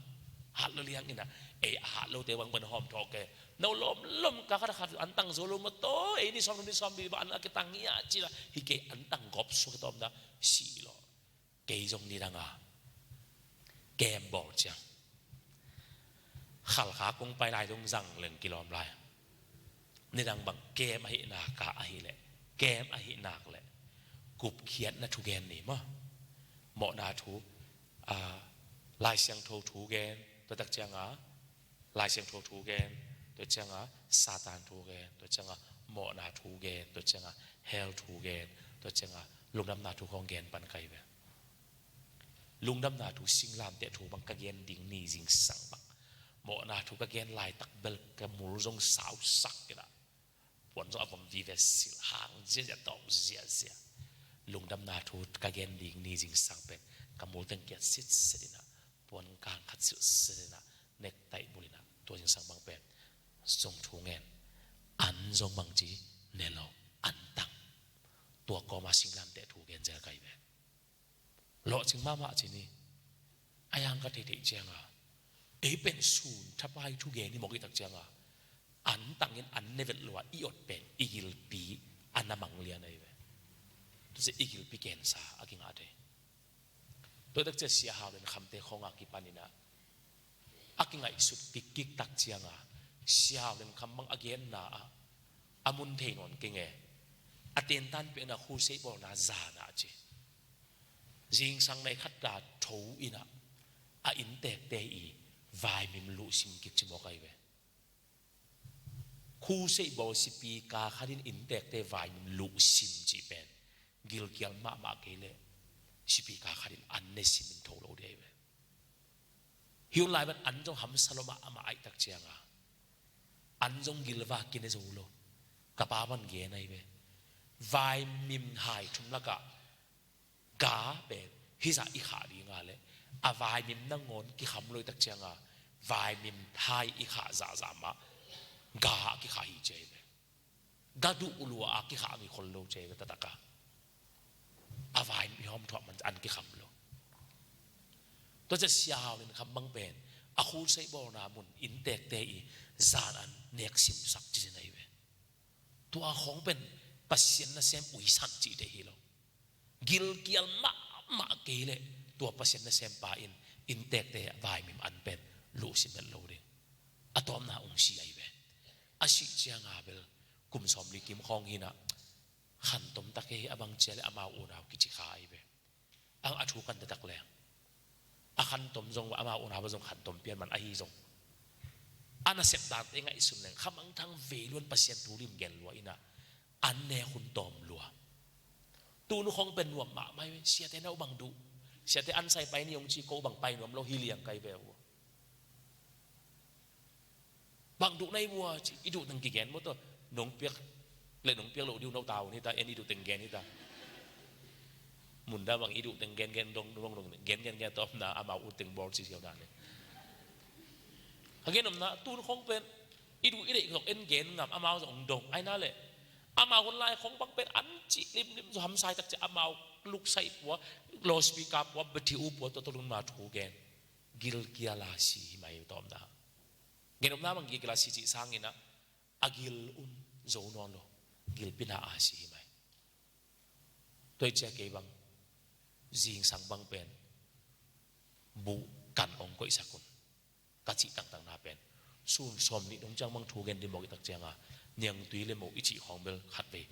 Hat lo liang inah ei a hat lote bang pen hawm thawh ke. No lawm lawm ka khat a khat an tang zo lo maw taw, ei ni sawm ni sawm bi ba an a kitang hi a cila hi kei an tang gawp suak tawmna si lo. Kei zong nidanga kem bawl ciang Khalkha kong pai lai zong zang leng kilawm lai. Nidang bang kem ahih nak a ahih leh kem ahih nak leh kupkhiatna thugen ni maw? Mawhna thu, a, Lai Siangtho thugen, tua tak cianga Lai Siangtho thugen, tua cianga Satan thugen, tua cianga mawhna thugen, tua cianga hell thugen, tua cianga lungdamna thu khawng gen pan kai ve. Lungdamna thu singlamteh thu bang ka gen ding ni zingsang bang mawhna thu ka gen laitak bel ka mul zong sausak kila. Puan zong a vom vive silh hang ziazia tawm ziazia. Lungdamna thu ka gen ding ni zingsang pen ka mul teng kiat sitset inah puan kang khat silhset inah nektaih bul inah tua zingsang bang pen zong thu ngen an zong bangci ne lo an tang. Tua kawma singlamteh thu gen zel kai ve. Lawhcing mahmah ci ni. A hiang ka theihtheih cianga ei pen sun thapai thugen hi mawk i tak cianga an tangin an ne vet lua i ot pen i gilpi a na mang lian ahi ve. Tusia i gilpi kensa a kingah thei. Tua tak cia Sia Hau Len Khamte khawnga kipaninah a kingaihsut kikkik tak cianga Sia Hau Len Kham bang a genna ah a mun thei nawn keng e. A tentan piakna khusei bawlna zana a ci. Zingsang nai khat ta tho inah a inntekte i vaimim luhsim kik ci mawk ahi ve. Khusei bawl sipika khatin inntekte vaimim luhsim cih pen gilkial mahmah kei leh sipika khatin an ne simin tho lo dih ahi ve. Hi un lai ban an zong hamsa lo mahmah aih tak cianga an zong gilva kine zo lo. Ka pa ban gen ahi ve. Vaimim hai thum lakah ga pen hizah i khah dinga le a vaimim nangawn kikham lo i tak cianga vaimim hai i khah zahzah mah ga a kikhah hi ci ahi ve. Ga duh lua a kikhah mi khol lo ci ahi ve tataka. A vaimim i hawm thuah man an kikham lo. Tua cia Sia Hau Len Kham bang pen a khusei bawlna mun inntekte i zan an nek simsak ci zin ahi ve. Tua khawng pen Pasian nasem uisan cih te hi lo. Gilkial mahmah kei leh tua Pasian nasempa in inntekte vaimim an pen luhsim het lo ding. A tawpna ung si ahi ve. A sih cianga bel kum sawmli kim khawng hinah khantom tak hi a bang cia le amau unau kici kha ahi ve. A, a thu kan taktak leng a khantom zong amau unau zong khantom pian man ahi zong a nasep dante ngaihsun leng khamangthang vei luan Pasian thu lim gen lua inah an nek hun tawm lua. Tunu khawng pen nuam mahmah hi ve. Siate na uh bang duh? Siate an sai pai ni hong ci ko uh bang pai nuam lo hi liang kai ve uh. Bang duh na hi vua ci i duh teng kigen maw tawh. Nong piak le nong piak loh diu no taun hita en i duh teng gen hita. Munda bang i duh teng gen gen dong dong dong gen gen gen tawpna amau ut teng bawl ci siau dan le. Ka gen omna tun khong pen i duh i deih khong en gen ngam amau zong dong aina le. Amau hun lai khong bang pen an cih limlim zo hamsai tak ci amau luksai pua, loudspeaker pua, bethi u pua, tawh tawh lungma thu gen. Gilkial a si hi mai tawmna. Genopna bang gilgil a si cih sangin ah a gil un zo nawn lo. Gilpi na a si hi mai. Tua hi ciang kei bang zingsang bang pen buh kan ong koihsak un ka cih tangtang na pen sun sawm nih dong ciang bang thu gen ding mawk i tak cianga niangtui le moh i cih khawng bel khatvei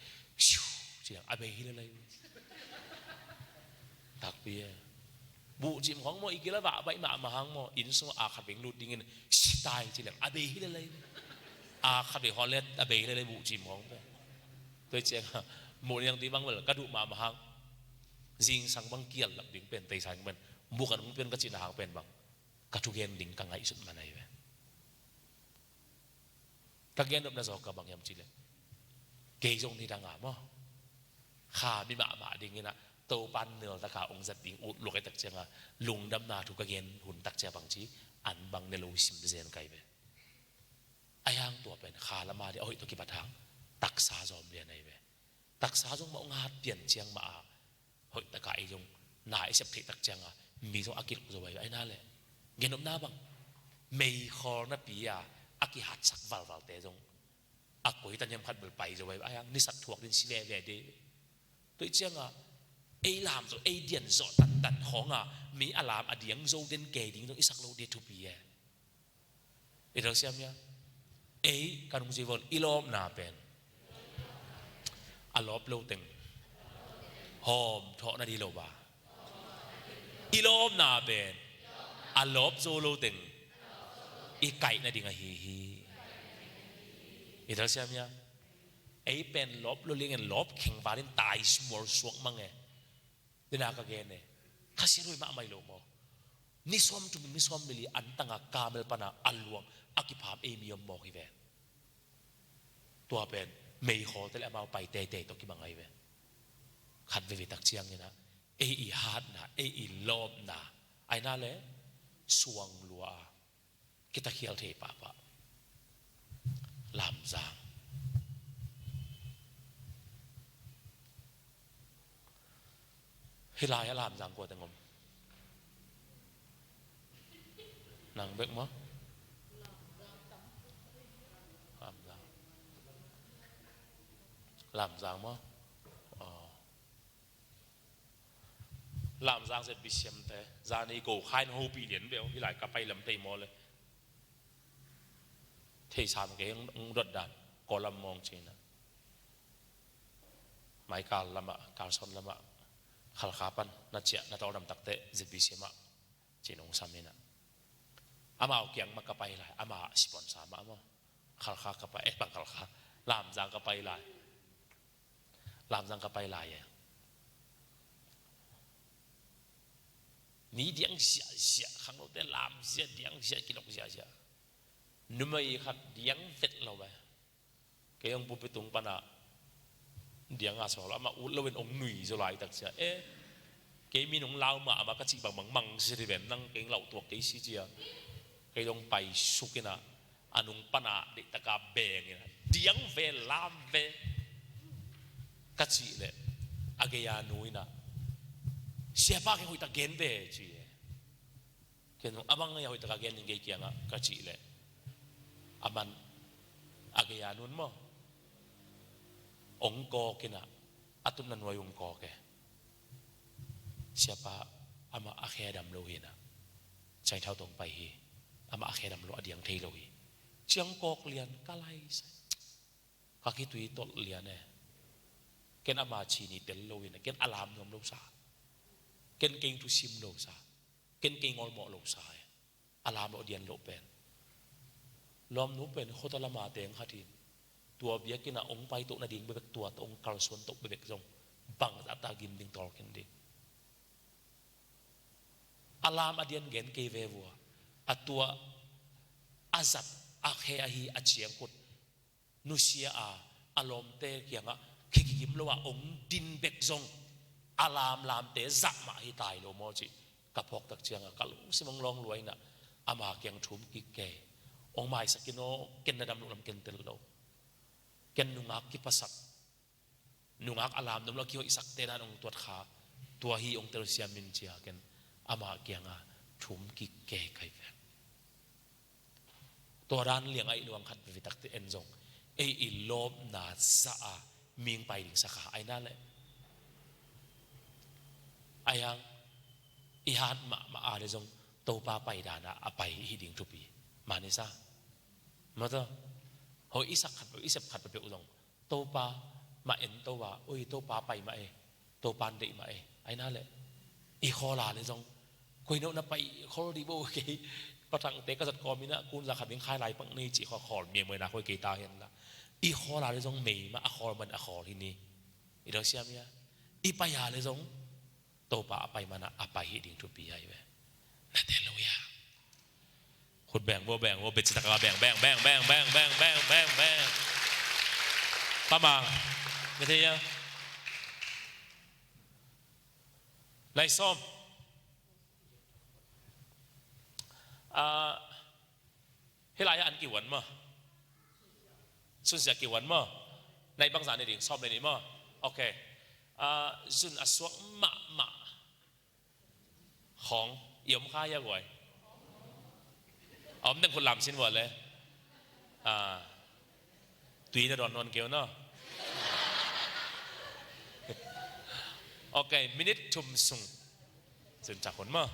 siu ci leng a bei hi lelei. Takpi e. Buh cim khawng maw i gil a vah baih mahmah hang maw inn sungah a khatvei lut dingin sitai ci leng a bei hi lelei. A khatvei hawl le a bei hi lelei buh cim khawng pen. Tua hi cianga moh niangtui bang bel ka duh mahmah hang zingsang bang kial lap ding pen teisang pen buh kan ung pen ka cihna hang pen bang ka thugen ding ka ngaihsut man ahi ve. Ka gen nopna zaw ka bang hiam cih leh kei zong nidanga maw kha mi mahmah dingin ah Topan niltaka ong zat ding ut lua ka hi tak cianga lungdamna thu ka gen hun tak ciang bang ci an bang ne lo sim zen ka hi ve. A hiang tua pen kha lama ding a hoih tawh kibat hang taksa zawm lian ahi ve. Taksa zong mah ong hat pian ciang mah a hoih taka ei zong na i sep theih tak cianga mi zong a kiluk zo ahi ve. Aina le genopna bang meikhawl napi a a kihatsak valvalte zong a koi taniam khat bel pai zo ahi ve. A hiang nisak thuak din si veve de. Tua hi cianga ei lam zo ei dian zo tantan khawnga mi a lam a diang zo den kei ding zong i sak lo de thupi e. I telsiam hia? Ei kan hong zivon i lawpna pen a lawp lo teng hawm thawh na di lo ba? I lawpna pen a lawp zo lo teng i kaih na ding ahi hi. I telsiam hia? Ei pen lawp lo lingin lawp khengvalin tai smual suak mang e. Dena ka gen e. Khasiat huai mahmah i lo maw? Ni sawm thum ni sawm nili antanga kamel pana a luang a kipham ei mi om mawk hi ve. Tua pen meikhawl te le amau pai teitei tawh kibang ahi ve. Khat veve tak ciangin ah ei i hatna ei i lawpna aina le suang lua a kitakhial thei pahpah. Lamzang. Hih lai-ah Lamzang kua teng om? Nang bek maw? Lamzang. Lamzang maw? Aw. Lamzang ZBCM te zani go khain hopih lian beuh hih lai ka pai lam thei maw le. Thei sam kei hong dot dan Kawlam mawng cina. Maikal lamah Kalson lamah Khalkha pan na ciah na tawldam takte ZBCM ah cin hong sam ina. Amau kiang mah ka pai lai amah sponsor mah maw. Khalkha ka pai eh bang Khalkha Lamzang ka pai lai. Lamzang ka pai lai e. Mi diang ziahziah khanglote lam ziah diang ziah kilok ziahziah. Numei khat diang vet lo e. Kei hong pupi tung pana diang a sawl amah ut loin hong nui zaw lai tak cia e. Kei min hong lau mah amah ka cih bangbang mang si ri ven nang kei hong lauh tuak kei si cia. Kei hong pai suk ina a nung pana deihtaka beng ina diang ve lam ve ka cih leh a gei a nu ina siapa kei hoihtak gen ve ci e. Ken zong a bang a hoihtaka gen ning kei kiangah ka cih leh a man a gei a nun maw? Ong kawk inah a tupna nuai ong kawk e. Siapa amah a khe a dam lo hi inah Chinatown tawh ong pai hi. Amah a khe a dam lo a diang thei lo hi. Ciang kawk lian ka lai sai. Ka khitui tolh lian e. Ken ama cini tel lo inah ken a lam nuam lo sa. Ken keng thusim lo sa. Ken kei ngolmawh lo sa e. A lam lo a dian lo pen lawmnu pen khota lama teng khat hin tua biakinn ah ong paitoh nading bebek tua tawh ong kalsuan toh bebek zong bangzah ta gim ding tawlkhin ding. A lam a dian gen kei ve vua a tua a zat a khe ahi a ciangkhut nusia a a lawmte kiangah khikigim lo ah ong din bek zong a lamlamte zah mah hi tai lo maw cih ka phawktak ciangah ka lungsim ong lawng luai inah ama kiang thum kik kei ong maisak in aw ken na dam loh lam ken tel lo. Ken nungak kipasak nungak a lam dam lo a kihoihsakte dan ong tuat kha tua hi ong telsiam in cia ken ama kiangah thum kik kei kai ve. Tua dan liang a i nuang khat vivitakte en zong ei i lawpna zah a ming pai ding sa kha, ai na leh. Ai hang i hat mahmah a le zong Topa pai dan a a pai hi ding thupi. Mani sa. Mata. Hoi i sak khat, i sep khat peuh zong Topa mah en to a, oi Topa pai mah e, Topa deih mah e, ai na leh. I khawl a le zong koi no na pai khawl dih bo kei. Pathangte ka zat kawm in a kun za khat ding khai lai pak nei cih khawl khawl miamoi na koi kei ta hen la. I khawl a le zong mei mah a khawl man a khawl hi ni. I dong siam ia. I pai a le zong Topa a pai man a a pai hi ding thupi ai ve. Na te lo ia. Khut beng bo, beng bo, bet citak a beng, beng, beng. Pamang. Mete ia. Lai sawm. Ah, hih lai an kiwan maw? Sunsia kiwan maw? Nai bangza ni ding, sawm le ni maw? Okay. Ah, zun a suak mahmah. Khawng i om kha ia guai. A om deng khut lam sin vua le. Ah, tui na dawn nawn keu no. Okay, minute thum sung. Zun cak hun maw?